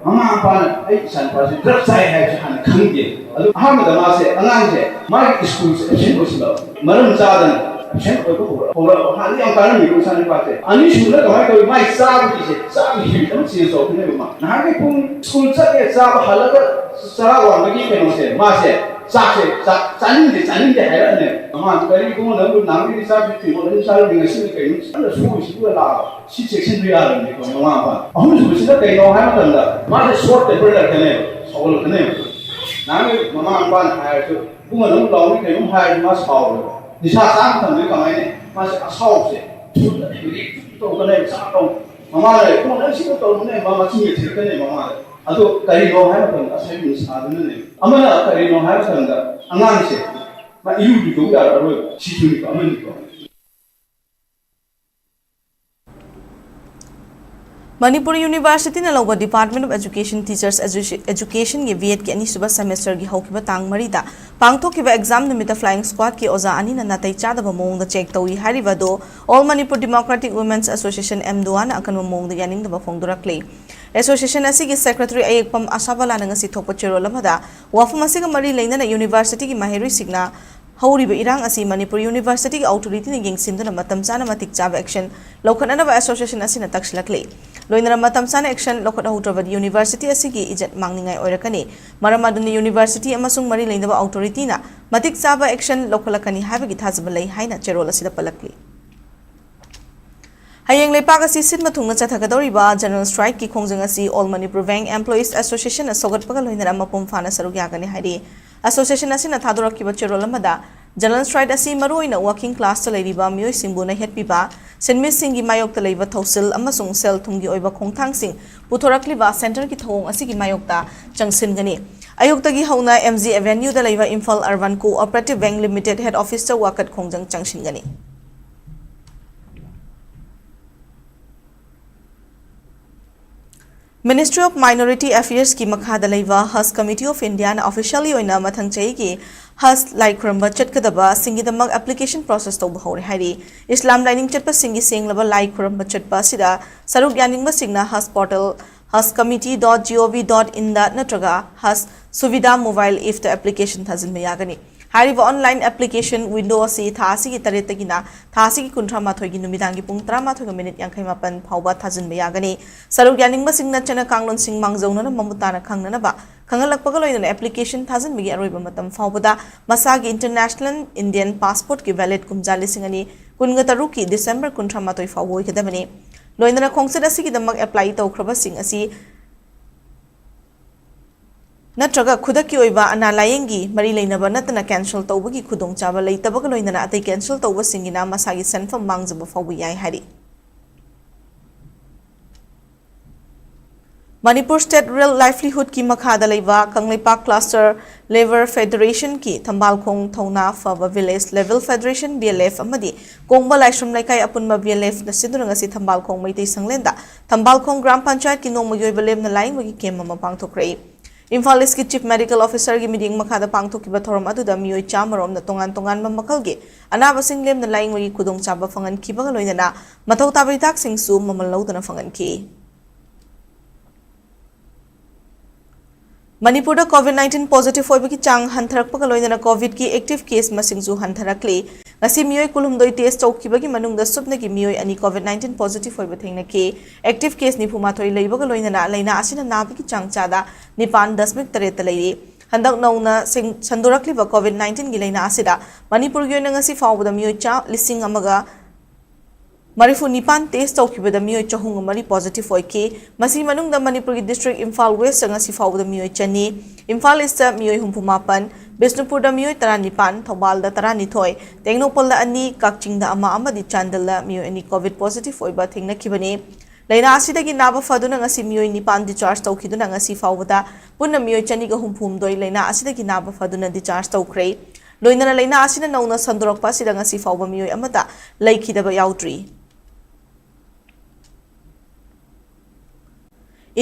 ꯃꯃꯥ ꯃꯄꯥꯅ ꯑꯩ ꯏꯆꯥꯅꯨꯄꯥꯁꯤ drug ꯆꯥꯏ ꯍꯥꯏꯕꯁꯤ ꯍꯥꯟꯅ ꯈꯪꯗꯦ꯫ ꯑꯗꯨ ꯑꯍꯥꯟꯕꯗ ꯃꯥꯁꯦ, ꯑꯉꯥꯡꯁꯦ ꯃꯥꯒꯤ school ꯁꯦ absent ꯑꯣꯏꯁꯤꯜꯂꯕ, ꯃꯔꯝ ꯆꯥꯗꯅ absent ꯑꯣꯏꯕ ꯍꯧꯔꯛ-, ꯍꯧꯔꯛꯑꯕ꯫ ꯍꯥꯟꯅꯗꯤ ꯌꯥꯝ ꯀꯥꯔꯝꯃꯤꯕ ꯏꯆꯥꯅꯨꯄꯥꯁꯦ꯫ ꯑꯅꯤꯁꯨꯕꯗ ꯀꯃꯥꯏꯅ ꯇꯧꯋꯤ? ꯃꯥꯒꯤ ꯆꯥꯕꯒꯤꯁꯦ, ꯆꯥꯕꯒꯤ habit ꯑꯃ change ꯇꯧꯔꯛꯀꯅꯦꯕ ꯃꯥ꯫ ꯅꯍꯥꯟꯒꯩ ꯄꯨꯡ school ꯆꯠꯂꯦ, ꯆꯥꯕ ꯍꯜꯂꯒ ꯆꯔꯥ ꯋꯥꯟꯕꯒꯤ ꯀꯩꯅꯣꯁꯦ, ꯃꯥꯁꯦ ꯆꯥꯛꯁꯦ, ꯆꯥꯛ ꯆꯥꯅꯤꯡꯗꯦ, ꯆꯥꯅꯤꯡꯗꯦ ꯍꯥꯏꯔꯛꯑꯅꯦꯕ꯫ ꯃꯃꯥ, "ꯀꯔꯤꯒꯨꯝꯕ ꯅꯪꯕꯨ ꯅꯍꯥꯟꯒꯩꯗꯤ ꯆꯥꯛꯁꯦ ꯊꯤꯡꯉꯣ, ꯑꯗꯨꯝ ꯆꯥꯔꯨꯅꯤ, ꯉꯁꯤꯗꯤ ꯀꯩꯅꯣ ꯐꯖꯅ ꯁꯣꯏꯁꯤꯕꯨ ꯂꯥꯛꯑꯕ?" ꯁꯤ ꯆꯦꯛꯁꯤꯟꯕ ꯌꯥꯔꯕꯅꯤꯀꯣ ꯃꯃꯥ ꯃꯄꯥ꯫ ꯑꯍꯨꯝꯁꯨꯕꯁꯤꯅ ꯀꯩꯅꯣ ꯍꯥꯏꯕ ꯃꯇꯝꯗ ꯃꯥꯁꯦ short temper ꯂꯩꯔꯛꯀꯅꯦꯕ, ꯁꯥꯎꯒꯠꯂꯛꯀꯅꯦꯕ꯫ ꯅꯍꯥꯟꯒꯤ ꯃꯃꯥ ꯃꯄꯥꯅ ꯍꯥꯏꯔꯁꯨ, "ꯏꯕꯨꯡꯉꯣ ꯅꯪ ꯂꯥꯎꯅꯤ ꯀꯩꯅꯣꯝ ꯍꯥꯏꯔꯁꯨ" ꯃꯥ ꯁꯥꯎꯔꯣꯏꯕ꯫ ꯅꯤꯁꯥ ꯆꯥꯕ ꯃꯇꯝꯗꯗꯤ ꯀꯃꯥꯏꯅ? ꯃꯥꯁꯦ ꯑꯁꯥꯎꯕꯁꯦ ꯊꯨꯅ ꯇꯧꯔꯛꯀꯅꯦꯕ, ꯆꯥꯛ ꯇꯧ-, ꯃꯃꯥꯅ "ꯏꯕꯨꯡꯉꯣ ꯅꯪ ꯁꯤꯃ ꯇꯧꯔꯨꯅꯦ", ꯃꯥ ꯃꯆꯤꯟꯒ ꯊꯤꯔꯛꯀꯅꯦꯕ ꯃꯃꯥꯗ꯫ ꯑꯗꯣ ꯀꯔꯤꯅꯣ ꯍꯥꯏꯕ ꯃꯇꯝꯗ ꯑꯁꯥꯏꯒꯤ ꯅꯤꯁꯥꯗꯨꯅꯅꯦꯕ꯫ ꯑꯃꯅ ꯀꯔꯤꯅꯣ ꯍꯥꯏꯕ ꯃꯇꯝꯗ ꯑꯉꯥꯡꯁꯦ ꯃꯥ ꯏꯔꯨ ꯂꯨꯖꯧ ꯌꯥꯔꯛꯑꯔꯣꯏꯕ꯫ ꯁꯤꯁꯨꯅꯤꯀꯣ ꯑꯃꯅꯤꯀꯣ꯫ ꯃꯅꯤꯄꯨꯔ University ꯅ ꯂꯧꯕ Department of Education Teachers Education ꯒꯤ B.Ed ꯀꯤ ꯑꯅꯤꯁꯨꯕ semester ꯒꯤ ꯍꯧꯈꯤꯕ ꯇꯥꯡ ꯃꯔꯤꯗ ꯄꯥꯡꯊꯣꯛꯈꯤꯕ exam ꯅꯨꯃꯤꯠꯇ flying squad ꯀꯤ ꯑꯣꯖꯥ ꯑꯅꯤꯅ ꯅꯥꯇꯩ ꯆꯥꯗꯕ ꯃꯑꯣꯡꯗ check ꯇꯧꯏ ꯍꯥꯏꯔꯤꯕ ꯑꯗꯨ All Manipur Democratic Women's Association, MDOWA ꯅ ꯑꯀꯟꯕ ꯃꯑꯣꯡꯗ ꯌꯥꯅꯤꯡꯗꯕ ꯐꯣꯡꯗꯣꯔꯛꯂꯤ꯫ Association ꯑꯁꯤꯒꯤ secretary ꯑꯌꯦꯛꯄꯝ ꯑꯁꯥꯕꯂꯥꯅ ꯉꯁꯤ ꯊꯣꯛꯄ ꯆꯦꯔꯣꯜ ꯑꯃꯗ ꯋꯥꯐꯝ ꯑꯁꯤꯒ ꯃꯔꯤ ꯂꯩꯅꯅ university ꯒꯤ ꯃꯍꯩꯔꯣꯏꯁꯤꯡꯅ ꯍꯧꯔꯤꯕ ꯏꯔꯥꯡ ꯑꯁꯤ ꯃꯅꯤꯄꯨꯔ University ꯒꯤ authority ꯅ ꯌꯦꯡꯁꯤꯟꯗꯨꯅ ꯃꯇꯝ ꯆꯥꯅ ꯃꯇꯤꯛ ꯆꯥꯕ action ꯂꯧꯈꯠꯅꯅꯕ association ꯑꯁꯤꯅ ꯇꯛꯁꯤꯜꯂꯛꯂꯤ꯫ ꯂꯣꯏꯅꯅ ꯃꯇꯝ ꯆꯥꯅ action ꯂꯧꯈꯠꯍꯧꯗ꯭ꯔꯕꯗꯤ university ꯑꯁꯤꯒꯤ ꯏꯖꯠ ꯃꯥꯡꯅꯤꯡꯉꯥꯏ ꯑꯣꯏꯔꯛꯀꯅꯤ꯫ ꯃꯔꯝ ꯑꯗꯨꯅ university ꯑꯃꯁꯨꯡ ꯃꯔꯤ ꯂꯩꯅꯕ authority ꯅ ꯃꯇꯤꯛ ꯆꯥꯕ action ꯂꯧꯈꯠꯂꯛꯀꯅꯤ ꯍꯥꯏꯕꯒꯤ ꯊꯥꯖꯕ ꯂꯩ ꯍꯥꯏꯅ ꯆꯦꯔꯣꯜ ꯑꯁꯤꯗ ꯄꯜꯂꯛꯂꯤ꯫ ꯍꯌꯦꯡ ꯂꯩꯄꯥꯛ ꯑꯁꯤ ꯁꯤꯟꯕ ꯊꯨꯡꯅ ꯆꯠꯊꯒꯗꯧꯔꯤꯕ general strike ꯀꯤ ꯈꯣꯡꯖꯪ ꯑꯁꯤ All Manipur Bank Employees Association ꯅ ꯁꯧꯒꯠꯄꯒ ꯂꯣꯏꯅꯅ ꯃꯄꯨꯡ ꯐꯥꯅ ꯁꯔꯨꯛ ꯌꯥꯒꯅꯤ ꯍꯥꯏꯔꯤ꯫ Association ꯑꯁꯤꯅ ꯊꯥꯗꯣꯔꯛꯈꯤꯕ ꯆꯦꯔꯣꯜ ꯑꯃꯗ, General strike ꯑꯁꯤ ꯃꯔꯨꯑꯣꯏꯅ working classꯇ ꯂꯩꯔꯤꯕ ꯃꯤꯑꯣꯏꯁꯤꯡꯕꯨ ꯅꯩꯍꯠꯄꯤꯕ, ꯁꯤꯟꯃꯤꯁꯤꯡꯒꯤ ꯃꯥꯌꯣꯛꯇ ꯂꯩꯕ ꯊꯧꯁꯤꯜ ꯑꯃꯁꯨꯡ ꯁꯦꯜ ꯊꯨꯝꯒꯤ ꯑꯣꯏꯕ ꯈꯣꯡꯊꯥꯡꯁꯤꯡ ꯄꯨꯊꯣꯔꯛꯂꯤꯕ centreꯒꯤ ꯊꯧꯑꯣꯡ ꯑꯁꯤꯒꯤ ꯃꯥꯌꯣꯛꯇ ꯆꯪꯁꯤꯟꯒꯅꯤ꯫ ꯑꯌꯨꯛꯇꯒꯤ ꯍꯧꯅ M G Avenueꯗ ꯂꯩꯕ Imphal Urban Cooperative Bank Limited head officeꯇ ꯋꯥꯀꯠ ꯈꯣꯡꯖꯪ ꯆꯪꯁꯤꯟꯒꯅꯤ꯫ Ministry of Minority Affairsꯀꯤ ꯃꯈꯥꯗ ꯂꯩꯕ Haj Committee of Indiaꯅ officially ꯑꯣꯏꯅ ꯃꯊꯪ ꯆꯍꯤꯒꯤ Haj ꯂꯥꯏ ꯈꯨꯔꯨꯝꯕ ꯆꯠꯀꯗꯕꯁꯤꯡꯒꯤꯗꯃꯛ application process ꯇꯧꯕ ꯍꯧꯔꯦ ꯍꯥꯏꯔꯤ꯫ ꯏꯁꯂꯥꯝ ꯂꯥꯏꯅꯤꯡ ꯆꯠꯄꯁꯤꯡꯒꯤ ꯁꯦꯡꯂꯕ ꯂꯥꯏ ꯈꯨꯔꯨꯝꯕ ꯆꯠꯄ ꯑꯁꯤꯗ ꯁꯔꯨꯛ ꯌꯥꯅꯤꯡꯕꯁꯤꯡꯅ Haj portal, hajcommittee dot gov dot inꯗ ꯅꯠꯇ꯭ꯔꯒ Haj Suvidha mobile appꯇ application ꯊꯥꯖꯤꯟꯕ ꯌꯥꯒꯅꯤ꯫ ꯍꯥꯏꯔꯤꯕ online application window ꯑꯁꯤ ꯊꯥ ꯑꯁꯤꯒꯤ ꯇꯔꯦꯠꯇꯒꯤꯅ ꯊꯥ ꯑꯁꯤꯒꯤ ꯀꯨꯟꯊ꯭ꯔꯥ ꯃꯥꯊꯣꯏꯒꯤ ꯅꯨꯃꯤꯗꯥꯡꯒꯤ ꯄꯨꯡ ꯇꯔꯥꯃꯥꯊꯣꯏꯒ minute ꯌꯥꯡꯈꯩ ꯃꯥꯄꯟ ꯐꯥꯎꯕ ꯊꯥꯖꯤꯟꯕ ꯌꯥꯒꯅꯤ꯫ ꯁꯔꯨꯛ ꯌꯥꯅꯤꯡꯕꯁꯤꯡꯅ ꯆꯠꯅ ꯀꯥꯡꯂꯣꯟꯁꯤꯡ ꯃꯥꯡꯖꯧꯅꯅ ꯃꯃꯨꯠ ꯇꯥꯅ ꯈꯪꯅꯅꯕ ꯈꯪꯍꯜꯂꯛꯄꯒ ꯂꯣꯏꯅꯅ application ꯊꯥꯖꯤꯟꯕꯒꯤ ꯑꯔꯣꯏꯕ ꯃꯇꯝ ꯐꯥꯎꯕꯗ ꯃꯁꯥꯒꯤ International Indian Passportꯀꯤ valid ꯀꯨꯝꯖꯥ ꯂꯤꯁꯤꯡ ꯑꯅꯤ ꯀꯨꯟꯒ ꯇꯔꯨꯛꯀꯤ December ꯀꯨꯟꯊ꯭ꯔꯥ ꯃꯥꯊꯣꯏ ꯐꯥꯎꯕ ꯑꯣꯏꯒꯗꯕꯅꯤ꯫ ꯂꯣꯏꯅꯅ ꯈꯣꯡꯆꯠ ꯑꯁꯤꯒꯤꯗꯃꯛ apply ꯇꯧꯈ꯭ꯔꯕꯁꯤꯡ ꯑꯁꯤ ꯅꯠꯇ꯭ꯔꯒ ꯈꯨꯗꯛꯀꯤ ꯑꯣꯏꯕ ꯑꯅꯥ ꯂꯥꯌꯦꯡꯒꯤ ꯃꯔꯤ ꯂꯩꯅꯕ ꯅꯠꯇꯅ cancel ꯇꯧꯕꯒꯤ ꯈꯨꯗꯣꯡꯆꯥꯕ ꯂꯩꯇꯕꯒ ꯂꯣꯏꯅꯅ ꯑꯇꯩ cancel ꯇꯧꯕꯁꯤꯡꯒꯤꯅ ꯃꯁꯥꯒꯤ ꯁꯦꯟꯐꯝ ꯃꯥꯡꯖꯕ ꯐꯥꯎꯕ ꯌꯥꯏ ꯍꯥꯏꯔꯤ꯫ ꯃꯅꯤꯄꯨꯔ State Rural Livelihoodꯀꯤ ꯃꯈꯥꯗ ꯂꯩꯕ ꯀꯪꯂꯩꯄꯥꯛ Cluster Labour Federationꯀꯤ ꯊꯝꯕꯥꯜꯈꯣꯡ ꯊꯧꯅꯥ ꯐꯕ Village Level Federation, VLF, ꯑꯃꯗꯤ ꯀꯣꯡꯕ ꯂꯥꯏꯁ꯭ꯔꯝ ꯂꯩꯀꯥꯏ ꯑꯄꯨꯟꯕ VLFꯅ ꯁꯤꯟꯗꯨꯅ ꯉꯁꯤ ꯊꯝꯕꯥꯜꯈꯣꯡ ꯃꯩꯇꯩ ꯁꯪꯂꯦꯟꯗ ꯊꯝꯕꯥꯜꯈꯣꯡ ꯒ꯭ꯔꯥꯝ ꯄꯟꯆꯥꯌꯠꯀꯤ ꯅꯣꯡꯃꯒꯤ ꯑꯣꯏꯕ ꯂꯦꯝꯅ ꯂꯥꯏꯌꯦꯡꯕꯒꯤ camp ꯑꯃ ꯄꯥꯡꯊꯣꯛꯈ꯭ꯔꯦ꯫ ꯏꯝꯐꯥꯜ Eastꯀꯤ Chief Medical Officerꯒꯤ ꯃꯤꯠꯌꯦꯡ ꯃꯈꯥꯗ ꯄꯥꯡꯊꯣꯛꯈꯤꯕ ꯊꯧꯔꯝ ꯑꯗꯨꯗ ꯃꯤꯑꯣꯏ ꯆꯥꯝꯃꯔꯣꯝꯅ ꯇꯣꯉꯥꯟ ꯇꯣꯉꯥꯟꯕ ꯃꯈꯜꯒꯤ ꯑꯅꯥꯕꯁꯤꯡ ꯂꯦꯝꯅ ꯂꯥꯌꯦꯡꯕꯒꯤ ꯈꯨꯗꯣꯡꯆꯥꯕ ꯐꯪꯍꯟꯈꯤꯕꯒ ꯂꯣꯏꯅꯅ ꯃꯊꯧ ꯇꯥꯕ ꯍꯤꯗꯥꯛꯁꯤꯡꯁꯨ ꯃꯃꯜ ꯂꯧꯗꯅ ꯐꯪꯍꯟꯈꯤ꯫ ꯃꯅꯤꯄꯨꯔꯗ COVID nineteen positive ꯑꯣꯏꯕꯒꯤ ꯆꯥꯡ ꯍꯟꯊꯔꯛꯄꯒ ꯂꯣꯏꯅꯅ COVIDꯀꯤ active case ꯃꯁꯤꯡꯁꯨ ꯍꯟꯊꯔꯛꯂꯤ꯫ ꯉꯁꯤ ꯃꯤꯑꯣꯏ ꯀꯨꯟꯍꯨꯝꯗꯣꯏ test ꯇꯧꯈꯤꯕꯒꯤ ꯃꯅꯨꯡꯗ ꯁꯨꯞꯅꯒꯤ ꯃꯤꯑꯣꯏ ꯑꯅꯤ COVID nineteen positive ꯑꯣꯏꯕ ꯊꯦꯡꯅꯈꯤ꯫ Active case ꯅꯤꯐꯨ ꯃꯥꯊꯣꯏ ꯂꯩꯕꯒ ꯂꯣꯏꯅꯅ ꯂꯥꯏꯅꯥ ꯑꯁꯤꯅ ꯅꯥꯕꯒꯤ ꯆꯥꯡ ꯆꯥꯗ ꯅꯤꯄꯥꯟ ꯗꯁꯃꯤꯛ ꯇꯔꯦꯠꯇ ꯂꯩꯔꯤ꯫ ꯍꯟꯗꯛ ꯅꯧꯅ ꯁꯦꯡ-, ꯁꯟꯗꯣꯔꯛꯂꯤꯕ COVID nineteenꯒꯤ ꯂꯥꯏꯅꯥ ꯑꯁꯤꯗ ꯃꯅꯤꯄꯨꯔꯒꯤ ꯑꯣꯏꯅ ꯉꯁꯤ ꯐꯥꯎꯕꯗ ꯃꯤꯑꯣꯏ ꯆꯥ-, ꯂꯤꯁꯤꯡ ꯑꯃꯒ ꯃꯔꯤꯐꯨ ꯅꯤꯄꯥꯟ test ꯇꯧꯈꯤꯕꯗ ꯃꯤꯑꯣꯏ ꯆꯍꯨꯝꯒ ꯃꯔꯤ positive ꯑꯣꯏꯈꯤ꯫ ꯃꯁꯤꯒꯤ ꯃꯅꯨꯡꯗ ꯃꯅꯤꯄꯨꯔꯒꯤ district ꯏꯝꯐꯥꯜ West ꯉꯁꯤ ꯐꯥꯎꯕꯗ ꯃꯤꯑꯣꯏ ꯆꯅꯤ, ꯏꯝꯐꯥꯜ East ꯃꯤꯑꯣꯏ ꯍꯨꯝꯐꯨ ꯃꯥꯄꯟ, ꯕꯤꯁꯅꯨꯄꯨꯔꯗ ꯃꯤꯑꯣꯏ ꯇꯔꯥꯅꯤꯄꯥꯟ, ꯊꯧꯕꯥꯜꯗ ꯇꯔꯥꯅꯤꯊꯣꯏ, ꯇꯦꯡꯅꯧꯄꯜꯗ ꯑꯅꯤ, ꯀꯛꯆꯤꯡꯗ ꯑꯃ ꯑꯃꯗꯤ ꯆꯥꯟꯗꯦꯜꯗ ꯃꯤꯑꯣꯏ ꯑꯅꯤ COVID positive ꯑꯣꯏꯕ ꯊꯦꯡꯅꯈꯤꯕꯅꯤ꯫ ꯂꯥꯏꯅꯥ ꯑꯁꯤꯗꯒꯤ ꯅꯥꯕ ꯐꯗꯨꯅ ꯉꯁꯤ ꯃꯤꯑꯣꯏ ꯅꯤꯄꯥꯟ discharge ꯇꯧꯈꯤꯗꯨꯅ ꯉꯁꯤ ꯐꯥꯎꯕꯗ ꯄꯨꯟꯅ ꯃꯤꯑꯣꯏ ꯆꯅꯤꯒ ꯍꯨꯝꯐꯨ ꯍꯨꯝꯗꯣꯏ ꯂꯥꯏꯅꯥ ꯑꯁꯤꯗꯒꯤ ꯅꯥꯕ ꯐꯗꯨꯅ discharge ꯇꯧꯈ꯭ꯔꯦ꯫ ꯂꯣꯏꯅꯅ ꯂꯥꯏꯅꯥ ꯑꯁꯤꯅ ꯅꯧꯅ ꯁꯟꯗꯣꯔꯛꯄ ꯑꯁꯤꯗ ꯉꯁꯤ ꯐꯥꯎꯕ ꯃꯤꯑꯣꯏ ꯑꯃꯠꯇ ꯂꯩꯈꯤꯗꯕ ꯌꯥꯎꯗ꯭ꯔꯤ꯫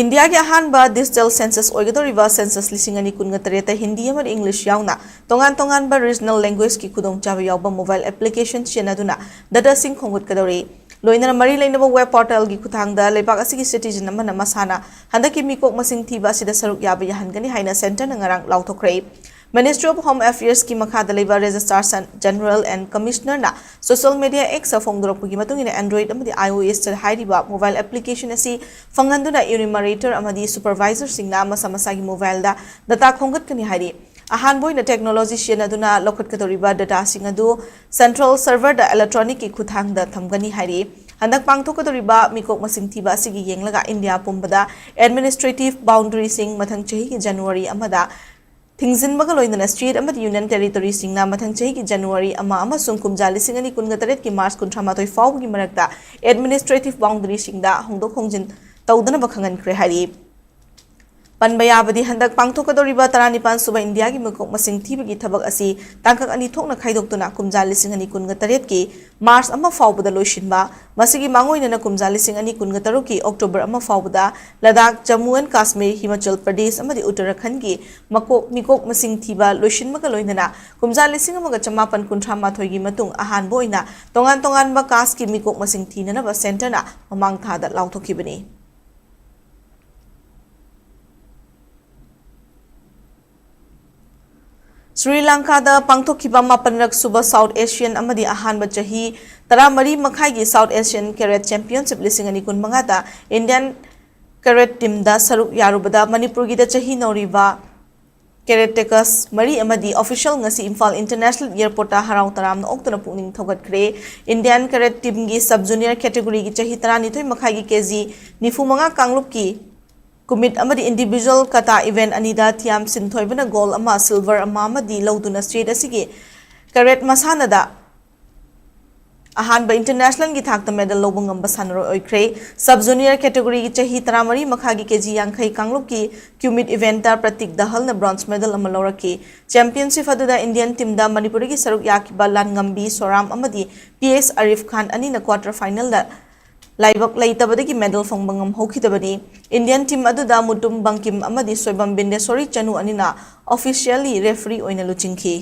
ꯏꯟꯗꯤꯌꯥꯒꯤ ꯑꯍꯥꯟꯕ digital census ꯑꯣꯏꯒꯗꯧꯔꯤꯕ census ꯂꯤꯁꯤꯡ ꯑꯅꯤ ꯀꯨꯟꯒ ꯇꯔꯦꯠꯇ ꯍꯤꯟꯗꯤ ꯑꯃꯗꯤ English ꯌꯥꯎꯅ ꯇꯣꯉꯥꯟ ꯇꯣꯉꯥꯟꯕ regional languageꯀꯤ ꯈꯨꯗꯣꯡꯆꯥꯕ ꯌꯥꯎꯕ mobile application ꯁꯤꯖꯤꯟꯅꯗꯨꯅ dataꯁꯤꯡ ꯈꯣꯝꯒꯠꯀꯗꯧꯔꯤ꯫ ꯂꯣꯏꯅꯅ ꯃꯔꯤ ꯂꯩꯅꯕ web portalꯒꯤ ꯈꯨꯠꯊꯥꯡꯗ ꯂꯩꯕꯥꯛ ꯑꯁꯤꯒꯤ citizen ꯑꯃꯅ ꯃꯁꯥꯅ ꯍꯟꯗꯛꯀꯤ ꯃꯤꯀꯣꯛ ꯃꯁꯤꯡ ꯊꯤꯕ ꯑꯁꯤꯗ ꯁꯔꯨꯛ ꯌꯥꯕ ꯌꯥꯍꯟꯒꯅꯤ ꯍꯥꯏꯅ centreꯅ ꯉꯔꯥꯡ ꯂꯥꯎꯊꯣꯛꯈ꯭ꯔꯦ꯫ Ministry of Home Affairsꯀꯤ ꯃꯈꯥꯗ ꯂꯩꯕ Registrar General and Commissionerꯅ social media Xꯇ ꯐꯣꯡꯗꯣꯔꯛꯄꯒꯤ ꯃꯇꯨꯡ ꯏꯟꯅ Android ꯑꯃꯗꯤ iOSꯇ ꯍꯥꯏꯔꯤꯕ mobile application ꯑꯁꯤ ꯐꯪꯍꯟꯗꯨꯅ enumerator ꯑꯃꯗꯤ supervisorꯁꯤꯡꯅ ꯃꯁꯥ ꯃꯁꯥꯒꯤ mobileꯗ data ꯈꯣꯝꯒꯠꯀꯅꯤ ꯍꯥꯏꯔꯤ꯫ ꯑꯍꯥꯟꯕ ꯑꯣꯏꯅ technology ꯁꯤꯖꯤꯟꯅꯗꯨꯅ ꯂꯧꯈꯠꯀꯗꯧꯔꯤꯕ dataꯁꯤꯡ ꯑꯗꯨ central serverꯗ electronicꯀꯤ ꯈꯨꯠꯊꯥꯡꯗ ꯊꯝꯒꯅꯤ ꯍꯥꯏꯔꯤ꯫ ꯍꯟꯗꯛ ꯄꯥꯡꯊꯣꯛꯀꯗꯧꯔꯤꯕ ꯃꯤꯀꯣꯛ ꯃꯁꯤꯡ ꯊꯤꯕ ꯑꯁꯤꯒꯤ ꯌꯦꯡꯂꯒ ꯏꯟꯗꯤꯌꯥ ꯄꯨꯝꯕꯗ administrative boundaryꯁꯤꯡ ꯃꯊꯪ ꯆꯍꯤꯒꯤ January ꯑꯃꯗ ꯊꯤꯡꯖꯤꯟꯕꯒ ꯂꯣꯏꯅꯅ state ꯑꯃꯗꯤ union territoryꯁꯤꯡꯅ ꯃꯊꯪ ꯆꯍꯤꯒꯤ January ꯑꯃ ꯑꯃꯁꯨꯡ ꯀꯨꯝꯖꯥ ꯂꯤꯁꯤꯡ ꯑꯅꯤ ꯀꯨꯟꯒ ꯇꯔꯦꯠꯀꯤ March ꯀꯨꯟꯊ꯭ꯔꯥ ꯃꯥꯊꯣꯏ ꯐꯥꯎꯕꯒꯤ ꯃꯔꯛꯇ administrative boundaryꯁꯤꯡꯗ ꯍꯣꯡꯗꯣꯛ ꯍꯣꯡꯖꯤꯟ ꯇꯧꯗꯅꯕ ꯈꯪꯍꯟꯈ꯭ꯔꯦ ꯍꯥꯏꯔꯤ꯫ ꯄꯟꯕ ꯌꯥꯕꯗꯤ, ꯍꯟꯗꯛ ꯄꯥꯡꯊꯣꯛꯀꯗꯧꯔꯤꯕ ꯇꯔꯥꯅꯤꯄꯥꯟ ꯁꯨꯕ ꯏꯟꯗꯤꯌꯥꯒꯤ ꯃꯤꯀꯣꯛ ꯃꯁꯤꯡ ꯊꯤꯕꯒꯤ ꯊꯕꯛ ꯑꯁꯤ ꯇꯥꯡꯀꯛ ꯑꯅꯤ ꯊꯣꯛꯅ ꯈꯥꯏꯗꯣꯛꯇꯨꯅ ꯀꯨꯝꯖꯥ ꯂꯤꯁꯤꯡ ꯑꯅꯤ ꯀꯨꯟꯒ ꯇꯔꯦꯠꯀꯤ March ꯑꯃ ꯐꯥꯎꯕꯗ ꯂꯣꯏꯁꯤꯟꯕ, ꯃꯁꯤꯒꯤ ꯃꯥꯡꯑꯣꯏꯅꯅ ꯀꯨꯝꯖꯥ ꯂꯤꯁꯤꯡ ꯑꯅꯤ ꯀꯨꯟꯒ ꯇꯔꯨꯛꯀꯤ October ꯑꯃ ꯐꯥꯎꯕꯗ Ladakh, Jammu and Kashmir, Himachal Pradesh ꯑꯃꯗꯤ ꯎꯠꯇꯔꯥꯈꯟꯗꯒꯤ ꯃꯀꯣꯛ, ꯃꯤꯀꯣꯛ ꯃꯁꯤꯡ ꯊꯤꯕ ꯂꯣꯏꯁꯤꯟꯕꯒ ꯂꯣꯏꯅꯅ ꯀꯨꯝꯖꯥ ꯂꯤꯁꯤꯡ ꯑꯃꯒ ꯆꯃꯥꯄꯟ ꯀꯨꯟꯊ꯭ꯔꯥ ꯃꯥꯊꯣꯏꯒꯤ ꯃꯇꯨꯡ ꯑꯍꯥꯟꯕ ꯑꯣꯏꯅ ꯇꯣꯉꯥꯟ ꯇꯣꯉꯥꯟꯕ casteꯀꯤ ꯃꯤꯀꯣꯛ ꯃꯁꯤꯡ ꯊꯤꯅꯅꯕ centreꯅ ꯃꯃꯥꯡ ꯊꯥꯗ ꯂꯥꯎꯊꯣꯛꯈꯤꯕꯅꯤ꯫ ꯁ꯭ꯔꯤ ꯂꯪꯀꯥꯗ ꯄꯥꯡꯊꯣꯛꯈꯤꯕ ꯃꯥꯄꯟꯔꯛ ꯁꯨꯕ South Asian ꯑꯃꯗꯤ ꯑꯍꯥꯟꯕ ꯆꯍꯤ ꯇꯔꯥꯃꯔꯤ ꯃꯈꯥꯏꯒꯤ South Asian Karate Championship ꯂꯤꯁꯤꯡ ꯑꯅꯤ ꯀꯨꯟꯃꯉꯥꯗ Indian Karate teamꯗ ꯁꯔꯨꯛ ꯌꯥꯔꯨꯕꯗ ꯃꯅꯤꯄꯨꯔꯒꯤꯗ ꯆꯍꯤ ꯅꯧꯔꯤꯕ Karateka ꯃꯔꯤ ꯑꯃꯗꯤ official ꯉꯁꯤ ꯏꯝꯐꯥꯜ International Airportꯇ ꯍꯔꯥꯎ ꯇꯔꯥꯝꯅ ꯑꯣꯛꯇꯨꯅ ꯄꯨꯛꯅꯤꯡ ꯊꯧꯒꯠꯈ꯭ꯔꯦ꯫ Indian Karate Teamꯒꯤ Sub Junior categoryꯒꯤ ꯆꯍꯤ ꯇꯔꯥꯅꯤꯊꯣꯏ ꯃꯈꯥꯏꯒꯤ KG ꯅꯤꯐꯨ ꯃꯉꯥ ꯀꯥꯡꯂꯨꯞꯀꯤ ꯀꯨꯃꯤꯠ ꯑꯃꯗꯤ individual kata event ꯑꯅꯤꯗ ꯊꯤꯌꯥꯝ ꯁꯤꯟꯊꯣꯏꯕꯅ gold ꯑꯃ, silver ꯑꯃ ꯑꯃꯗꯤ ꯂꯧꯗꯨꯅ state ꯑꯁꯤꯒꯤ karate ꯃꯁꯥꯟꯅꯗ ꯑꯍꯥꯟꯕ internationalꯒꯤ ꯊꯥꯛꯇ medal ꯂꯧꯕ ꯉꯝꯕ ꯁꯥꯟꯅꯔꯣꯏ ꯑꯣꯏꯈ꯭ꯔꯦ꯫ Sub Junior categoryꯒꯤ ꯆꯍꯤ ꯇꯔꯥꯃꯔꯤ ꯃꯈꯥꯒꯤ KG ꯌꯥꯡꯈꯩ ꯀꯥꯡꯂꯨꯞꯀꯤ ꯀꯨꯃꯤꯠ eventꯇ ꯄ꯭ꯔꯇꯤꯛ ꯗꯍꯜꯅ bronze medal ꯑꯃ ꯂꯧꯔꯛꯈꯤ꯫ Championship ꯑꯗꯨꯗ Indian teamꯗ ꯃꯅꯤꯄꯨꯔꯗꯒꯤ ꯁꯔꯨꯛ ꯌꯥꯈꯤꯕ ꯂꯥꯟꯉꯝꯕꯤ ꯁꯣꯔꯥꯝ ꯑꯃꯗꯤ P S ꯑꯔꯤꯐ ꯈꯥꯟ ꯑꯅꯤꯅ quarter finalꯗ ꯂꯥꯏꯕꯛ ꯂꯩꯇꯕꯗꯒꯤ medal ꯐꯪꯕ ꯉꯝꯍꯧꯈꯤꯗꯕꯅꯤ꯫ Indian team ꯑꯗꯨꯗ ꯃꯨꯇꯨꯝ ꯕꯪꯀꯤꯝ ꯑꯃꯗꯤ ꯁꯣꯏꯕꯝ ꯕꯤꯟꯗꯦꯁꯣꯔꯤ ꯆꯅꯨ ꯑꯅꯤꯅ officially referee ꯑꯣꯏꯅ ꯂꯨꯆꯤꯡꯈꯤ꯫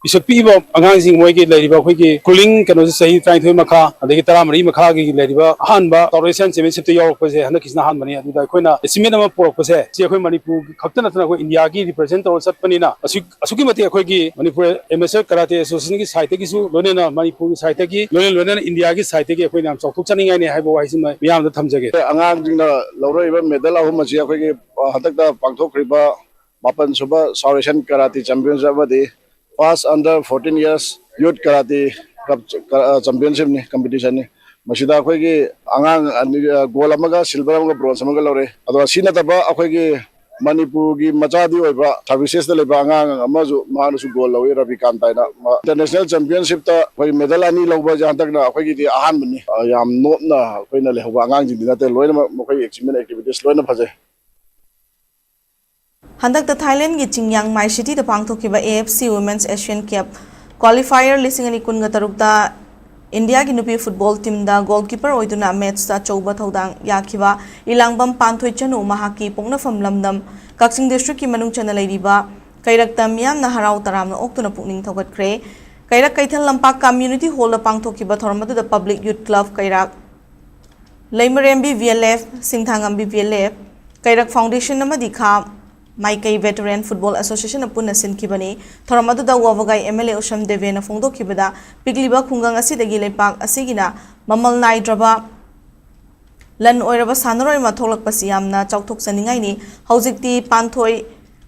ꯄꯤꯁꯛ ꯄꯤꯛꯏꯕ ꯑꯉꯥꯡꯁꯤꯡ, ꯃꯣꯏꯒꯤ ꯂꯩꯔꯤꯕ ꯑꯩꯈꯣꯏꯒꯤ schooling ꯀꯩꯅꯣꯁꯦ, ꯆꯍꯤ ꯇꯔꯥꯅꯤꯊꯣꯏ ꯃꯈꯥ ꯑꯗꯒꯤ ꯇꯔꯥꯃꯔꯤ ꯃꯈꯥꯒꯤ ꯂꯩꯔꯤꯕ, ꯑꯍꯥꯟꯕ South Asian Championshipꯇ ꯌꯥꯎꯔꯛꯄꯁꯦ ꯍꯟꯗꯛꯀꯤꯁꯤꯅ ꯑꯍꯥꯟꯕꯅꯤ꯫ ꯑꯗꯨꯗ ꯑꯩꯈꯣꯏꯅ achievement ꯑꯃ ꯄꯨꯔꯛꯄꯁꯦ, ꯁꯤ ꯑꯩꯈꯣꯏ ꯃꯅꯤꯄꯨꯔ ꯈꯛꯇ ꯅꯠꯇꯅ ꯑꯩꯈꯣꯏ ꯏꯟꯗꯤꯌꯥꯒꯤ represent ꯇꯧꯔ ꯆꯠꯄꯅꯤꯅ, ꯑꯁꯨꯛ-, ꯑꯁꯨꯛꯀꯤ ꯃꯇꯤꯛ ꯑꯩꯈꯣꯏꯒꯤ ꯃꯅꯤꯄꯨꯔ Amateur Karate Associationꯒꯤ sideꯇꯒꯤꯁꯨ, ꯂꯣꯏꯅꯅ ꯃꯅꯤꯄꯨꯔꯒꯤ sideꯇꯒꯤ, ꯂꯣꯏꯅ ꯂꯣꯏꯅꯅ ꯏꯟꯗꯤꯌꯥꯒꯤ sideꯇꯒꯤ ꯑꯩꯈꯣꯏꯅ ꯌꯥꯝ ꯆꯥꯎꯊꯣꯛꯆꯅꯤꯡꯉꯥꯏꯅꯤ ꯍꯥꯏꯕ ꯋꯥꯍꯩꯁꯤꯃ ꯃꯤꯌꯥꯝꯗ ꯊꯝꯖꯒꯦ꯫ ꯑꯉꯥꯡꯁꯤꯡꯅ ꯂꯧꯔꯛꯏꯕ medal ꯑꯍꯨꯝ ꯑꯁꯤ ꯑꯩꯈꯣꯏꯒꯤ, ꯑ, ꯍꯟꯗꯛꯇ ꯄꯥꯡꯊꯣꯛꯈ꯭ꯔꯤꯕ ꯃꯥꯄꯟ ꯁꯨꯕ South Asian Karate Championship ꯑꯃꯗꯤ first under fourteen years youth karate club, ꯑ, championshipꯅꯤ, competitionꯅꯤ꯫ ꯃꯁꯤꯗ ꯑꯩꯈꯣꯏꯒꯤ ꯑꯉꯥꯡ ꯑꯅꯤ, ꯑ, gold ꯑꯃꯒ silver ꯑꯃꯒ bronze ꯑꯃꯒ ꯂꯧꯔꯦ꯫ ꯑꯗꯣ ꯑꯁꯤ ꯅꯠꯇꯕ ꯑꯩꯈꯣꯏꯒꯤ ꯃꯅꯤꯄꯨꯔꯒꯤ ꯃꯆꯥꯗꯤ ꯑꯣꯏꯕ servicesꯇ ꯂꯩꯕ ꯑꯉꯥꯡ ꯑꯃꯁꯨ, ꯃꯍꯥꯛꯅꯁꯨ gold ꯂꯧꯏ, ꯔꯕꯤꯀꯥꯟꯇ ꯍꯥꯏꯅ꯫ ꯃꯥ international championshipꯇ ꯑꯩꯈꯣꯏ medal ꯑꯅꯤ ꯂꯧꯕ ꯍꯥꯏꯁꯦ ꯍꯟꯗꯛꯅ ꯑꯩꯈꯣꯏꯒꯤꯗꯤ ꯑꯍꯥꯟꯕꯅꯤ꯫ ꯑ, ꯌꯥꯝ ꯅꯣꯞꯅ ꯑꯩꯈꯣꯏꯅ ꯂꯩꯍꯧꯕ ꯑꯉꯥꯡꯁꯤꯡꯗꯤ ꯅꯠꯇꯦ, ꯂꯣꯏꯅꯃꯛ ꯃꯈꯣꯏ achievement activities ꯂꯣꯏꯅ ꯐꯖꯩ꯫ ꯍꯟꯗꯛꯇ ꯊꯥꯏꯂꯦꯟꯗꯒꯤ ꯆꯤꯡꯌꯥꯡ ꯃꯥꯏ ꯁꯤꯇꯤꯗ ꯄꯥꯡꯊꯣꯛꯈꯤꯕ A F C Women's Asian Cup qualifier ꯂꯤꯁꯤꯡ ꯑꯅꯤ ꯀꯨꯟꯒ ꯇꯔꯨꯛꯇ ꯏꯟꯗꯤꯌꯥꯒꯤ ꯅꯨꯄꯤ football teamꯗ goalkeeper ꯑꯣꯏꯗꯨꯅ matchꯇ ꯑꯆꯧꯕ ꯊꯧꯗꯥꯡ ꯌꯥꯈꯤꯕ ꯏꯂꯥꯡꯕꯝ ꯄꯥꯟꯊꯣꯏ ꯆꯅꯨ ꯃꯍꯥꯛꯀꯤ ꯄꯣꯛꯅꯐꯝ ꯂꯝꯗꯝ ꯀꯛꯆꯤꯡ districtꯀꯤ ꯃꯅꯨꯡ ꯆꯟꯅ ꯂꯩꯔꯤꯕ ꯀꯩꯔꯛꯇ ꯃꯤꯌꯥꯝꯅ ꯍꯔꯥꯎ ꯇꯔꯥꯝꯅ ꯑꯣꯛꯇꯨꯅ ꯄꯨꯛꯅꯤꯡ ꯊꯧꯒꯠꯈ꯭ꯔꯦ꯫ ꯀꯩꯔꯛ ꯀꯩꯊꯦꯜ ꯂꯝꯄꯥꯛ community hallꯗ ꯄꯥꯡꯊꯣꯛꯈꯤꯕ ꯊꯧꯔꯝ ꯑꯗꯨꯗ Public Youth Club ꯀꯩꯔꯥꯛ, ꯂꯩꯃꯔꯦꯝꯕꯤ V L F, ꯁꯤꯡꯊꯥꯉꯝꯕꯤ V L F, ꯀꯩꯔꯛ Foundation ꯑꯃꯗꯤ ꯈꯥ ꯃꯥꯏꯀꯩ Veteran Football Associationꯅ ꯄꯨꯟꯅ ꯁꯤꯟꯈꯤꯕꯅꯤ꯫ ꯊꯧꯔꯝ ꯑꯗꯨꯗ ꯋꯥꯕꯒꯥꯏ M L A ꯎꯁꯝ ꯗꯦꯕꯦꯅ ꯐꯣꯡꯗꯣꯛꯈꯤꯕꯗ, ꯄꯤꯛꯂꯤꯕ ꯈꯨꯡꯒꯪ ꯑꯁꯤꯗꯒꯤ ꯂꯩꯄꯥꯛ ꯑꯁꯤꯒꯤꯅ ꯃꯃꯜ ꯅꯥꯏꯗ꯭ꯔꯕ ꯂꯟ ꯑꯣꯏꯔꯕ ꯁꯥꯟꯅꯔꯣꯏ ꯑꯃ ꯊꯣꯛꯂꯛꯄꯁꯤ ꯌꯥꯝꯅ ꯆꯥꯎꯊꯣꯛꯆꯅꯤꯡꯉꯥꯏꯅꯤ꯫ ꯍꯧꯖꯤꯛꯇꯤ ꯄꯥꯟꯊꯣꯏ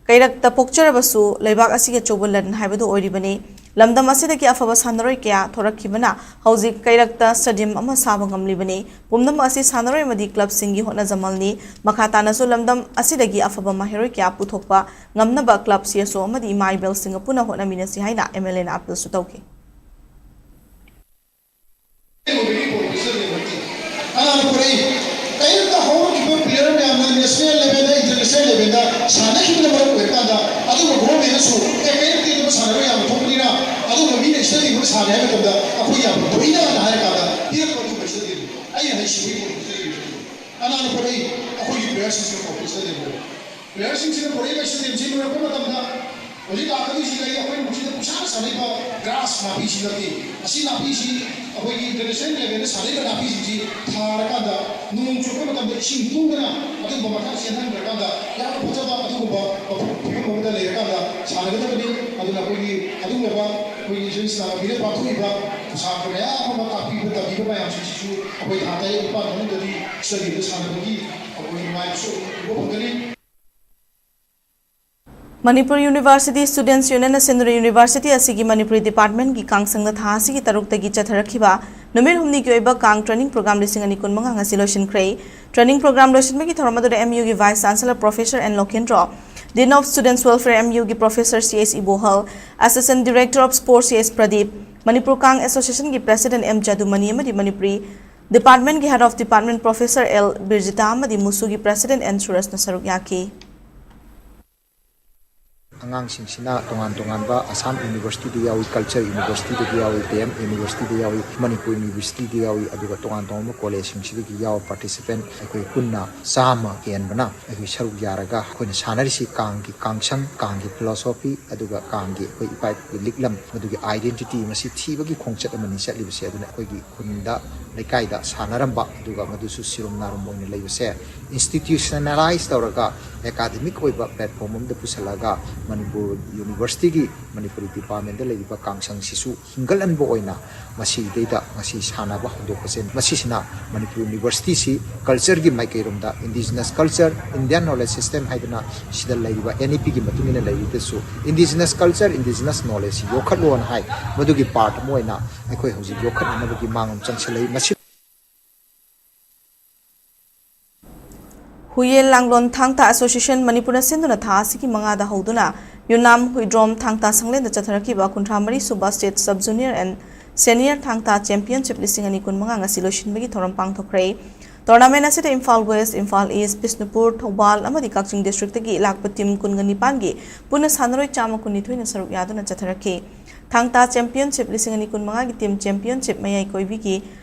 ꯀꯩꯔꯛꯇ ꯄꯣꯛꯆꯔꯕꯁꯨ ꯂꯩꯕꯥꯛ ꯑꯁꯤꯒꯤ ꯑꯆꯧꯕ ꯂꯟ ꯍꯥꯏꯕꯗꯨ ꯑꯣꯏꯔꯤꯕꯅꯤ꯫ ꯂꯝꯗꯝ ꯑꯁꯤꯗꯒꯤ ꯑꯐꯕ ꯁꯥꯟꯅꯔꯣꯏ ꯀꯌꯥ ꯊꯣꯔꯛꯈꯤꯕꯅ ꯍꯧꯖꯤꯛ ꯀꯩꯔꯛꯇ ꯁ꯭ꯇꯦꯗꯤꯌꯝ ꯑꯃ ꯁꯥꯕ ꯉꯝꯂꯤꯕꯅꯤ꯫ ꯄꯨꯝꯅꯃꯛ ꯑꯁꯤ ꯁꯥꯟꯅꯔꯣꯏ ꯑꯃꯗꯤ ꯀ꯭ꯂꯕꯁꯤꯡꯒꯤ ꯍꯣꯠꯅꯖꯃꯜꯅꯤ꯫ ꯃꯈꯥ ꯇꯥꯅꯁꯨ ꯂꯝꯗꯝ ꯑꯁꯤꯗꯒꯤ ꯑꯐꯕ ꯃꯍꯩꯔꯣꯏ ꯀꯌꯥ ꯄꯨꯊꯣꯛꯄ ꯉꯝꯅꯕ ꯀ꯭ꯂꯕ, ꯁꯤ ꯑꯦꯁ ꯑꯣ ꯑꯃꯗꯤ ꯏꯃꯥ ꯏꯕꯦꯜꯁꯤꯡꯒ ꯄꯨꯟꯅ ꯍꯣꯠꯅꯃꯤꯟꯅꯁꯤ ꯍꯥꯏꯅ ꯑꯦꯝ ꯑꯦꯜ ꯑꯦꯅ ꯑꯄꯤꯜꯁꯨ ꯇꯧꯈꯤ꯫ ꯀꯩꯝꯇ ꯍꯧꯔꯛꯈꯤꯕ ꯄ꯭ꯂꯦꯌꯔ ꯃꯌꯥꯝꯅ ꯅꯦꯁꯅꯦꯜ ꯂꯦꯚꯦꯜꯗ, ꯏꯟꯇꯔꯅꯦꯁꯅꯦꯜ ꯂꯦꯚꯦꯜꯗ ꯁꯥꯟꯅꯈꯤꯕꯅ ꯃꯔꯝ ꯑꯣꯏꯔꯀꯥꯟꯗ ꯑꯗꯨꯒꯨꯝꯕ ꯒꯣꯚꯔꯟꯃꯦꯟꯅꯁꯨ ꯑꯦ, ꯀꯩꯝꯇ ꯑꯗꯨꯝ ꯁꯥꯟꯅꯔꯣꯏ ꯌꯥꯝꯅ ꯊꯣꯛꯄꯅꯤꯅ ꯑꯗꯨꯒꯨꯝꯕ ꯃꯤꯅ ꯁ꯭ꯇꯦꯗꯤꯌꯝ ꯑꯃ ꯁꯥꯒꯦ ꯍꯥꯏꯕ ꯃꯇꯝꯗ ꯑꯩꯈꯣꯏ ꯌꯥꯝꯅ ꯊꯣꯛꯏꯅ ꯍꯥꯏꯔꯀꯥꯟꯗ ꯄꯤꯔꯛꯄ ꯑꯗꯨꯒꯨꯝꯕ ꯁ꯭ꯇꯦꯗꯤꯌꯝ ꯑꯩꯅ ꯍꯥꯏꯁꯤꯕꯒꯤ ꯄꯣꯠꯇꯨ ꯁ꯭ꯇꯦꯗꯤꯌꯝ ꯀꯅꯥꯅ ꯄꯨꯔꯛꯏ? ꯑꯩꯈꯣꯏꯒꯤ ꯄ꯭ꯂꯦꯌꯔꯁꯤꯡꯁꯤꯅ ꯄꯨꯔꯛꯄ ꯁ꯭ꯇꯦꯗꯤꯌꯝꯗꯨ꯫ ꯄ꯭ꯂꯦꯌꯔꯁꯤꯡꯁꯤꯅ ꯄꯨꯔꯛꯏꯕ ꯁ꯭ꯇꯦꯗꯤꯌꯝꯁꯤ ꯂꯣꯏꯔꯛꯄ ꯃꯇꯝꯗ ꯍꯧꯖꯤꯛ ꯂꯥꯛꯀꯗꯣꯏꯁꯤ ꯂꯩ, ꯑꯩꯈꯣꯏꯅ ꯃꯁꯤꯗ ꯄꯨꯡꯁꯥꯗ ꯁꯥꯟꯅꯔꯤꯕ ꯒ꯭ꯔꯥꯁ ꯅꯥꯄꯤꯁꯤ ꯅꯠꯇꯦ꯫ ꯑꯁꯤ ꯅꯥꯄꯤꯁꯤ ꯑꯩꯈꯣꯏꯒꯤ ꯏꯟꯇꯔꯅꯦꯁꯅꯦꯜ ꯂꯦꯚꯦꯜꯗ ꯁꯥꯟꯅꯔꯤꯕ ꯅꯥꯄꯤꯁꯤꯡꯁꯤ ꯊꯥꯔꯀꯥꯟꯗ ꯅꯣꯡ ꯆꯨꯔꯛꯄ ꯃꯇꯝꯗ ꯏꯁꯤꯡ ꯇꯨꯡꯗꯅ ꯑꯗꯨꯒꯨꯝꯕ ꯃꯊꯛ ꯆꯦꯟꯍꯟꯗ꯭ꯔꯀꯥꯟꯗ ꯌꯥꯝꯅ ꯐꯖꯕ ꯑꯗꯨꯒꯨꯝꯕ ꯃꯐꯝ ꯐꯤꯕꯝ ꯑꯃꯗ ꯂꯩꯔꯀꯥꯟꯗ ꯁꯥꯟꯅꯒꯗꯕꯅꯤ꯫ ꯑꯗꯨꯅ ꯑꯩꯈꯣꯏꯒꯤ ꯑꯗꯨꯒꯨꯝꯂꯕ ꯑꯩꯈꯣꯏꯒꯤ ꯏꯟꯁꯨꯔꯦꯟꯁ ꯅꯥꯄꯤꯗ ꯄꯥꯡꯊꯣꯛꯏꯕ ꯁꯥꯇ꯭ꯔ ꯃꯌꯥꯝ ꯑꯃ ꯇꯥꯛꯄꯤꯕ ꯇꯝꯕꯤꯕ ꯃꯌꯥꯝꯁꯤꯡꯁꯤꯁꯨ ꯑꯩꯈꯣꯏ ꯊꯥ ꯇꯔꯦꯠ ꯅꯤꯄꯥꯜ ꯃꯅꯨꯡꯗꯗꯤ ꯁ꯭ꯇꯦꯗꯤꯌꯝꯗ ꯁꯥꯟꯅꯕꯒꯤ ꯑꯩꯈꯣꯏ ꯅꯨꯡꯉꯥꯏꯕꯁꯨ ꯎꯕ ꯐꯪꯒꯅꯤ꯫ ꯃꯅꯤꯄꯨꯔ ꯌꯨꯅꯤꯚꯔꯁꯤꯇꯤ ꯁ꯭ꯇꯨꯗꯦꯟꯠꯁ ꯌꯨꯅꯤꯌꯟꯅ ꯁꯤꯟꯗꯨꯅ ꯌꯨꯅꯤꯚꯔꯁꯤꯇꯤ ꯑꯁꯤꯒꯤ ꯃꯅꯤꯄꯨꯔꯤ ꯗꯤꯄꯥꯔꯠꯃꯦꯟꯠꯀꯤ ꯀꯥꯡ ꯁꯪꯗ ꯊꯥ ꯑꯁꯤꯒꯤ ꯇꯔꯨꯛꯇꯒꯤ ꯆꯠꯊꯔꯛꯈꯤꯕ ꯅꯨꯃꯤꯠ ꯍꯨꯝꯅꯤꯒꯤ ꯑꯣꯏꯕ ꯀꯥꯡ ꯇ꯭ꯔꯦꯅꯤꯡ ꯄ꯭ꯔꯣꯒ꯭ꯔꯥꯝ ꯂꯤꯁꯤꯡ ꯑꯅꯤ ꯀꯨꯟꯃꯉꯥ ꯉꯁꯤ ꯂꯣꯏꯁꯤꯟꯈ꯭ꯔꯦ꯫ ꯇ꯭ꯔꯦꯅꯤꯡ ꯄ꯭ꯔꯣꯒ꯭ꯔꯥꯝ ꯂꯣꯏꯁꯤꯟꯕꯒꯤ ꯊꯧꯔꯝ ꯑꯗꯨꯗ ꯑꯦꯝ ꯌꯨꯒꯤ vice chancellor professor N Lokendra, dean of students welfare M ꯌꯨꯒꯤ professor C S Ibohal, assistant director of sports C S Pradeep, Manipur ꯀꯥꯡ ꯑꯦꯁꯣꯁꯤꯌꯦꯁꯟꯒꯤ ꯄ꯭ꯔꯦꯁꯤꯗꯦꯟꯠ ꯑꯦꯝ ꯖꯗꯨꯃꯅꯤ ꯑꯃꯗꯤ ꯃꯅꯤꯄꯨꯔꯤ ꯗꯤꯄꯥꯔꯠꯃꯦꯟꯠꯀꯤ head of department professor L Birjita ꯑꯃꯗꯤ ꯃꯨꯁꯨꯒꯤ ꯄ꯭ꯔꯦꯁꯤꯗꯦꯟꯠ ꯑꯦꯟ ꯁꯨꯔꯖꯅ ꯁꯔꯨꯛ ꯌꯥꯈꯤ꯫ ꯑꯉꯥꯡꯁꯤꯡꯁꯤꯅ ꯇꯣꯉꯥꯟ ꯇꯣꯉꯥꯟꯕ ꯑꯁꯥꯝ ꯌꯨꯅꯤꯚꯔꯁꯤꯇꯤꯗ ꯌꯥꯎꯏ, ꯀꯜꯆꯔ ꯌꯨꯅꯤꯚꯔꯁꯤꯇꯤꯗꯒꯤ ꯌꯥꯎꯏ, ꯗꯤ ꯑꯦꯝ ꯌꯨꯅꯤꯚꯔꯁꯤꯇꯤꯗ ꯌꯥꯎꯏ, ꯃꯅꯤꯄꯨꯔ ꯌꯨꯅꯤꯚꯔꯁꯤꯇꯤꯗ ꯌꯥꯎꯏ, ꯑꯗꯨꯒ ꯇꯣꯉꯥꯟ ꯇꯣꯉꯥꯟꯕ ꯀꯣꯂꯦꯖꯁꯤꯡꯁꯤꯗꯒꯤ ꯌꯥꯎꯕ ꯄꯥꯔꯇꯤꯁꯤꯄꯦꯟꯠ ꯑꯩꯈꯣꯏ ꯄꯨꯟꯅ ꯆꯥꯝꯃ ꯍꯦꯟꯕꯅ ꯑꯩꯈꯣꯏ ꯁꯔꯨꯛ ꯌꯥꯔꯒ ꯑꯩꯈꯣꯏꯅ ꯁꯥꯟꯅꯔꯤꯁꯤ ꯀꯥꯡꯒꯤ ꯀꯥꯡꯁꯪ, ꯀꯥꯡꯒꯤ ꯐꯤꯂꯣꯁꯣꯐꯤ, ꯑꯗꯨꯒ ꯀꯥꯡꯒꯤ ꯑꯩꯈꯣꯏ ꯏꯄꯥ ꯏꯄꯨꯒꯤ ꯂꯤꯛꯂꯝ, ꯃꯗꯨꯒꯤ ꯑꯥꯏꯗꯦꯟꯇꯤꯇꯤ ꯃꯁꯤ ꯊꯤꯕꯒꯤ ꯈꯣꯡꯆꯠ ꯑꯃꯅꯤ ꯆꯠꯂꯤꯕꯁꯦ꯫ ꯑꯗꯨꯅ ꯑꯩꯈꯣꯏꯒꯤ ꯈꯨꯟꯗ, ꯂꯩꯀꯥꯏꯗ ꯁꯥꯟꯅꯔꯝꯕ, ꯑꯗꯨꯒ ꯃꯗꯨꯁꯨ ꯁꯤꯔꯨꯝ ꯅꯥꯔꯨꯝ ꯑꯣꯏꯅ ꯂꯩꯕꯁꯦ, ꯏꯟꯁꯇꯤꯇ꯭ꯌꯨꯁꯅꯦꯂꯥꯏꯁ ꯇꯧꯔꯒ ꯑꯦꯀꯥꯗꯃꯤꯛ ꯑꯣꯏꯕ ꯄ꯭ꯂꯦꯠꯐꯣꯝ ꯑꯃꯗ ꯄꯨꯁꯤꯜꯂꯒ ꯃꯅꯤꯄꯨꯔ ꯌꯨꯅꯤꯚꯔꯁꯤꯇꯤꯒꯤ ꯃꯅꯤꯄꯨꯔꯤ ꯗꯤꯄꯥꯔꯠꯃꯦꯟꯗ ꯂꯩꯔꯤꯕ ꯀꯥꯡꯁꯪꯁꯤꯁꯨ ꯍꯤꯡꯒꯠꯍꯟꯕ ꯑꯣꯏꯅ ꯃꯁꯤꯗꯩꯗ ꯉꯁꯤ ꯁꯥꯟꯅꯕ ꯍꯧꯗꯣꯛꯄꯁꯦ꯫ ꯃꯁꯤꯁꯤꯅ ꯃꯅꯤꯄꯨꯔ ꯌꯨꯅꯤꯚꯔꯁꯤꯇꯤꯁꯤ ꯀꯜꯆꯔꯒꯤ ꯃꯥꯏꯀꯩꯔꯣꯝꯗ, indigenous culture, Indian knowledge system ꯍꯥꯏꯗꯅ ꯁꯤꯗ ꯂꯩꯔꯤꯕ ꯑꯦꯟ ꯏ ꯄꯤꯒꯤ ꯃꯇꯨꯡ ꯏꯟꯅ ꯂꯩꯔꯤꯕꯗꯁꯨ ꯏꯟꯗꯤꯖꯤꯅꯁ ꯀꯜꯆꯔ, ꯏꯟꯗꯤꯖꯤꯅꯁ ꯅꯣꯂꯦꯖꯁꯤ ꯌꯣꯛꯈꯠꯂꯣꯅ ꯍꯥꯏ꯫ ꯃꯗꯨꯒꯤ ꯄꯥꯔꯠ ꯑꯃ ꯑꯣꯏꯅ ꯑꯩꯈꯣꯏ ꯍꯧꯖꯤꯛ ꯌꯣꯛꯈꯠꯅꯅꯕꯒꯤ ꯃꯥꯡ ꯑꯃ ꯆꯪꯁꯤꯜꯂꯛꯏ꯫ ꯃꯁꯤ ꯍꯨꯌꯦꯟ ꯂꯥꯡꯂꯣꯟ ꯊꯥꯡ ꯇꯥ ꯑꯦꯁꯣꯁꯤꯌꯦꯁꯟ ꯃꯅꯤꯄꯨꯔꯅ ꯁꯤꯟꯗꯨꯅ ꯊꯥ ꯑꯁꯤꯒꯤ ꯃꯉꯥꯗ ꯍꯧꯗꯨꯅ ꯌꯨꯅꯥꯝ ꯍꯨꯏꯗ꯭ꯔꯣꯝ ꯊꯥꯡ ꯇꯥ ꯁꯪꯂꯦꯟꯗ ꯆꯠꯊꯔꯛꯈꯤꯕ ꯀꯨꯟꯊ꯭ꯔꯥ ꯃꯔꯤ sub state sub junior and senior Thang Ta championship ꯂꯤꯁꯤꯡ ꯑꯅꯤ ꯀꯨꯟ ꯃꯉꯥ ꯉꯁꯤ ꯂꯣꯏꯁꯤꯟꯕꯒꯤ ꯊꯧꯔꯝ ꯄꯥꯡꯊꯣꯛꯈ꯭ꯔꯦ꯫ ꯇꯣꯔꯅꯥꯃꯦꯟ ꯑꯁꯤꯗ ꯏꯝꯐꯥꯜ ꯋꯦꯁ, ꯏꯝꯐꯥꯜ ꯏꯁ, ꯕꯤꯁꯅꯨꯄꯨꯔ, ꯊꯧꯕꯥꯜ ꯑꯃꯗꯤ ꯀꯛꯆꯤꯡ ꯗꯤꯁꯇ꯭ꯔꯤꯛꯇꯒꯤ ꯂꯥꯛꯄ ꯇꯤꯝ ꯀꯨꯟꯒ ꯅꯤꯄꯥꯟꯒꯤ ꯄꯨꯟꯅ ꯁꯥꯟꯅꯔꯣꯏ ꯆꯥꯝꯃ ꯀꯨꯟꯅꯤꯊꯣꯏꯅ ꯁꯔꯨꯛ ꯌꯥꯗꯨꯅ ꯆꯠꯊꯔꯛꯈꯤ꯫ ꯊꯥꯡ ꯇꯥ ꯆꯦꯝꯄꯤꯌꯟꯁꯤꯞ ꯂꯤꯁꯤꯡ ꯑꯅꯤ ꯀꯨꯟ ꯃꯉꯥꯒꯤ ꯇꯤꯝ ꯆꯦꯝꯄꯤꯌꯟꯁꯤꯞ ꯃꯌꯥꯏ ꯀꯣꯏꯕꯤꯒꯤ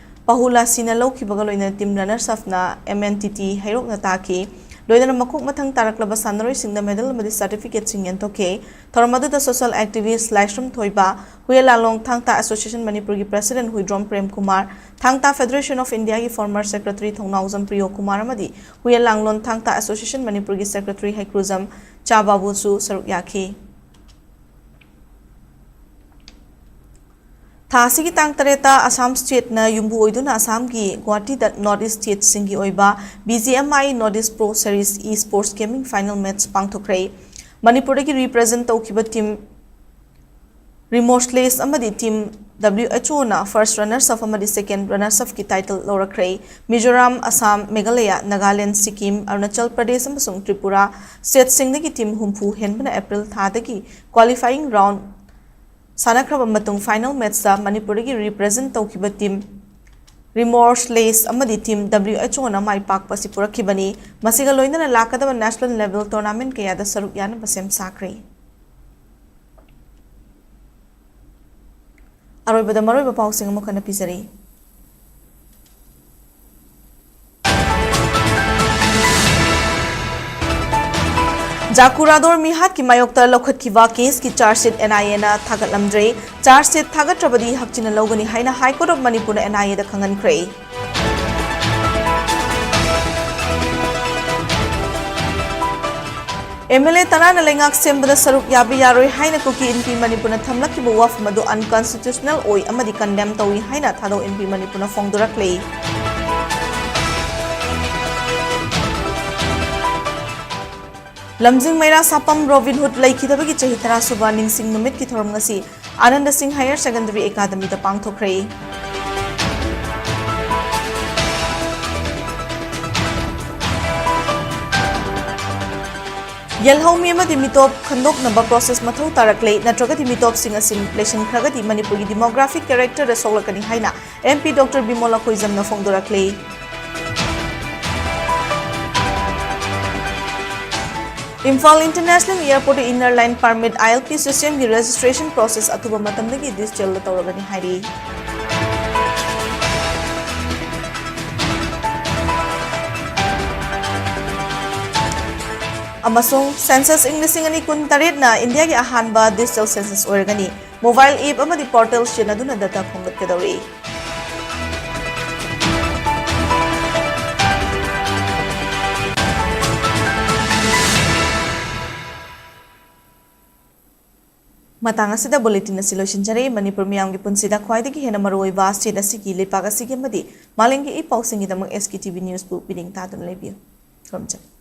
ꯄꯥꯍꯨꯂꯥꯁꯤꯅ ꯂꯧꯈꯤꯕꯒ ꯂꯣꯏꯅꯅ ꯇꯤꯝ ꯔꯅꯔꯁ ꯑꯞꯅ ꯑꯦꯝ ꯑꯦꯟ ꯇꯤ ꯇꯤ ꯍꯩꯔꯣꯛꯅ ꯇꯥꯈꯤ꯫ ꯂꯣꯏꯅꯅ ꯃꯈꯣꯛ ꯃꯊꯪ ꯇꯥꯔꯛꯂꯕ ꯁꯥꯟꯅꯔꯣꯏꯁꯤꯡꯗ ꯃꯦꯗꯜ ꯑꯃꯗꯤ ꯁꯥꯔꯇꯤꯐꯤꯀꯦꯠꯁꯤꯡ ꯌꯦꯟꯊꯣꯛꯈꯤ꯫ ꯊꯧꯔꯝ ꯑꯗꯨꯗ ꯁꯣꯁꯤꯌꯦꯜ ꯑꯦꯛꯇꯤꯚꯤꯁ꯭ꯠ ꯂꯥꯏꯁ꯭ꯔꯝ ꯊꯣꯏꯕ, ꯍꯨꯌꯦꯟ ꯂꯥꯡꯂꯣꯡ ꯊꯥꯡ ꯇꯥ ꯑꯦꯁꯣꯁꯤꯌꯦꯁꯟ ꯃꯅꯤꯄꯨꯔꯒꯤ ꯄ꯭ꯔꯦꯁꯤꯗꯦꯟꯠ ꯍꯨꯏꯗ꯭ꯔꯣꯝ ꯄ꯭ꯔꯦꯝ ꯀꯨꯃꯥꯔ, ꯊꯥꯡ ꯇꯥ ꯐꯦꯗꯔꯦꯁꯟ ꯑꯣꯐ ꯏꯟꯗꯤꯌꯥꯒꯤ ꯐꯣꯔꯃꯔ ꯁꯦꯀ꯭ꯔꯦꯇꯔꯤ ꯊꯧꯅꯥꯎꯖꯝ ꯄ꯭ꯔꯤꯌꯣ ꯀꯨꯃꯥꯔ ꯑꯃꯗꯤ ꯍꯨꯌꯦꯟ ꯂꯥꯡꯂꯣꯟ ꯊꯥꯡ ꯇꯥ ꯑꯦꯁꯣꯁꯤꯌꯦꯁꯟ ꯃꯅꯤꯄꯨꯔꯒꯤ ꯁꯦꯀ꯭ꯔꯦꯇꯔꯤ ꯍꯩꯀ꯭ꯔꯨꯖꯝ ꯆꯥꯕꯥꯕꯨꯁꯨ ꯁꯔꯨꯛ ꯌꯥꯈꯤ꯫ ꯊꯥ ꯑꯁꯤꯒꯤ ꯇꯥꯡ ꯇꯔꯦꯠꯇ ꯑꯁꯥꯝ ꯁ꯭ꯇꯦꯠꯅ ꯌꯨꯝꯕꯨ ꯑꯣꯏꯗꯨꯅ ꯑꯁꯥꯝꯒꯤ ꯒꯨꯋꯥꯍꯥꯇꯤꯗ ꯅꯣꯔꯠ ꯏꯁ꯭ꯠ ꯁ꯭ꯇꯦꯠꯁꯤꯡꯒꯤ ꯑꯣꯏꯕ ꯕꯤ ꯖꯤ ꯑꯦꯝ ꯑꯥꯏ north east pro series E sports gaming final match ꯄꯥꯡꯊꯣꯛꯈ꯭ꯔꯦ꯫ ꯃꯅꯤꯄꯨꯔꯗꯒꯤ ꯔꯤꯄ꯭ꯔꯖꯦꯟꯠ ꯇꯧꯈꯤꯕ ꯇꯤꯝ ꯔꯤꯃꯣꯔꯁꯂꯦꯁ ꯑꯃꯗꯤ ꯇꯤꯝ ꯗꯕ꯭ꯂꯤꯎ ꯑꯦꯆ ꯑꯣꯅ ꯐꯥꯔꯁ ꯔꯟꯅꯔꯁ ꯑꯞ ꯑꯃꯗꯤ ꯁꯦꯀꯦꯟ ꯔꯟꯅꯔꯁ ꯑꯞꯀꯤ ꯇꯥꯏꯇꯜ ꯂꯧꯔꯛꯈ꯭ꯔꯦ꯫ ꯃꯤꯖꯣꯔꯥꯝ, ꯑꯁꯥꯝ, ꯃꯦꯘꯥꯂꯌꯥ, ꯅꯥꯒꯥꯂꯦꯟ, ꯁꯤꯛꯀꯤꯝ, ꯑꯔꯨꯅꯥꯆꯜ ꯄ꯭ꯔꯗꯦꯁ ꯑꯃꯁꯨꯡ ꯇ꯭ꯔꯤꯄꯨꯔꯥ ꯁ꯭ꯇꯦꯠꯁꯤꯡꯗꯒꯤ ꯇꯤꯝ ꯍꯨꯝꯐꯨ ꯍꯦꯟꯕꯅ ꯑꯦꯄ꯭ꯔꯤꯜ ꯊꯥꯗꯒꯤ ꯀ꯭ꯋꯥꯂꯤꯐꯥꯏꯌꯤꯡ ꯔꯥꯎꯟꯗ ꯁꯥꯟꯅꯈ꯭ꯔꯕ ꯃꯇꯨꯡ ꯐꯥꯏꯅꯦꯜ ꯃꯦꯠꯆꯇ ꯃꯅꯤꯄꯨꯔꯗꯒꯤ ꯔꯤꯄ꯭ꯔꯖꯦꯟꯠ ꯇꯧꯈꯤꯕ ꯇꯤꯝ ꯔꯤꯃꯣꯔꯁꯂꯦꯁ ꯑꯃꯗꯤ ꯇꯤꯝ ꯗꯕ꯭ꯂꯤꯎ ꯑꯦꯆ ꯑꯣꯅ ꯃꯥꯏ ꯄꯥꯛꯄ ꯑꯁꯤ ꯄꯨꯔꯛꯈꯤꯕꯅꯤ꯫ ꯃꯁꯤꯒ ꯂꯣꯏꯅꯅ ꯂꯥꯛꯀꯗꯕ ꯅꯦꯁꯅꯦꯜ ꯂꯦꯚꯦꯜ ꯇꯣꯔꯅꯥꯃꯦꯟꯠ ꯀꯌꯥꯗ ꯁꯔꯨꯛ ꯌꯥꯅꯕ ꯁꯦꯝ ꯁꯥꯈ꯭ꯔꯦ꯫ ꯑꯔꯣꯏꯕꯗ ꯃꯔꯨꯑꯣꯏꯕ ꯄꯥꯎꯁꯤꯡ ꯑꯃꯨꯛ ꯍꯟꯅ ꯄꯤꯖꯔꯤ꯫ ꯖꯥꯀꯨꯔꯥꯗꯣꯔ ꯃꯤꯍꯥꯠꯀꯤ ꯃꯥꯌꯣꯛꯇ ꯂꯧꯈꯠꯈꯤꯕ ꯀꯦꯁꯀꯤ ꯆꯥꯔꯖ ꯁꯤꯠ ꯑꯦꯟ ꯑꯥꯏ ꯑꯦꯅ ꯊꯥꯒꯠꯂꯝꯗ꯭ꯔꯦ꯫ ꯆꯥꯔꯖ ꯁꯤꯠ ꯊꯥꯒꯠꯇ꯭ꯔꯕꯗꯤ ꯍꯛꯆꯤꯟꯅ ꯂꯧꯒꯅꯤ ꯍꯥꯏꯅ ꯍꯥꯏ ꯀꯣꯔꯠ ꯑꯣꯐ ꯃꯅꯤꯄꯨꯔꯅ ꯑꯦꯟ ꯑꯥꯏ ꯑꯦꯗ ꯈꯪꯍꯟꯈ꯭ꯔꯦ꯫ ꯑꯦꯝ ꯑꯦꯜ ꯑꯦ ꯇꯔꯥꯅ ꯂꯩꯉꯥꯛ ꯁꯦꯝꯕꯗ ꯁꯔꯨꯛ ꯌꯥꯕ ꯌꯥꯔꯣꯏ ꯍꯥꯏꯅ ꯀꯨꯀꯤ ꯏꯟꯄꯤ ꯃꯅꯤꯄꯨꯔꯅ ꯊꯝꯂꯛꯈꯤꯕ ꯋꯥꯐꯝ ꯑꯗꯨ unconstitutional ꯑꯣꯏ ꯑꯃꯗꯤ condemn ꯇꯧꯏ ꯍꯥꯏꯅ ꯊꯥꯗꯧ ꯏꯟꯄꯤ ꯃꯅꯤꯄꯨꯔꯅ ꯐꯣꯡꯗꯣꯔꯛꯂꯤ꯫ ꯂꯝꯖꯤꯡ ꯃꯩꯔꯥ ꯁꯥꯄꯝ ꯔꯣꯕꯤꯟ ꯍꯨꯗ ꯂꯩꯈꯤꯗꯕꯒꯤ ꯆꯍꯤ ꯇꯔꯥ ꯁꯨꯕ ꯅꯤꯡꯁꯤꯡ ꯅꯨꯃꯤꯠꯀꯤ ꯊꯧꯔꯝ ꯉꯁꯤ ꯑꯥꯅꯟꯗ ꯁꯤꯡ ꯍꯥꯌꯔ ꯁꯦꯀꯦꯟꯗꯔꯤ ꯑꯦꯀꯥꯗꯃꯤꯗ ꯄꯥꯡꯊꯣꯛꯈ꯭ꯔꯦ꯫ ꯌꯦꯜꯍꯧꯃꯤ ꯑꯃꯗꯤ ꯃꯤꯇꯣꯞ ꯈꯟꯗꯣꯛꯅꯕ process ꯃꯊꯧ ꯇꯥꯔꯛꯂꯦ, ꯅꯠꯇ꯭ꯔꯒꯗꯤ ꯃꯤꯇꯣꯞꯁꯤꯡ ꯑꯁꯤ ꯂꯩꯁꯤꯟꯈ꯭ꯔꯒꯗꯤ ꯃꯅꯤꯄꯨꯔꯒꯤ demographic characterꯗ ꯁꯣꯛꯂꯛꯀꯅꯤ ꯍꯥꯏꯅ M P Doctor Bimola ꯈꯣꯏꯖꯝꯅ ꯐꯣꯡꯗꯣꯔꯛꯂꯤ꯫ Imphal International Airport Inner Line Permit, I L P systemꯒꯤ registration process ꯑꯊꯨꯕ ꯃꯇꯝꯗꯒꯤ digitalꯗ ꯇꯧꯔꯒꯅꯤ ꯍꯥꯏꯔꯤ꯫ ꯑꯃꯁꯨꯡ census ꯏꯪ ꯂꯤꯁꯤꯡ ꯑꯅꯤ ꯀꯨꯟ ꯇꯔꯦꯠꯅ ꯏꯟꯗꯤꯌꯥꯒꯤ ꯑꯍꯥꯟꯕ digital census ꯑꯣꯏꯔꯒꯅꯤ꯫ Mobile app ꯑꯃꯗꯤ portal ꯁꯤꯖꯤꯟꯅꯗꯨꯅ data ꯈꯣꯝꯒꯠꯀꯗꯧꯔꯤ꯫ ꯃꯇꯥꯡ ꯑꯁꯤꯗ bulletin ꯑꯁꯤ ꯂꯣꯏꯁꯤꯟꯖꯔꯦ꯫ ꯃꯅꯤꯄꯨꯔ ꯃꯤꯌꯥꯝꯒꯤ ꯄꯨꯟꯁꯤꯗ ꯈ꯭ꯋꯥꯏꯗꯒꯤ ꯍꯦꯟꯅ ꯃꯔꯨꯑꯣꯏꯕ state ꯑꯁꯤꯒꯤ, ꯂꯩꯄꯥꯛ ꯑꯁꯤꯒꯤ ꯑꯃꯗꯤ ꯃꯥꯂꯦꯝꯒꯤ E ꯄꯥꯎꯁꯤꯡꯒꯤꯗꯃꯛ S K T V newsꯕꯨ ꯄꯤꯅꯤꯡ ꯇꯥꯗꯨꯅ ꯂꯩꯕꯤꯌꯨ꯫ ꯈꯨꯔꯨꯝꯖꯔꯤ꯫